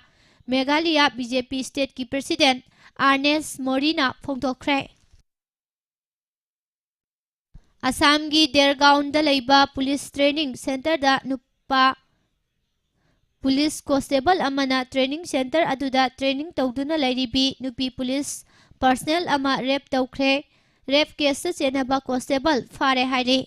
ꯃꯦꯘꯥꯂꯌꯥ BJP stateꯀꯤ president ꯑꯥꯔꯅꯦꯁ ꯃꯣꯔꯤꯅ ꯐꯣꯡꯗꯣꯛꯈ꯭ꯔꯦ꯫ ꯑꯁꯥꯝꯒꯤ ꯗꯦꯔꯒꯥꯎꯟꯗ ꯂꯩꯕ police training centreꯗ ꯅꯨꯄꯥ police constable ꯑꯃꯅ training centre ꯑꯗꯨꯗ training ꯇꯧꯗꯨꯅ ꯂꯩꯔꯤꯕꯤ ꯅꯨꯄꯤ police personnel ꯑꯃ rape ꯇꯧꯈ꯭ꯔꯦ꯫ Rape caseꯇ ꯆꯦꯟꯅꯕ constable ꯐꯥꯔꯦ ꯍꯥꯏꯔꯤ꯫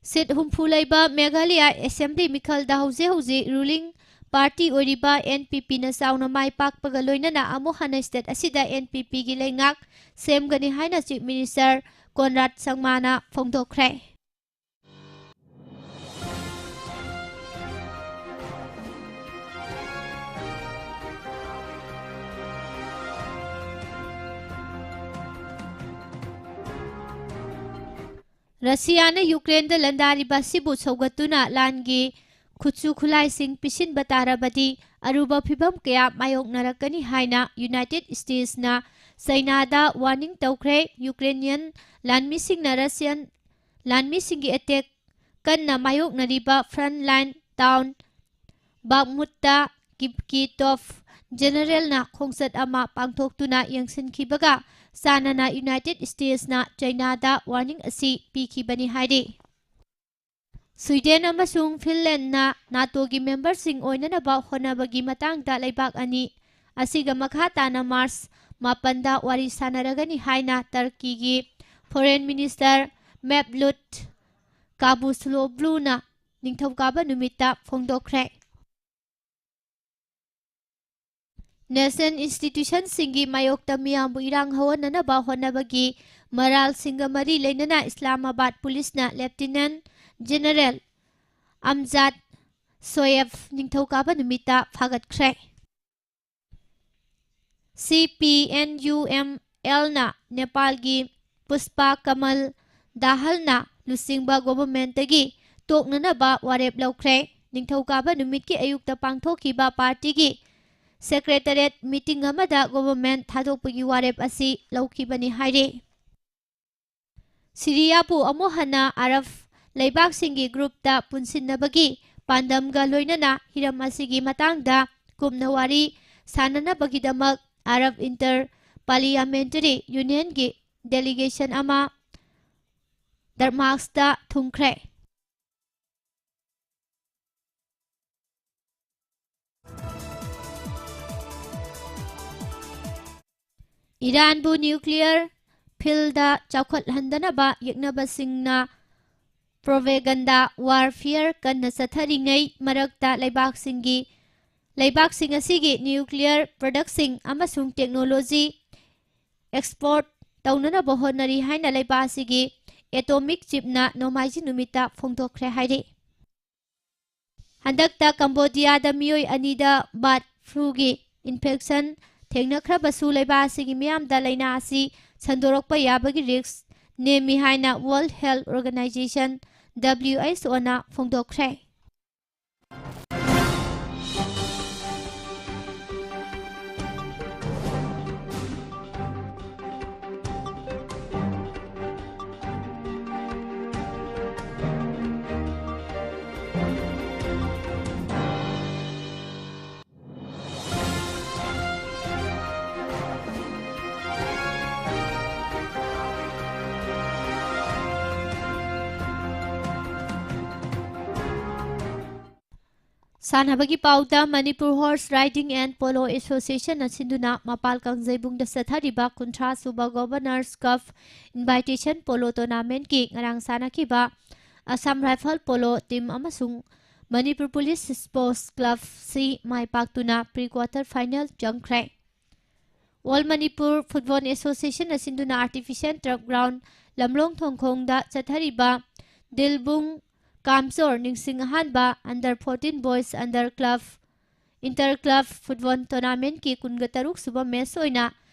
ꯁꯤꯠ ꯍꯨꯝꯐꯨ ꯂꯩꯕ ꯃꯦꯘꯥꯂꯌ ꯑꯦꯁꯦꯝꯕ꯭ꯂꯤ ꯃꯤꯈꯜꯗ ꯍꯧꯖꯤꯛ ꯍꯧꯖꯤꯛ ꯔꯨꯂꯤꯡ ꯄꯥꯔꯇꯤ ꯑꯣꯏꯔꯤꯕ ꯑꯦꯟ ꯄꯤ ꯄꯤꯅ ꯆꯥꯎꯅ ꯃꯥꯏ ꯄꯥꯛꯄꯒ ꯂꯣꯏꯅꯅ ꯑꯃꯨꯛ ꯍꯟꯅ ꯁ꯭ꯇꯦꯠ ꯑꯁꯤꯗ ꯑꯦꯟ ꯄꯤ ꯄꯤꯒꯤ ꯂꯩꯉꯥꯛ ꯁꯦꯝꯒꯅꯤ ꯍꯥꯏꯅ ꯆꯤꯐ ꯃꯤꯅꯤꯁꯇꯔ ꯀꯣꯟꯔꯥꯗ ꯁꯪꯃꯥꯅ ꯐꯣꯡꯗꯣꯛꯈ꯭ꯔꯦ꯫ ꯔꯁꯤꯌꯥꯅ ꯌꯨꯀ꯭ꯔꯦꯟꯗ ꯂꯥꯟꯗꯥꯔꯤꯕ ꯑꯁꯤꯕꯨ ꯁꯧꯒꯠꯇꯨꯅ ꯂꯥꯟꯒꯤ ꯈꯨꯠꯁꯨ ꯈꯨꯠꯂꯥꯏꯁꯤꯡ ꯄꯤꯁꯤꯟꯕ ꯇꯥꯔꯕꯗꯤ ꯑꯔꯨꯕ ꯐꯤꯚꯝ ꯀꯌꯥ ꯃꯥꯌꯣꯛꯅꯔꯛꯀꯅꯤ ꯍꯥꯏꯅ ꯌꯨꯅꯥꯏꯇꯦꯗ ꯁ꯭ꯇꯦꯠꯁꯅ ꯆꯥꯏꯅꯥꯗ ꯋꯥꯔꯅꯤꯡ ꯇꯧꯈ꯭ꯔꯦ꯫ ꯌꯨꯀ꯭ꯔꯦꯅꯤꯌꯟ ꯂꯥꯟꯃꯤꯁꯤꯡꯅ ꯔꯁꯤꯌꯟ ꯂꯥꯟꯃꯤꯁꯤꯡꯒꯤ ꯑꯦꯇꯦꯛ ꯀꯟꯅ ꯃꯥꯌꯣꯛꯅꯔꯤꯕ ꯐ꯭ꯔꯟꯠ ꯂꯥꯏꯟ ꯇꯥꯎꯟ ꯕꯥꯛꯃꯨꯠꯇ ꯀꯤꯞꯀꯤ ꯇꯣꯞ ꯖꯦꯅꯔꯦꯜꯅ ꯈꯣꯡꯆꯠ ꯑꯃ ꯄꯥꯡꯊꯣꯛꯇꯨꯅ ꯌꯦꯡꯁꯤꯟꯈꯤꯕꯒ ꯆꯥꯟꯅꯅ ꯌꯨꯅꯥꯏꯇꯦꯗ ꯁ꯭ꯇꯦꯠꯁꯅ ꯆꯥꯏꯅꯥꯗ ꯋꯥꯔꯅꯤꯡ ꯑꯁꯤ ꯄꯤꯈꯤꯕꯅꯤ ꯍꯥꯏꯔꯤ꯫ ꯁ꯭ꯋꯤꯗꯦꯟ ꯑꯃꯁꯨꯡ ꯐꯤꯟꯂꯦꯟꯗꯅ ꯅꯥꯇꯣꯒꯤ ꯃꯦꯝꯕꯔꯁꯤꯡ ꯑꯣꯏꯅꯅꯕ ꯍꯣꯠꯅꯕꯒꯤ ꯃꯇꯥꯡꯗ ꯂꯩꯕꯥꯛ ꯑꯅꯤ ꯑꯁꯤꯒ ꯃꯈꯥ ꯇꯥꯅ ꯃꯥꯔꯆ ꯃꯥꯄꯟꯗ ꯋꯥꯔꯤ ꯁꯥꯟꯅꯔꯒꯅꯤ ꯍꯥꯏꯅ ꯇꯔꯀꯤꯒꯤ ꯐꯣꯔꯦꯟ ꯃꯤꯅꯤꯁꯇꯔ ꯃꯦꯞꯂꯨꯠ ꯀꯥꯕꯨꯁꯂꯣꯕ꯭ꯂꯨꯅ ꯅꯤꯡꯊꯧꯀꯥꯕ ꯅꯨꯃꯤꯠꯇ ꯐꯣꯡꯗꯣꯛꯈ꯭ꯔꯦ꯫ ꯅꯦꯁꯅꯦꯜ ꯏꯟꯁꯇꯤꯇ꯭ꯌꯨꯁꯟꯁꯤꯡꯒꯤ ꯃꯥꯌꯣꯛꯇ ꯃꯤꯌꯥꯝꯕꯨ ꯏꯔꯥꯡ ꯍꯧꯍꯟꯅꯅꯕ ꯍꯣꯠꯅꯕꯒꯤ ꯃꯔꯥꯜꯁꯤꯡꯒ ꯃꯔꯤ ꯂꯩꯅꯅ ꯏꯁꯂꯥꯃꯥꯕꯥꯗ ꯄꯨꯂꯤꯁꯅ ꯂꯦꯐꯇꯤꯅꯦꯟ ꯖꯦꯅꯔꯦꯜ ꯑꯝꯖꯥꯗ ꯁꯣꯌꯦꯕ ꯅꯤꯡꯊꯧꯀꯥꯕ ꯅꯨꯃꯤꯠꯇ ꯐꯥꯒꯠꯈ꯭ꯔꯦ꯫ ꯁꯤ ꯄꯤ ꯑꯦꯟ ꯌꯨ ꯑꯦꯝ ꯑꯦꯜꯅ ꯅꯦꯄꯥꯜꯒꯤ ꯄꯨꯁꯄꯥ ꯀꯃꯜ ꯗꯥꯍꯜꯅ ꯂꯨꯆꯤꯡꯕ ꯒꯣꯚꯔꯟꯃꯦꯟꯠꯇꯒꯤ ꯇꯣꯛꯅꯅꯕ ꯋꯥꯔꯦꯞ ꯂꯧꯈ꯭ꯔꯦ꯫ ꯅꯤꯡꯊꯧꯀꯥꯕ ꯅꯨꯃꯤꯠꯀꯤ ꯑꯌꯨꯛꯇ ꯄꯥꯡꯊꯣꯛꯈꯤꯕ ꯄꯥꯔꯇꯤꯒꯤ ꯁꯦꯀ꯭ꯔꯦꯇꯔꯤꯌꯦꯠ ꯃꯤꯇꯤꯡ ꯑꯃꯗ ꯒꯣꯚꯔꯟꯃꯦꯟꯠ ꯊꯥꯗꯣꯛꯄꯒꯤ ꯋꯥꯔꯦꯞ ꯑꯁꯤ ꯂꯧꯈꯤꯕꯅꯤ ꯍꯥꯏꯔꯤ꯫ ꯁꯤꯔꯤꯌꯥꯕꯨ ꯑꯃꯨꯛ ꯍꯟꯅ ꯑꯔꯕ ꯂꯩꯕꯥꯛꯁꯤꯡꯒꯤ ꯒ꯭ꯔꯨꯞꯇ ꯄꯨꯟꯁꯤꯟꯅꯕꯒꯤ ꯄꯥꯟꯗꯝꯒ ꯂꯣꯏꯅꯅ ꯍꯤꯔꯝ ꯑꯁꯤꯒꯤ ꯃꯇꯥꯡꯗ ꯀꯨꯞꯅ ꯋꯥꯔꯤ ꯁꯥꯅꯅꯕꯒꯤꯗꯃꯛ ꯑꯔꯕ ꯏꯟꯇꯔ ꯄꯥꯔꯂꯤꯌꯥꯃꯦꯟꯇꯔꯤ ꯌꯨꯅꯤꯌꯟꯒꯤ ꯗꯦꯂꯤꯒꯦꯁꯟ ꯑꯃ ꯗꯔꯃꯥꯁꯇ ꯊꯨꯡꯈ꯭ꯔꯦ꯫ ꯏꯔꯥꯟꯕꯨ ꯅ꯭ꯌꯨꯀ꯭ꯂꯤꯌꯔ ꯐꯤꯜꯗ ꯆꯥꯎꯈꯠꯍꯟꯗꯅꯕ ꯌꯦꯛꯅꯕꯁꯤꯡꯅ propaganda warfare ꯀꯟꯅ ꯆꯠꯊꯔꯤꯉꯩ ꯃꯔꯛꯇ ꯂꯩꯕꯥꯛꯁꯤꯡꯒꯤ, ꯂꯩꯕꯥꯛꯁꯤꯡ ꯑꯁꯤꯒꯤ nuclear productꯁꯤꯡ ꯑꯃꯁꯨꯡ technology export ꯇꯧꯅꯅꯕ ꯍꯣꯠꯅꯔꯤ ꯍꯥꯏꯅ ꯂꯩꯕꯥꯛ ꯑꯁꯤꯒꯤ atomic chiefꯅ ꯅꯣꯡꯃꯥꯏꯖꯤꯡ ꯅꯨꯃꯤꯠꯇ ꯐꯣꯡꯗꯣꯛꯈ꯭ꯔꯦ ꯍꯥꯏꯔꯤ꯫ ꯍꯟꯗꯛꯇ ꯀꯝꯕꯣꯗꯤꯌꯥꯗ ꯃꯤꯑꯣꯏ ꯑꯅꯤꯗ bird fluꯒꯤ infection ꯊꯦꯡꯅꯈ꯭ꯔꯕꯁꯨ ꯂꯩꯕꯥꯛ ꯑꯁꯤꯒꯤ ꯃꯤꯌꯥꯝꯗ ꯂꯥꯏꯅꯥ ꯑꯁꯤ ꯁꯟꯗꯣꯔꯛꯄ ꯌꯥꯕꯒꯤ risk ꯅꯦꯝꯃꯤ ꯍꯥꯏꯅ World Health Organization, WHOꯅ ꯐꯣꯡꯗꯣꯛꯈ꯭ꯔꯦ꯫ ꯁꯥꯟꯅꯕꯒꯤ ꯄꯥꯎꯗ, Manipur Horse Riding and Polo Associationꯅ ꯁꯤꯟꯗꯨꯅ ꯃꯄꯥꯜ ꯀꯥꯡꯖꯩꯕꯨꯡꯗ ꯆꯠꯊꯔꯤꯕ ꯀꯨꯟꯊ꯭ꯔꯥ ꯁꯨꯕ Governors Cup Invitation Polo Tournamentꯀꯤ ꯉꯔꯥꯡ ꯁꯥꯟꯅꯈꯤꯕ Assam Rifle Polo Team ꯑꯃꯁꯨꯡ Manipur Police Sports Clubꯁꯤ ꯃꯥꯏ ꯄꯥꯛꯇꯨꯅ pre quarter final ꯆꯪꯈ꯭ꯔꯦ꯫ All Manipur Football Associationꯅ ꯁꯤꯟꯗꯨꯅ Artificial Turf Ground ꯂꯝꯂꯣꯡ ꯊꯣꯡꯈꯣꯡꯗ ꯆꯠꯊꯔꯤꯕ ꯗꯤꯜꯕꯨꯡ ꯀꯥꯝꯆꯣꯔ ꯅꯤꯡꯁꯤꯡ ꯑꯍꯥꯟꯕ Under fourteen Boys Under Club Inter Club Football Tournamentꯀꯤ ꯀꯨꯟꯒ ꯇꯔꯨꯛ ꯁꯨꯕ match ꯑꯣꯏꯅ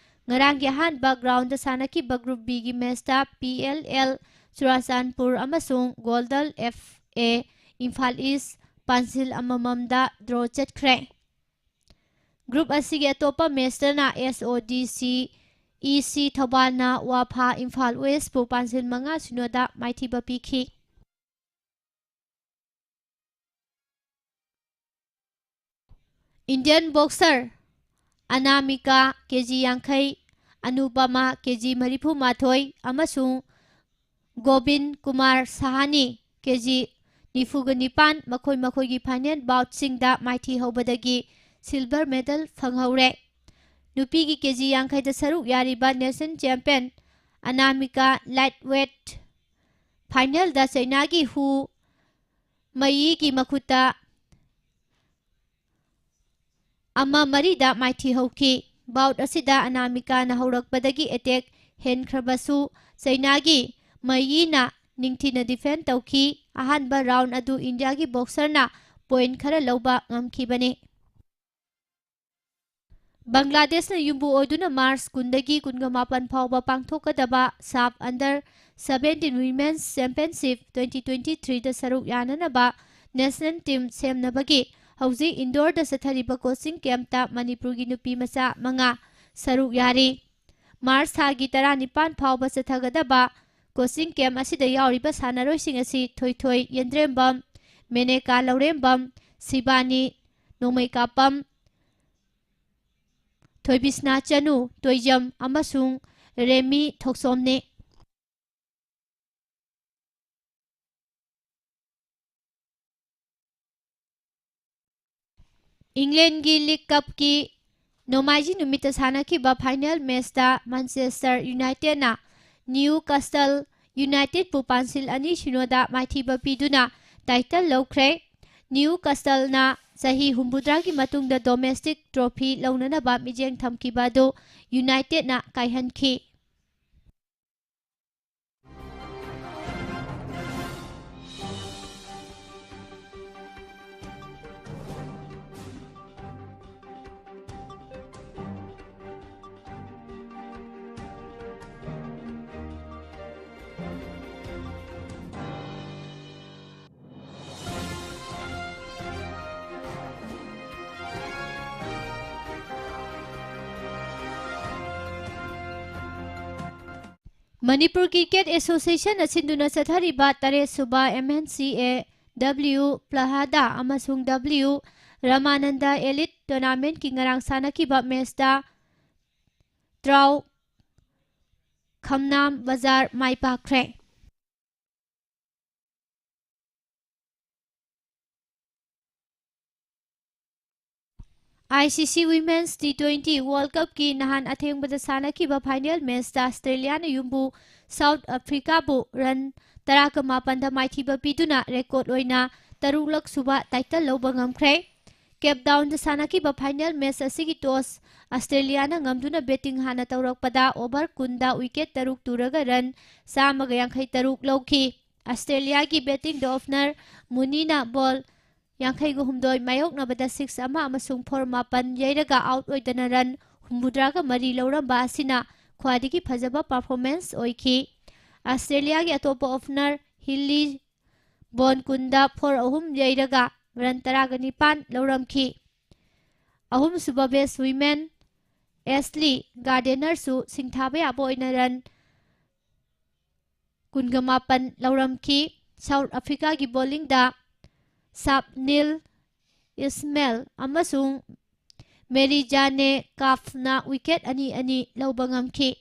ꯉꯔꯥꯡꯒꯤ ꯑꯍꯥꯟꯕ groundꯗ ꯁꯥꯟꯅꯈꯤꯕ Group Bꯒꯤ matchꯇ PLL ꯆꯨꯔꯥꯆꯥꯟꯄꯨꯔ ꯑꯃꯁꯨꯡ Golden FA ꯏꯝꯐꯥꯜ East ꯄꯥꯟꯖꯤꯜ ꯑꯃꯃꯝꯗ draw ꯆꯠꯈ꯭ꯔꯦ꯫ Group ꯑꯁꯤꯒꯤ ꯑꯇꯣꯞꯄ matchꯇꯅ SODC EC ꯊꯧꯕꯥꯜꯅ ꯋꯥꯐꯥ ꯏꯝꯐꯥꯜ Westꯄꯨ ꯄꯥꯟꯖꯤꯜ ꯃꯉꯥ ꯁꯤꯅꯣꯗ ꯃꯥꯏꯊꯤꯕ ꯄꯤꯈꯤ꯫ Indian boxer ꯑꯅꯥꯃꯤꯀꯥ KG ꯌꯥꯡꯈꯩ, ꯑꯅꯨꯄꯃꯥ KG ꯃꯔꯤꯐꯨ ꯃꯥꯊꯣꯏ ꯑꯃꯁꯨꯡ ꯒꯣꯕꯤꯟ ꯀꯨꯃꯥꯔ ꯁꯍꯥꯅꯤ KG ꯅꯤꯐꯨꯒ ꯅꯤꯄꯥꯟ ꯃꯈꯣꯏ ꯃꯈꯣꯏꯒꯤ final boutꯁꯤꯡꯗ ꯃꯥꯏꯊꯤ ꯍꯧꯕꯗꯒꯤ silver medal ꯐꯪꯍꯧꯔꯦ꯫ ꯅꯨꯄꯤꯒꯤ KG ꯌꯥꯡꯈꯩꯗ ꯁꯔꯨꯛ ꯌꯥꯔꯤꯕ national champion ꯑꯅꯥꯃꯤꯀꯥ lightweight ꯐꯥꯏꯅꯦꯜꯗ ꯆꯩꯅꯥꯒꯤ ꯍꯨ ꯃꯌꯤꯒꯤ ꯃꯈꯨꯠꯇ ꯑꯃ ꯃꯔꯤꯗ ꯃꯥꯏꯊꯤꯍꯧꯈꯤ꯫ ꯕꯥꯎꯠ ꯑꯁꯤꯗ ꯑꯅꯥꯃꯤꯀꯥꯅ ꯍꯧꯔꯛꯄꯗꯒꯤ ꯑꯦꯇꯦꯛ ꯍꯦꯟꯈ꯭ꯔꯕꯁꯨ ꯆꯩꯅꯥꯒꯤ ꯃꯌꯤꯅ ꯅꯤꯡꯊꯤꯅ ꯗꯤꯐꯦꯟ ꯇꯧꯈꯤ꯫ ꯑꯍꯥꯟꯕ ꯔꯥꯎꯟ ꯑꯗꯨ ꯏꯟꯗꯤꯌꯥꯒꯤ ꯕꯣꯛꯁꯔꯅ ꯄꯣꯏꯟꯠ ꯈꯔ ꯂꯧꯕ ꯉꯝꯈꯤꯕꯅꯤ꯫ ꯕꯪꯒ꯭ꯂꯥꯗꯦꯁꯅ ꯌꯨꯝꯕꯨ ꯑꯣꯏꯗꯨꯅ ꯃꯥꯔꯆ ꯀꯨꯟꯗꯒꯤ ꯀꯨꯟꯒ ꯃꯥꯄꯟ ꯐꯥꯎꯕ ꯄꯥꯡꯊꯣꯛꯀꯗꯕ SAFF under seventeen women's championship twenty twenty ꯊ꯭ꯔꯤꯗ ꯁꯔꯨꯛ ꯌꯥꯅꯅꯕ ꯅꯦꯁꯅꯦꯜ ꯇꯤꯝ ꯁꯦꯝꯅꯕꯒꯤ ꯍꯧꯖꯤꯛ ꯏꯟꯗꯣꯔꯗ ꯆꯠꯊꯔꯤꯕ ꯀꯣꯆꯤꯡ ꯀꯦꯝꯞꯇ ꯃꯅꯤꯄꯨꯔꯒꯤ ꯅꯨꯄꯤ ꯃꯆꯥ ꯃꯉꯥ ꯁꯔꯨꯛ ꯌꯥꯔꯤ꯫ ꯃꯥꯔꯆ ꯊꯥꯒꯤ ꯇꯔꯥꯅꯤꯄꯥꯟ ꯐꯥꯎꯕ ꯆꯠꯊꯒꯗꯕ ꯀꯣꯆꯤꯡ ꯀꯦꯝꯞ ꯑꯁꯤꯗ ꯌꯥꯎꯔꯤꯕ ꯁꯥꯟꯅꯔꯣꯏꯁꯤꯡ ꯑꯁꯤ ꯊꯣꯏꯊꯣꯏ ꯌꯦꯟꯗ꯭ꯔꯦꯝꯕꯝ, ꯃꯦꯅꯦꯀꯥ ꯂꯧꯔꯦꯝꯕꯝ, ꯁꯤꯕꯥꯅꯤ ꯅꯣꯡꯃꯩꯀꯥꯄꯝ, ꯊꯣꯏꯕꯤꯁꯅꯥ ꯆꯅꯨ ꯇꯣꯏꯖꯝ ꯑꯃꯁꯨꯡ ꯔꯦꯃꯤ ꯊꯣꯛꯆꯣꯝꯅꯤ꯫ ꯏꯪꯂꯦꯟꯒꯤ ꯂꯤꯒ ꯀꯞꯀꯤ ꯅꯣꯡꯃꯥꯏꯖꯤꯡ ꯅꯨꯃꯤꯠꯇ ꯁꯥꯟꯅꯈꯤꯕ ꯐꯥꯏꯅꯦꯜ ꯃꯦꯆꯇ ꯃꯥꯟꯆꯦꯁꯇꯔ ꯌꯨꯅꯥꯏꯇꯦꯗꯅ ꯅ꯭ꯌꯨ ꯀꯥꯁꯇꯜ ꯌꯨꯅꯥꯏꯇꯦꯗꯄꯨ ꯄꯥꯟꯁꯤꯜ ꯑꯅꯤ ꯁꯤꯅꯣꯗ ꯃꯥꯏꯊꯤꯕ ꯄꯤꯗꯨꯅ ꯇꯥꯏꯇꯜ ꯂꯧꯈ꯭ꯔꯦ꯫ ꯅ꯭ꯌꯨ ꯀꯥꯁꯇꯜꯅ ꯆꯍꯤ ꯍꯨꯝꯐꯨꯇꯔꯥꯒꯤ ꯃꯇꯨꯡꯗ ꯗꯣꯃꯦꯁꯇꯤꯛ ꯇ꯭ꯔꯣꯐꯤ ꯂꯧꯅꯅꯕ ꯃꯤꯠꯌꯦꯡ ꯊꯝꯈꯤꯕ ꯑꯗꯨ ꯌꯨꯅꯥꯏꯇꯦꯗꯅ ꯀꯥꯏꯍꯟꯈꯤ꯫ ꯃꯅꯤꯄꯨꯔ ꯀ꯭ꯔꯤꯀꯦꯠ ꯑꯦꯁꯣꯁꯤꯌꯦꯁꯟꯅ ꯁꯤꯟꯗꯨꯅ ꯆꯠꯊꯔꯤꯕ ꯇꯔꯦꯠ ꯁꯨꯕ ꯑꯦꯝ ꯑꯦꯟ ꯁꯤ ꯑꯦ ꯗꯕ꯭ꯂꯤꯎ ꯄ꯭ꯂꯍꯥꯗꯥ ꯑꯃꯁꯨꯡ ꯗꯕ꯭ꯂꯤꯎ ꯔꯃꯥꯅꯟꯗ ꯑꯦꯂꯤꯠ ꯇꯣꯔꯅꯥꯃꯦꯟꯠꯀꯤ ꯉꯔꯥꯡ ꯁꯥꯟꯅꯈꯤꯕ ꯃꯦꯆꯇ ꯇ꯭ꯔꯥꯎ ꯈꯝꯅꯥꯝ ꯕꯖꯥꯔ ꯃꯥꯏ ꯄꯥꯛꯈ꯭ꯔꯦ꯫ ꯑꯥꯏ ꯁꯤ ꯁꯤ ꯋꯤꯃꯦꯟꯁ ꯇꯤ ꯇ꯭ꯋꯦꯟꯇꯤ ꯋꯥꯔꯜꯗ ꯀꯞꯀꯤ ꯅꯍꯥꯟ ꯑꯊꯦꯡꯕꯗ ꯁꯥꯟꯅꯈꯤꯕ ꯐꯥꯏꯅꯦꯜ ꯃꯦꯆꯇ ꯑꯁꯇ꯭ꯔꯦꯂꯤꯌꯥꯅ ꯌꯨꯝꯕꯨ ꯁꯥꯎꯠ ꯑꯐ꯭ꯔꯤꯀꯥꯕꯨ ꯔꯟ ꯇꯔꯥꯒ ꯃꯥꯄꯟꯗ ꯃꯥꯏꯊꯤꯕ ꯄꯤꯗꯨꯅ record ꯑꯣꯏꯅ ꯇꯔꯨꯛꯂꯛ ꯁꯨꯕ title ꯂꯧꯕ ꯉꯝꯈ꯭ꯔꯦ꯫ Cape Townꯗ ꯁꯥꯟꯅꯈꯤꯕ final match ꯑꯁꯤꯒꯤ toss Australiaꯅ ꯉꯝꯗꯨꯅ batting ꯍꯥꯟꯅ ꯇꯧꯔꯛꯄꯗ over ꯀꯨꯟꯗ wicket ꯇꯔꯨꯛ ꯇꯨꯔꯒ run ꯆꯥꯝꯃꯒ ꯌꯥꯡꯈꯩ ꯇꯔꯨꯛ ꯂꯧꯈꯤ꯫ Australiaꯒꯤ battingꯗ opener Mooneꯅ ball ꯌꯥꯡꯈꯩꯒ ꯍꯨꯝꯗꯣꯏ ꯃꯥꯌꯣꯛꯅꯕꯗ six ꯑꯃ ꯑꯃꯁꯨꯡ four ꯃꯥꯄꯟ ꯌꯩꯔꯒ out ꯑꯣꯏꯗꯅ run ꯍꯨꯝꯐꯨꯇꯔꯥꯒ ꯃꯔꯤ ꯂꯧꯔꯝꯕ ꯑꯁꯤꯅ ꯈ꯭ꯋꯥꯏꯗꯒꯤ ꯐꯖꯕ performance ꯑꯣꯏꯈꯤ꯫ Australiaꯒꯤ ꯑꯇꯣꯞꯄ opener Hayley Bond ꯀꯨꯟꯗ four ꯑꯍꯨꯝ ꯌꯩꯔꯒ run ꯇꯔꯥꯒ ꯅꯤꯄꯥꯟ ꯂꯧꯔꯝꯈꯤ꯫ ꯑꯍꯨꯝꯁꯨꯕ batswoman Ashley Gardinerꯁꯨ ꯁꯤꯡꯊꯥꯕ ꯌꯥꯕ ꯑꯣꯏꯅ run ꯀꯨꯟꯒ ꯃꯥꯄꯟ ꯂꯧꯔꯝꯈꯤ꯫ South Africaꯒꯤ bowlingꯗ Shabneel Ismail ꯑꯃꯁꯨꯡ Merijane Kaafna wicket ꯑꯅꯤ ꯑꯅꯤ ꯂꯧꯕ ꯉꯝꯈꯤ꯫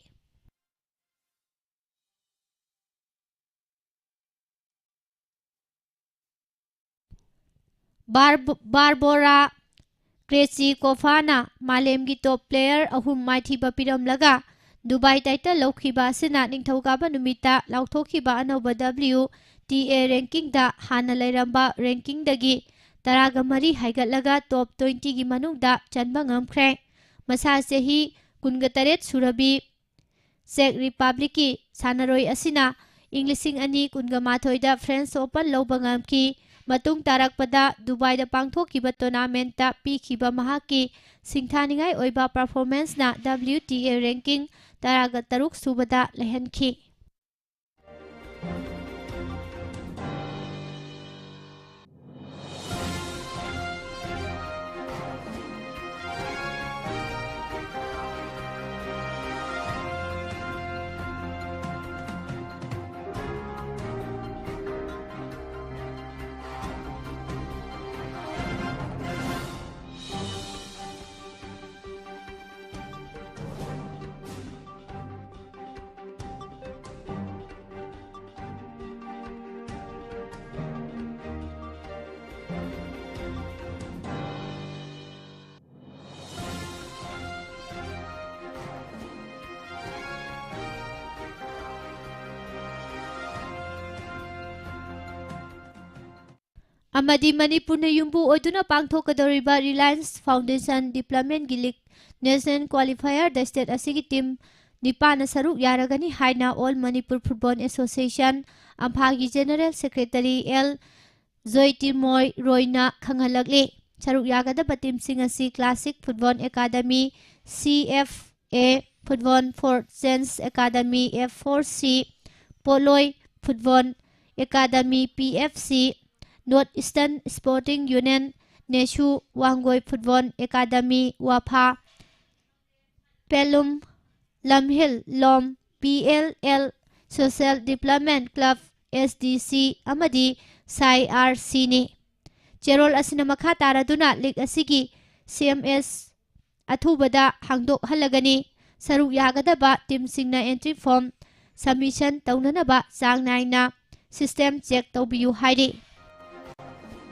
ꯕꯥꯔꯕ-, ꯕꯥꯔꯕꯣꯔꯥ ꯀ꯭ꯔꯦꯆꯤꯀꯣꯚꯥꯅ ꯃꯥꯂꯦꯝꯒꯤ top player ꯑꯍꯨꯝ ꯃꯥꯏꯊꯤꯕ ꯄꯤꯔꯝꯂꯒ ꯗꯨꯕꯥꯏ title ꯂꯧꯈꯤꯕ ꯑꯁꯤꯅ ꯅꯤꯡꯊꯧꯀꯥꯕ ꯅꯨꯃꯤꯠꯇ ꯂꯥꯎꯊꯣꯛꯈꯤꯕ ꯑꯅꯧꯕ W T A rankingꯗ ꯍꯥꯟꯅ ꯂꯩꯔꯝꯕ rankingꯗꯒꯤ ꯇꯔꯥꯒ ꯃꯔꯤ ꯍꯥꯏꯒꯠꯂꯒ top twentyꯒꯤ ꯃꯅꯨꯡꯗ ꯆꯟꯕ ꯉꯝꯈ꯭ꯔꯦ꯫ ꯃꯁꯥ ꯆꯍꯤ ꯀꯨꯟꯒ ꯇꯔꯦꯠ ꯁꯨꯔꯕꯤ Czech Republicꯀꯤ ꯁꯥꯟꯅꯔꯣꯏ ꯑꯁꯤꯅ ꯏꯪ ꯂꯤꯁꯤꯡ ꯑꯅꯤ ꯀꯨꯟꯒ ꯃꯥꯊꯣꯏꯗ French Open ꯂꯧꯕ ꯉꯝꯈꯤ꯫ ꯃꯇꯨꯡ ꯇꯥꯔꯛꯄꯗ ꯗꯨꯕꯥꯏꯗ ꯄꯥꯡꯊꯣꯛꯈꯤꯕ tournamentꯇ ꯄꯤꯈꯤꯕ ꯃꯍꯥꯛꯀꯤ ꯁꯤꯡꯊꯥꯅꯤꯡꯉꯥꯏ ꯑꯣꯏꯕ performanceꯅ W T A ranking ꯇꯔꯥꯒ ꯇꯔꯨꯛ ꯁꯨꯕꯗ ꯂꯩꯍꯟꯈꯤ꯫ ꯑꯃꯗꯤ ꯃꯅꯤꯄꯨꯔꯅ ꯌꯨꯝꯕꯨ ꯑꯣꯏꯗꯨꯅ ꯄꯥꯡꯊꯣꯛꯀꯗꯧꯔꯤꯕ Reliance Foundation Development ꯒꯤ League National Qualifier ꯗ state ꯑꯁꯤꯒꯤ team ꯅꯤꯄꯥꯟꯅ ꯁꯔꯨꯛ ꯌꯥꯔꯒꯅꯤ ꯍꯥꯏꯅ All Manipur Football Association, ꯑꯝꯐꯥꯒꯤ General Secretary ꯑꯦꯜ ꯖꯣꯏꯇꯤꯃꯣꯏ ꯔꯣꯏꯅ ꯈꯪꯍꯜꯂꯛꯂꯤ꯫ ꯁꯔꯨꯛ ꯌꯥꯒꯗꯕ team ꯁꯤꯡ ꯑꯁꯤ Classic Football Academy, C F A, Football for Change Academy, F four C, ꯄꯣꯠꯂꯣꯏ Football Academy, P F C, North Eastern Sporting Union, ꯅꯦꯁꯨ, Wangoi Football Academy, ꯋꯥꯐꯥ, ꯄꯦꯂꯨꯝ, ꯂꯝꯍꯤꯜ, ꯂꯣꯝ, P L L, Social Development Club, S D C, ꯑꯃꯗꯤ ꯁꯥꯏ R ꯁꯤꯅꯤ꯫ ꯆꯦꯔꯣꯜ ꯑꯁꯤꯅ ꯃꯈꯥ ꯇꯥꯔꯗꯨꯅ league ꯑꯁꯤꯒꯤ C M S ꯑꯊꯨꯕꯗ ꯍꯥꯡꯗꯣꯛꯍꯜꯂꯒꯅꯤ꯫ ꯁꯔꯨꯛ ꯌꯥꯒꯗꯕ team ꯁꯤꯡꯅ entry form submission ꯇꯧꯅꯅꯕ ꯆꯥꯡ ꯅꯥꯏꯅ system check ꯇꯧꯕꯤꯌꯨ ꯍꯥꯏꯔꯤ꯫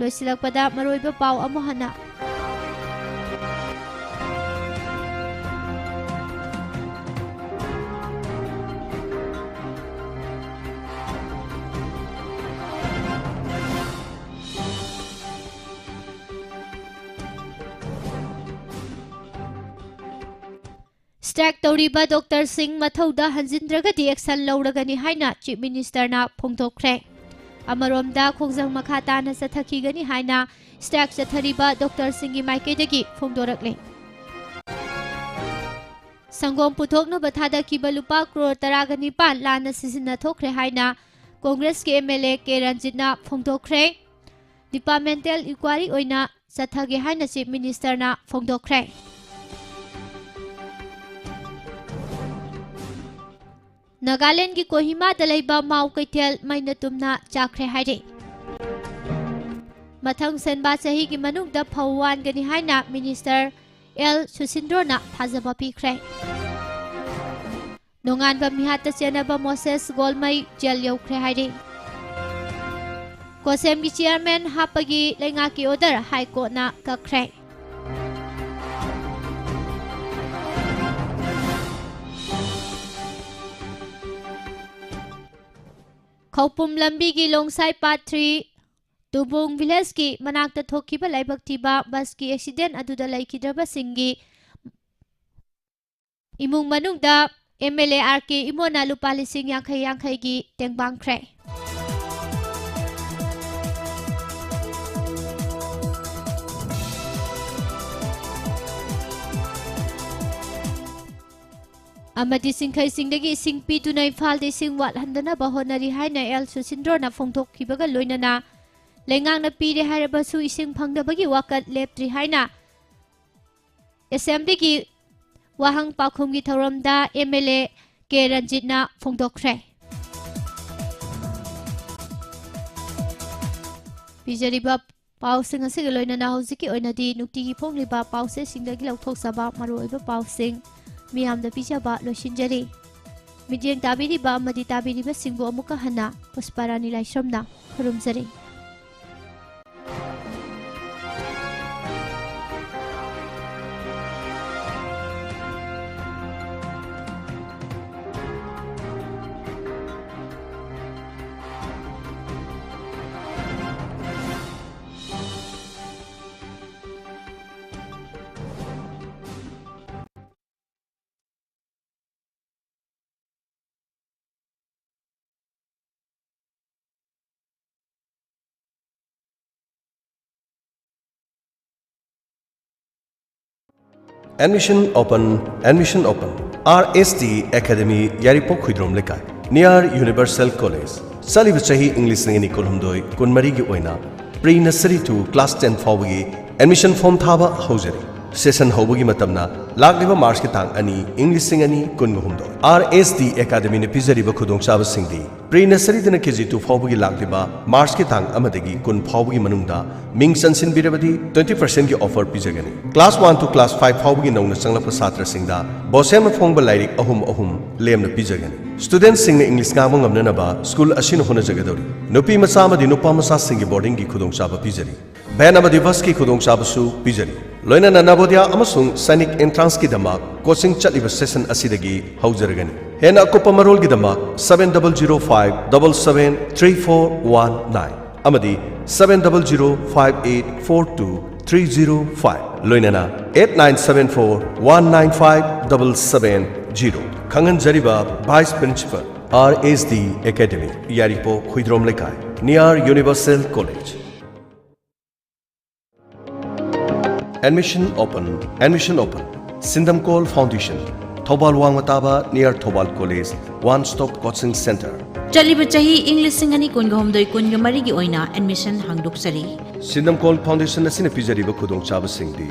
ꯂꯣꯏꯁꯤꯜꯂꯛꯄꯗ ꯃꯔꯨꯑꯣꯏꯕ ꯄꯥꯎ ꯑꯃꯨꯛ ꯍꯟꯅ꯫ Strike ꯇꯧꯔꯤꯕ doctor ꯁꯤꯡ ꯃꯊꯧꯗ ꯍꯟꯖꯤꯟꯗ꯭ꯔꯒꯗꯤ action ꯂꯧꯔꯒꯅꯤ ꯍꯥꯏꯅ Chief Minister ꯅ ꯐꯣꯡꯗꯣꯛꯈ꯭ꯔꯦ꯫ ꯑꯃꯔꯣꯝꯗ, ꯈꯣꯡꯖꯪ ꯃꯈꯥ ꯇꯥꯅ ꯆꯠꯊꯈꯤꯒꯅꯤ ꯍꯥꯏꯅ strike ꯆꯠꯊꯔꯤꯕ doctor ꯁꯤꯡꯒꯤ ꯃꯥꯏꯀꯩꯗꯒꯤ ꯐꯣꯡꯗꯣꯔꯛꯂꯦ꯫ ꯁꯪꯒꯣꯝ ꯄꯨꯊꯣꯛꯅꯕ ꯊꯥꯗꯈꯤꯕ ꯂꯨꯄꯥ ꯀ꯭ꯔꯣꯔ ꯇꯔꯥꯒ ꯅꯤꯄꯥꯟ ꯂꯥꯟꯅ ꯁꯤꯖꯤꯟꯅꯊꯣꯛꯈ꯭ꯔꯦ ꯍꯥꯏꯅ Congress ꯀꯤ M L A K ꯔꯟꯖꯤꯠꯅ ꯐꯣꯡꯗꯣꯛꯈ꯭ꯔꯦ꯫ Departmental inquiry ꯑꯣꯏꯅ ꯆꯠꯊꯒꯦ ꯍꯥꯏꯅ Chief Minister ꯅ ꯐꯣꯡꯗꯣꯛꯈ꯭ꯔꯦ꯫ ꯅꯥꯒꯥꯂꯦꯟꯒꯤ ꯀꯣꯍꯤꯃꯥꯗ ꯂꯩꯕ ꯃꯥꯎ ꯀꯩꯊꯦꯜ ꯃꯩꯅ ꯇꯨꯝꯅ ꯆꯥꯛꯈ꯭ꯔꯦ ꯍꯥꯏꯔꯤ꯫ ꯃꯊꯪ ꯁꯦꯟꯕꯥ ꯆꯍꯤꯒꯤ ꯃꯅꯨꯡꯗ ꯐꯧ ꯋꯥꯟꯒꯅꯤ ꯍꯥꯏꯅ Minister ꯑꯦꯜ ꯁꯨꯁꯤꯟꯗ꯭ꯔꯣꯅ ꯊꯥꯖꯕ ꯄꯤꯈ꯭ꯔꯦ꯫ ꯅꯣꯡꯉꯥꯟꯕ ꯃꯤꯍꯥꯠꯇ ꯆꯦꯟꯅꯕ ꯃꯣꯁꯦꯁ ꯒꯣꯜꯃꯩ ꯖꯦꯜ ꯌꯧꯈ꯭ꯔꯦ ꯍꯥꯏꯔꯤ꯫ ꯀꯣꯁꯦꯝꯒꯤ chairman ꯍꯥꯞꯄꯒꯤ ꯂꯩꯉꯥꯛꯀꯤ order High Court ꯅ ꯀꯛꯈ꯭ꯔꯦ꯫ ꯈꯧꯄꯨꯝ ꯂꯝꯕꯤꯒꯤ ꯂꯣꯡꯁꯥꯏ Part three ꯇꯨꯕꯣꯡ ꯚꯤꯂꯦꯖꯀꯤ ꯃꯅꯥꯛꯇ ꯊꯣꯛꯈꯤꯕ ꯂꯥꯏꯕꯛ ꯊꯤꯕ ꯕꯁꯀꯤ ꯑꯦꯛꯁꯤꯗꯦꯟ ꯑꯗꯨꯗ ꯂꯩꯈꯤꯗ꯭ꯔꯕꯁꯤꯡꯒꯤ ꯏꯃꯨꯡ ꯃꯅꯨꯡꯗ ꯑꯦꯝ ꯑꯦꯜ ꯑꯦ ꯑꯥꯔ ꯀꯦ ꯏꯃꯣꯅ ꯂꯨꯄꯥ ꯂꯤꯁꯤꯡ ꯌꯥꯡꯈꯩ ꯌꯥꯡꯈꯩꯒꯤ ꯇꯦꯡꯕꯥꯡꯈ꯭ꯔꯦ꯫ ꯑꯃꯗꯤ ꯁꯤꯡꯈꯩꯁꯤꯡꯗꯒꯤ ꯏꯁꯤꯡ ꯄꯤꯗꯨꯅ ꯏꯝꯐꯥꯜꯗ ꯏꯁꯤꯡ ꯋꯥꯠꯍꯟꯗꯅꯕ ꯍꯣꯠꯅꯔꯤ ꯍꯥꯏꯅ ꯑꯦꯜ ꯁꯨꯁꯤꯟꯗ꯭ꯔꯣꯅ ꯐꯣꯡꯗꯣꯛꯈꯤꯕꯒ ꯂꯣꯏꯅꯅ ꯂꯩꯉꯥꯛꯅ ꯄꯤꯔꯦ ꯍꯥꯏꯔꯕꯁꯨ ꯏꯁꯤꯡ ꯐꯪꯗꯕꯒꯤ ꯋꯥꯀꯠ ꯂꯦꯞꯇ꯭ꯔꯤ ꯍꯥꯏꯅ ꯑꯦꯁꯦꯝꯕ꯭ꯂꯤꯒꯤ ꯋꯥꯍꯪ ꯄꯥꯎꯈꯨꯝꯒꯤ ꯊꯧꯔꯝꯗ ꯑꯦꯝ ꯑꯦꯜ ꯑꯦ ꯀꯦ ꯔꯟꯖꯤꯠꯅ ꯐꯣꯡꯗꯣꯛꯈ꯭ꯔꯦ꯫ ꯄꯤꯖꯔꯤꯕ ꯄꯥꯎꯁꯤꯡ ꯑꯁꯤꯒ ꯂꯣꯏꯅꯅ ꯍꯧꯖꯤꯛꯀꯤ ꯑꯣꯏꯅꯗꯤ ꯅꯨꯡꯇꯤꯒꯤ ꯐꯣꯡꯂꯤꯕ ꯄꯥꯎꯆꯦꯁꯤꯡꯗꯒꯤ ꯂꯧꯊꯣꯛꯆꯕ ꯃꯔꯨꯑꯣꯏꯕ ꯄꯥꯎꯁꯤꯡ ꯃꯤꯌꯥꯝꯗ ꯄꯤꯖꯕ ꯂꯣꯏꯁꯤꯟꯖꯔꯤ꯫ ꯃꯤꯠꯌꯦꯡ ꯇꯥꯕꯤꯔꯤꯕ ꯑꯃꯗꯤ ꯇꯥꯕꯤꯔꯤꯕꯁꯤꯡꯕꯨ ꯑꯃꯨꯛꯀ ꯍꯟꯅ ꯄꯨꯁꯄꯥꯔꯥꯅꯤ ꯂꯥꯏꯁ꯭ꯔꯝꯅ ꯈꯨꯔꯨꯝꯖꯔꯤ꯫ Admission open, admission open. R S T Academy, ꯌꯥꯏꯔꯤꯄꯣꯛ ꯈꯨꯏꯗ꯭ꯔꯣꯝ ꯂꯩꯀꯥꯏ, near Universal College꯫ ꯆꯠꯂꯤꯕ ꯆꯍꯤ ꯏꯪ ꯂꯤꯁꯤꯡ ꯑꯅꯤ ꯀꯨꯟꯍꯨꯝꯗꯣꯏ ꯀꯨꯟꯃꯔꯤꯒꯤ ꯑꯣꯏꯅ pre nursery to class ten ꯐꯥꯎꯕꯒꯤ admission form ꯊꯥꯕ ꯍꯧꯖꯔꯤ꯫ Session ꯍꯧꯕꯒꯤ ꯃꯇꯝꯅ ꯂꯥꯛꯂꯤꯕ Marchꯀꯤ ꯇꯥꯡ ꯑꯅꯤ, ꯏꯪ ꯂꯤꯁꯤꯡ ꯑꯅꯤ ꯀꯨꯟꯒ ꯍꯨꯝꯗꯣꯏ꯫ R S T Academyꯅ ꯄꯤꯖꯔꯤꯕ ꯈꯨꯗꯣꯡꯆꯥꯕꯁꯤꯡꯗꯤ, pre nurseryꯗꯅ K G two ꯐꯥꯎꯕꯒꯤ ꯂꯥꯛꯂꯤꯕ Marchꯀꯤ ꯇꯥꯡ ꯑꯃꯗꯒꯤ ꯀꯨꯟ ꯐꯥꯎꯕꯒꯤ ꯃꯅꯨꯡꯗ ꯃꯤꯡ ꯆꯟꯁꯤꯟꯕꯤꯔꯕꯗꯤ twenty percentꯀꯤ offer ꯄꯤꯖꯒꯅꯤ꯫ Class one to class five ꯐꯥꯎꯕꯒꯤ ꯅꯧꯅ ꯆꯪꯂꯛꯄ ꯁꯥꯇ꯭ꯔꯁꯤꯡꯗ ꯕꯣꯁꯦꯝꯅ ꯐꯣꯡꯕ ꯂꯥꯏꯔꯤꯛ ꯑꯍꯨꯝ ꯑꯍꯨꯝ ꯂꯦꯝꯅ ꯄꯤꯖꯒꯅꯤ꯫ Studentꯁꯤꯡꯅ English ꯉꯥꯡꯕ ꯉꯝꯅꯅꯕ school ꯑꯁꯤꯅ ꯍꯣꯠꯅꯖꯒꯗꯧꯔꯤ꯫ ꯅꯨꯄꯤ ꯃꯆꯥ ꯑꯃꯗꯤ ꯅꯨꯄꯥ ꯃꯆꯥꯁꯤꯡꯒꯤ boardingꯒꯤ ꯈꯨꯗꯣꯡꯆꯥꯕ ꯄꯤꯖꯔꯤ꯫ Van ꯑꯃꯗꯤ busꯀꯤ ꯈꯨꯗꯣꯡꯆꯥꯕꯁꯨ ꯄꯤꯖꯔꯤ꯫ ꯂꯣꯏꯅꯅ Navodaya ꯑꯃꯁꯨꯡ Sainik Entranceꯀꯤꯗꯃꯛ coaching ꯆꯠꯂꯤꯕ session ꯑꯁꯤꯗꯒꯤ ꯍꯧꯖꯔꯒꯅꯤ꯫ ꯍꯦꯟꯅ ꯑꯀꯨꯞꯄ ꯃꯔꯣꯜꯒꯤꯗꯃꯛ seven double zero five double seven three four one nine꯫ ꯑꯃꯗꯤ seven double zero five eight four two three zero five, ꯂꯣꯏꯅꯅ eight nine seven four one nine five double seven zero꯫ ꯈꯪꯍꯟꯖꯔꯤꯕ Vice Principal, R S D Academy, ꯌꯥꯏꯔꯤꯄꯣꯛ ꯈꯨꯏꯗ꯭ꯔꯣꯝ ꯂꯩꯀꯥꯏ, near Universal College꯫ Admission open, admission open꯫ ꯁꯤꯟꯗꯝꯀꯣꯜ Foundation, Thoubal ꯋꯥꯡꯃ ꯇꯥꯕ, near Thoubal College, one stop coaching center꯫ ꯆꯠꯂꯤꯕ ꯆꯍꯤ ꯏꯪ ꯂꯤꯁꯤꯡ ꯑꯅꯤ ꯀꯨꯟꯒ ꯍꯨꯝꯗꯣꯏ ꯀꯨꯟꯒ ꯃꯔꯤꯒꯤ ꯑꯣꯏꯅ admission ꯍꯥꯡꯗꯣꯛꯆꯔꯤ꯫ ꯁꯤꯟꯗꯝꯀꯣꯜ Foundation ꯑꯁꯤꯅ ꯄꯤꯖꯔꯤꯕ ꯈꯨꯗꯣꯡꯆꯥꯕꯁꯤꯡꯗꯤ: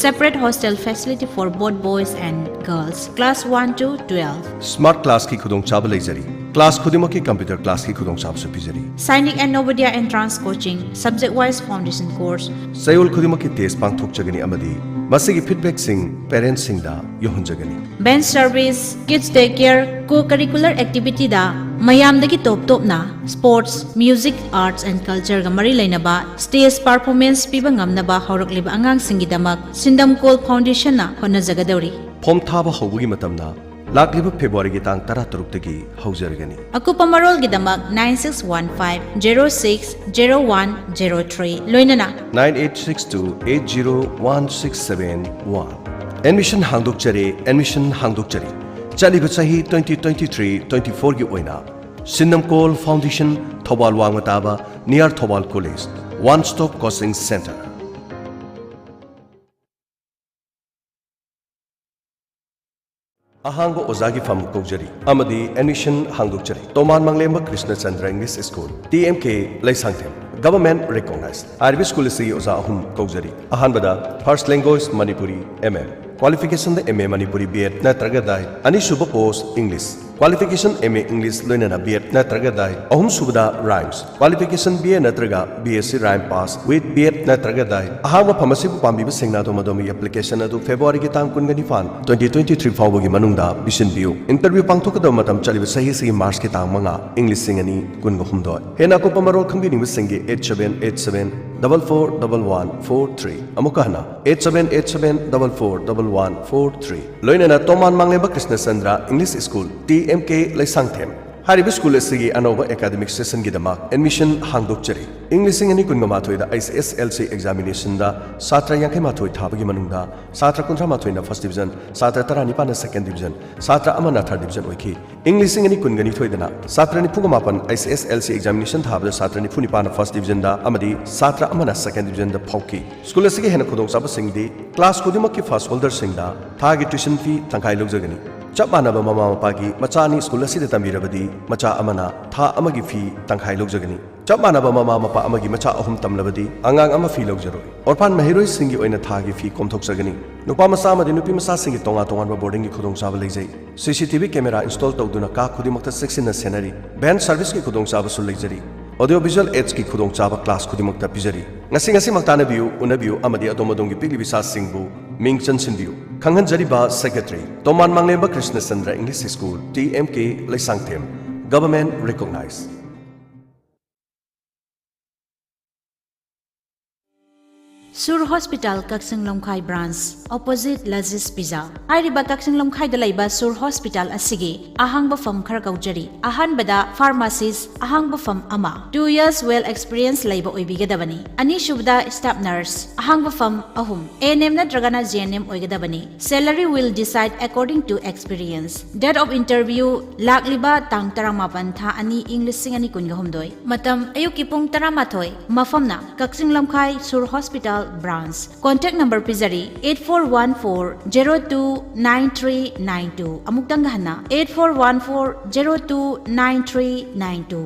Separate hostel facility for both boys and girls, class one to twelve꯫ Smart classꯀꯤ ꯈꯨꯗꯣꯡꯆꯥꯕ ꯂꯩꯖꯔꯤ꯫ Class ꯈꯨꯗꯤꯡꯃꯛꯀꯤ computer classꯀꯤ ꯈꯨꯗꯣꯡꯆꯥꯕꯁꯨ ꯄꯤꯖꯔꯤ꯫ Sainik and Navodaya entrance coaching, subject wise foundation course꯫ ꯆꯌꯣꯜ ꯈꯨꯗꯤꯡꯃꯛꯀꯤ test ꯄꯥꯡꯊꯣꯛꯆꯒꯅꯤ ꯑꯃꯗꯤ ꯃꯁꯤꯒꯤ feedbackꯁꯤꯡ parentsꯁꯤꯡꯗ ꯌꯧꯍꯟꯖꯒꯅꯤ꯫ Bench service, kids day care, co-curricular activityꯗ ꯃꯌꯥꯝꯗꯒꯤ top topꯅ sports, music, arts and cultureꯒ ꯃꯔꯤ ꯂꯩꯅꯕ stage performance ꯄꯤꯕ ꯉꯝꯅꯕ ꯍꯧꯔꯛꯂꯤꯕ ꯑꯉꯥꯡꯁꯤꯡꯒꯤꯗꯃꯛ ꯁꯤꯟꯗꯝꯀꯣꯜ Foundationꯅ ꯍꯣꯠꯅꯖꯒꯗꯧꯔꯤ꯫ Form ꯊꯥꯕ ꯍꯧꯕꯒꯤ ꯃꯇꯝꯅ ꯂꯥꯛꯂꯤꯕ Februaryꯒꯤ ꯇꯥꯡ ꯇꯔꯥꯇꯔꯨꯛꯇꯒꯤ ꯍꯧꯖꯔꯒꯅꯤ꯫ ꯑꯀꯨꯞꯄ ꯃꯔꯣꯜꯒꯤꯗꯃꯛ nine six one five zero six zero one zero three, ꯂꯣꯏꯅꯅ nine eight six two eight zero one six seven one꯫ Admission ꯍꯥꯡꯗꯣꯛꯆꯔꯦ, admission ꯍꯥꯡꯗꯣꯛꯆꯔꯦ꯫ ꯆꯠꯂꯤꯕ ꯆꯍꯤ twenty twenty-three twenty-fourꯒꯤ ꯑꯣꯏꯅ ꯁꯤꯟꯅꯝꯀꯣꯜ Foundation, ꯊꯧꯕꯥꯜ ꯋꯥꯡꯃ ꯇꯥꯕ, near Thoubal College, one stop coaching center꯫ ꯑꯍꯥꯡꯕ ꯑꯣꯖꯥꯒꯤ ꯐꯝ ꯀꯧꯖꯔꯤ ꯑꯃꯗꯤ admission ꯍꯥꯡꯗꯣꯛꯆꯔꯤ꯫ ꯇꯣꯃꯥꯟ ꯃꯪꯂꯦꯝꯕ ꯀ꯭ꯔꯤꯁꯅꯆꯟꯗ꯭ꯔ English School, T M K, Leishangthem, government recognized꯫ ꯍꯥꯏꯔꯤꯕ school ꯑꯁꯤꯒꯤ ꯑꯣꯖꯥ ꯑꯍꯨꯝ ꯀꯧꯖꯔꯤ꯫ ꯑꯍꯥꯟꯕꯗ first language Manipuri, M M, qualificationꯗ M A Manipuri B Ed ꯅꯠꯇ꯭ꯔꯒ died꯫ ꯑꯅꯤꯁꯨꯕ post English, qualification M A English ꯂꯣꯏꯅꯅ B Ed ꯅꯠꯇ꯭ꯔꯒ died꯫ ꯑꯍꯨꯝꯁꯨꯕꯗ rhymes, qualification B A ꯅꯠꯇ꯭ꯔꯒ B S C rhyme pass with B Ed ꯅꯠꯇ꯭ꯔꯒ died꯫ ꯑꯍꯥꯡꯕ ꯐꯝ ꯑꯁꯤꯕꯨ ꯄꯥꯝꯕꯤꯕꯁꯤꯡꯅ ꯑꯗꯣꯝ ꯑꯗꯣꯝꯒꯤ application ꯑꯗꯨ Februaryꯒꯤ ꯇꯥꯡ ꯀꯨꯟꯒ ꯅꯤꯄꯥꯟ, twenty twenty-three ꯐꯥꯎꯕꯒꯤ ꯃꯅꯨꯡꯗ ꯄꯤꯁꯤꯟꯕꯤꯌꯨ꯫ Interview ꯄꯥꯡꯊꯣꯛꯀꯗꯕ ꯃꯇꯝ ꯆꯠꯂꯤꯕ ꯆꯍꯤ ꯑꯁꯤꯒꯤ Marchꯀꯤ ꯇꯥꯡ ꯃꯉꯥ, English ꯂꯤꯁꯤꯡ ꯑꯅꯤ ꯀꯨꯟꯒ ꯍꯨꯝꯗꯣꯏ꯫ ꯍꯦꯟꯅ ꯑꯀꯨꯞꯄ ꯃꯔꯣꯜ ꯈꯪꯕꯤꯅꯤꯡꯕꯁꯤꯡꯒꯤ eight seven eight seven double four double one four three꯫ ꯑꯃꯨꯛꯀ ꯍꯟꯅ, eight seven eight seven double four double one four three꯫ ꯂꯣꯏꯅꯅ ꯇꯣꯃꯥꯟ Manglemba ꯀ꯭ꯔꯤꯁꯅꯆꯟꯗ꯭ꯔ English School, T M K, Leishangthem. ꯍꯥꯏꯔꯤꯕ ꯁ꯭ꯀꯨꯜ ꯑꯁꯤꯒꯤ ꯑꯅꯧꯕ ꯑꯦꯀꯥꯗꯃꯤꯛ ꯁꯦꯁꯟꯒꯤꯗꯃꯛ ꯑꯦꯗꯃꯤꯁꯟ ꯍꯥꯡꯗꯣꯛꯆꯔꯤ꯫ ꯏꯪ ꯂꯤꯁꯤꯡ ꯑꯅꯤ ꯀꯨꯟꯒ ꯃꯥꯊꯣꯏꯗ ꯑꯩꯆ ꯑꯦꯁ ꯑꯦꯜ ꯁꯤ ꯑꯦꯛꯖꯥꯃꯤꯅꯦꯁꯟꯗ ꯁꯥꯇ꯭ꯔ ꯌꯥꯡꯈꯩ ꯃꯥꯊꯣꯏ ꯊꯥꯕꯒꯤ ꯃꯅꯨꯡꯗ ꯁꯥꯇ꯭ꯔ ꯀꯨꯟꯊ꯭ꯔꯥ ꯃꯥꯊꯣꯏꯅ ꯐꯥꯔꯁ ꯗꯤꯕꯤꯖꯟ, ꯁꯥꯇ꯭ꯔ ꯇꯔꯥꯅꯤꯄꯥꯟꯅ ꯁꯦꯀꯦꯟ ꯗꯤꯕꯤꯖꯟ, ꯁꯥꯇ꯭ꯔ ꯑꯃꯅ ꯊꯥꯔꯠ ꯗꯤꯕꯤꯖꯟ ꯑꯣꯏꯈꯤ꯫ ꯏꯪ ꯂꯤꯁꯤꯡ ꯑꯅꯤ ꯀꯨꯟꯒ ꯅꯤꯊꯣꯏꯗꯅ ꯁꯥꯇ꯭ꯔ ꯅꯤꯐꯨꯒ ꯃꯥꯄꯟ ꯑꯩꯆ ꯑꯦꯁ ꯑꯦꯜ ꯁꯤ ꯑꯦꯛꯖꯥꯃꯤꯅꯦꯁꯟ ꯊꯥꯕꯗ ꯁꯥꯇ꯭ꯔ ꯅꯤꯐꯨ ꯅꯤꯄꯥꯟꯅ ꯐꯥꯔꯁ ꯗꯤꯕꯤꯖꯟꯗ ꯑꯃꯗꯤ ꯁꯥꯇ꯭ꯔ ꯑꯃꯅ ꯁꯦꯀꯦꯟ ꯗꯤꯕꯤꯖꯟꯗ ꯐꯥꯎꯈꯤ꯫ ꯁ꯭ꯀꯨꯜ ꯑꯁꯤꯒꯤ ꯍꯦꯟꯅ ꯈꯨꯗꯣꯡꯆꯥꯕꯁꯤꯡꯗꯤ ꯀ꯭ꯂꯥꯁ ꯈꯨꯗꯤꯡꯃꯛꯀꯤ ꯐꯥꯔꯁ ꯍꯣꯜꯗꯔꯁꯤꯡꯗ ꯊꯥꯒꯤ ꯇ꯭ꯌꯨꯁꯟ ꯐꯤ ꯇꯪꯈꯥꯏ ꯂꯧꯖꯒꯅꯤ꯫ ꯆꯞ ꯃꯥꯟꯅꯕ ꯃꯃꯥ ꯃꯄꯥꯒꯤ ꯃꯆꯥ ꯑꯅꯤ ꯁ꯭ꯀꯨꯜ ꯑꯁꯤꯗ ꯇꯝꯕꯤꯔꯕꯗꯤ ꯃꯆꯥ ꯑꯃꯅ ꯊꯥ ꯑꯃꯒꯤ ꯐꯤ ꯇꯪꯈꯥꯏ ꯂꯧꯖꯒꯅꯤ꯫ ꯆꯞ ꯃꯥꯟꯅꯕ ꯃꯃꯥ ꯃꯄꯥ ꯑꯃꯒꯤ ꯃꯆꯥ ꯑꯍꯨꯝ ꯇꯝꯂꯕꯗꯤ ꯑꯉꯥꯡ ꯑꯃ ꯐꯤ ꯂꯧꯖꯔꯣꯏ꯫ ꯑꯣꯔꯐꯥꯟ ꯃꯍꯩꯔꯣꯏꯁꯤꯡꯒꯤ ꯑꯣꯏꯅ ꯊꯥꯒꯤ ꯐꯤ ꯀꯣꯝꯊꯣꯛꯆꯒꯅꯤ꯫ ꯅꯨꯄꯥ ꯃꯆꯥ ꯑꯃꯗꯤ ꯅꯨꯄꯤ ꯃꯆꯥꯁꯤꯡꯒꯤ ꯇꯣꯉꯥꯟ ꯇꯣꯉꯥꯟꯕ ꯕꯣꯔꯗꯤꯡꯒꯤ ꯈꯨꯗꯣꯡꯆꯥꯕ ꯂꯩꯖꯩ꯫ ꯁꯤ C T V camera install ꯇꯧꯗꯨꯅ ꯀꯥ ꯈꯨꯗꯤꯡꯃꯛꯇ ꯆꯦꯛꯁꯤꯟꯅ ꯁꯦꯟꯅꯔꯤ꯫ ꯚꯦꯟ ꯁꯔꯚꯤꯁꯀꯤ ꯈꯨꯗꯣꯡꯆꯥꯕꯁꯨ ꯂꯩꯖꯔꯤ꯫ ꯑꯣꯗꯤꯑꯣ ꯚꯤꯖꯨꯑꯦꯜ ꯑꯦꯗꯁꯀꯤ ꯈꯨꯗꯣꯡꯆꯥꯕ ꯀ꯭ꯂꯥꯁ ꯈꯨꯗꯤꯡꯃꯛꯇ ꯄꯤꯖꯔꯤ꯫ ꯉꯁꯤ ꯉꯁꯤꯃꯛ ꯇꯥꯟꯅꯕꯤꯌꯨ, ꯎꯅꯕꯤꯌꯨ ꯑꯃꯗꯤ ꯑꯗꯣꯝ ꯑꯗꯣꯝꯒꯤ ꯄꯤꯛꯂꯤꯕ ꯏꯆꯥꯁꯤꯡꯕꯨ ꯃꯤꯡ ꯆꯟꯁꯤꯟꯕꯤꯌꯨ꯫ ꯈꯪꯍꯟꯖꯔꯤꯕ secretary, Toman Manglemba Krishnachandra English school, T M K, Leishangthem, government recognized꯫ Sur hospital Kakching Lamkhai branch, ꯑꯣꯄꯣꯖꯤꯠ ꯂꯖꯤꯁ ꯄꯤꯖꯥ꯫ ꯍꯥꯏꯔꯤꯕ ꯀꯛꯆꯤꯡ ꯂꯝꯈꯥꯏꯗ ꯂꯩꯕ ꯁꯨꯔ ꯍꯣꯁꯄꯤꯇꯥꯜ ꯑꯁꯤꯒꯤ ꯑꯍꯥꯡꯕ ꯐꯝ ꯈꯔ ꯀꯧꯖꯔꯤ꯫ ꯑꯍꯥꯟꯕꯗ ꯐꯥꯔꯃꯥꯁꯤꯁ ꯑꯍꯥꯡꯕ ꯐꯝ ꯑꯃ, two years well experience ꯂꯩꯕ ꯑꯣꯏꯕꯤꯒꯗꯕꯅꯤ꯫ ꯑꯅꯤꯁꯨꯕꯗ ꯁ꯭ꯇꯥꯐ ꯅꯔꯁ ꯑꯍꯥꯡꯕ ꯐꯝ ꯑꯍꯨꯝ, ꯑꯦ ꯑꯦꯟ ꯑꯦꯝ ꯅꯠꯇ꯭ꯔꯒꯅ ꯖꯤ ꯑꯦꯟ ꯑꯦꯝ ꯑꯣꯏꯒꯗꯕꯅꯤ꯫ Salary will decide according to experience. Date of interview ꯂꯥꯛꯂꯤꯕ ꯇꯥꯡ ꯇꯔꯥꯃꯥꯄꯟ ꯊꯥ ꯑꯅꯤ ꯏꯪ ꯂꯤꯁꯤꯡ ꯑꯅꯤ ꯀꯨꯟꯒ ꯍꯨꯝꯗꯣꯏ꯫ ꯃꯇꯝ ꯑꯌꯨꯛꯀꯤ ꯄꯨꯡ ꯇꯔꯥꯃꯥꯊꯣꯏ꯫ ꯃꯐꯝꯅ Kakching Lamkhai Sur hospital branch. Contact number ꯄꯤꯖꯔꯤ, eight four one four zero two nine three nine two꯫ ꯑꯃꯨꯛꯇꯪꯒ ꯍꯟꯅ, eight four one four zero two nine three nine two꯫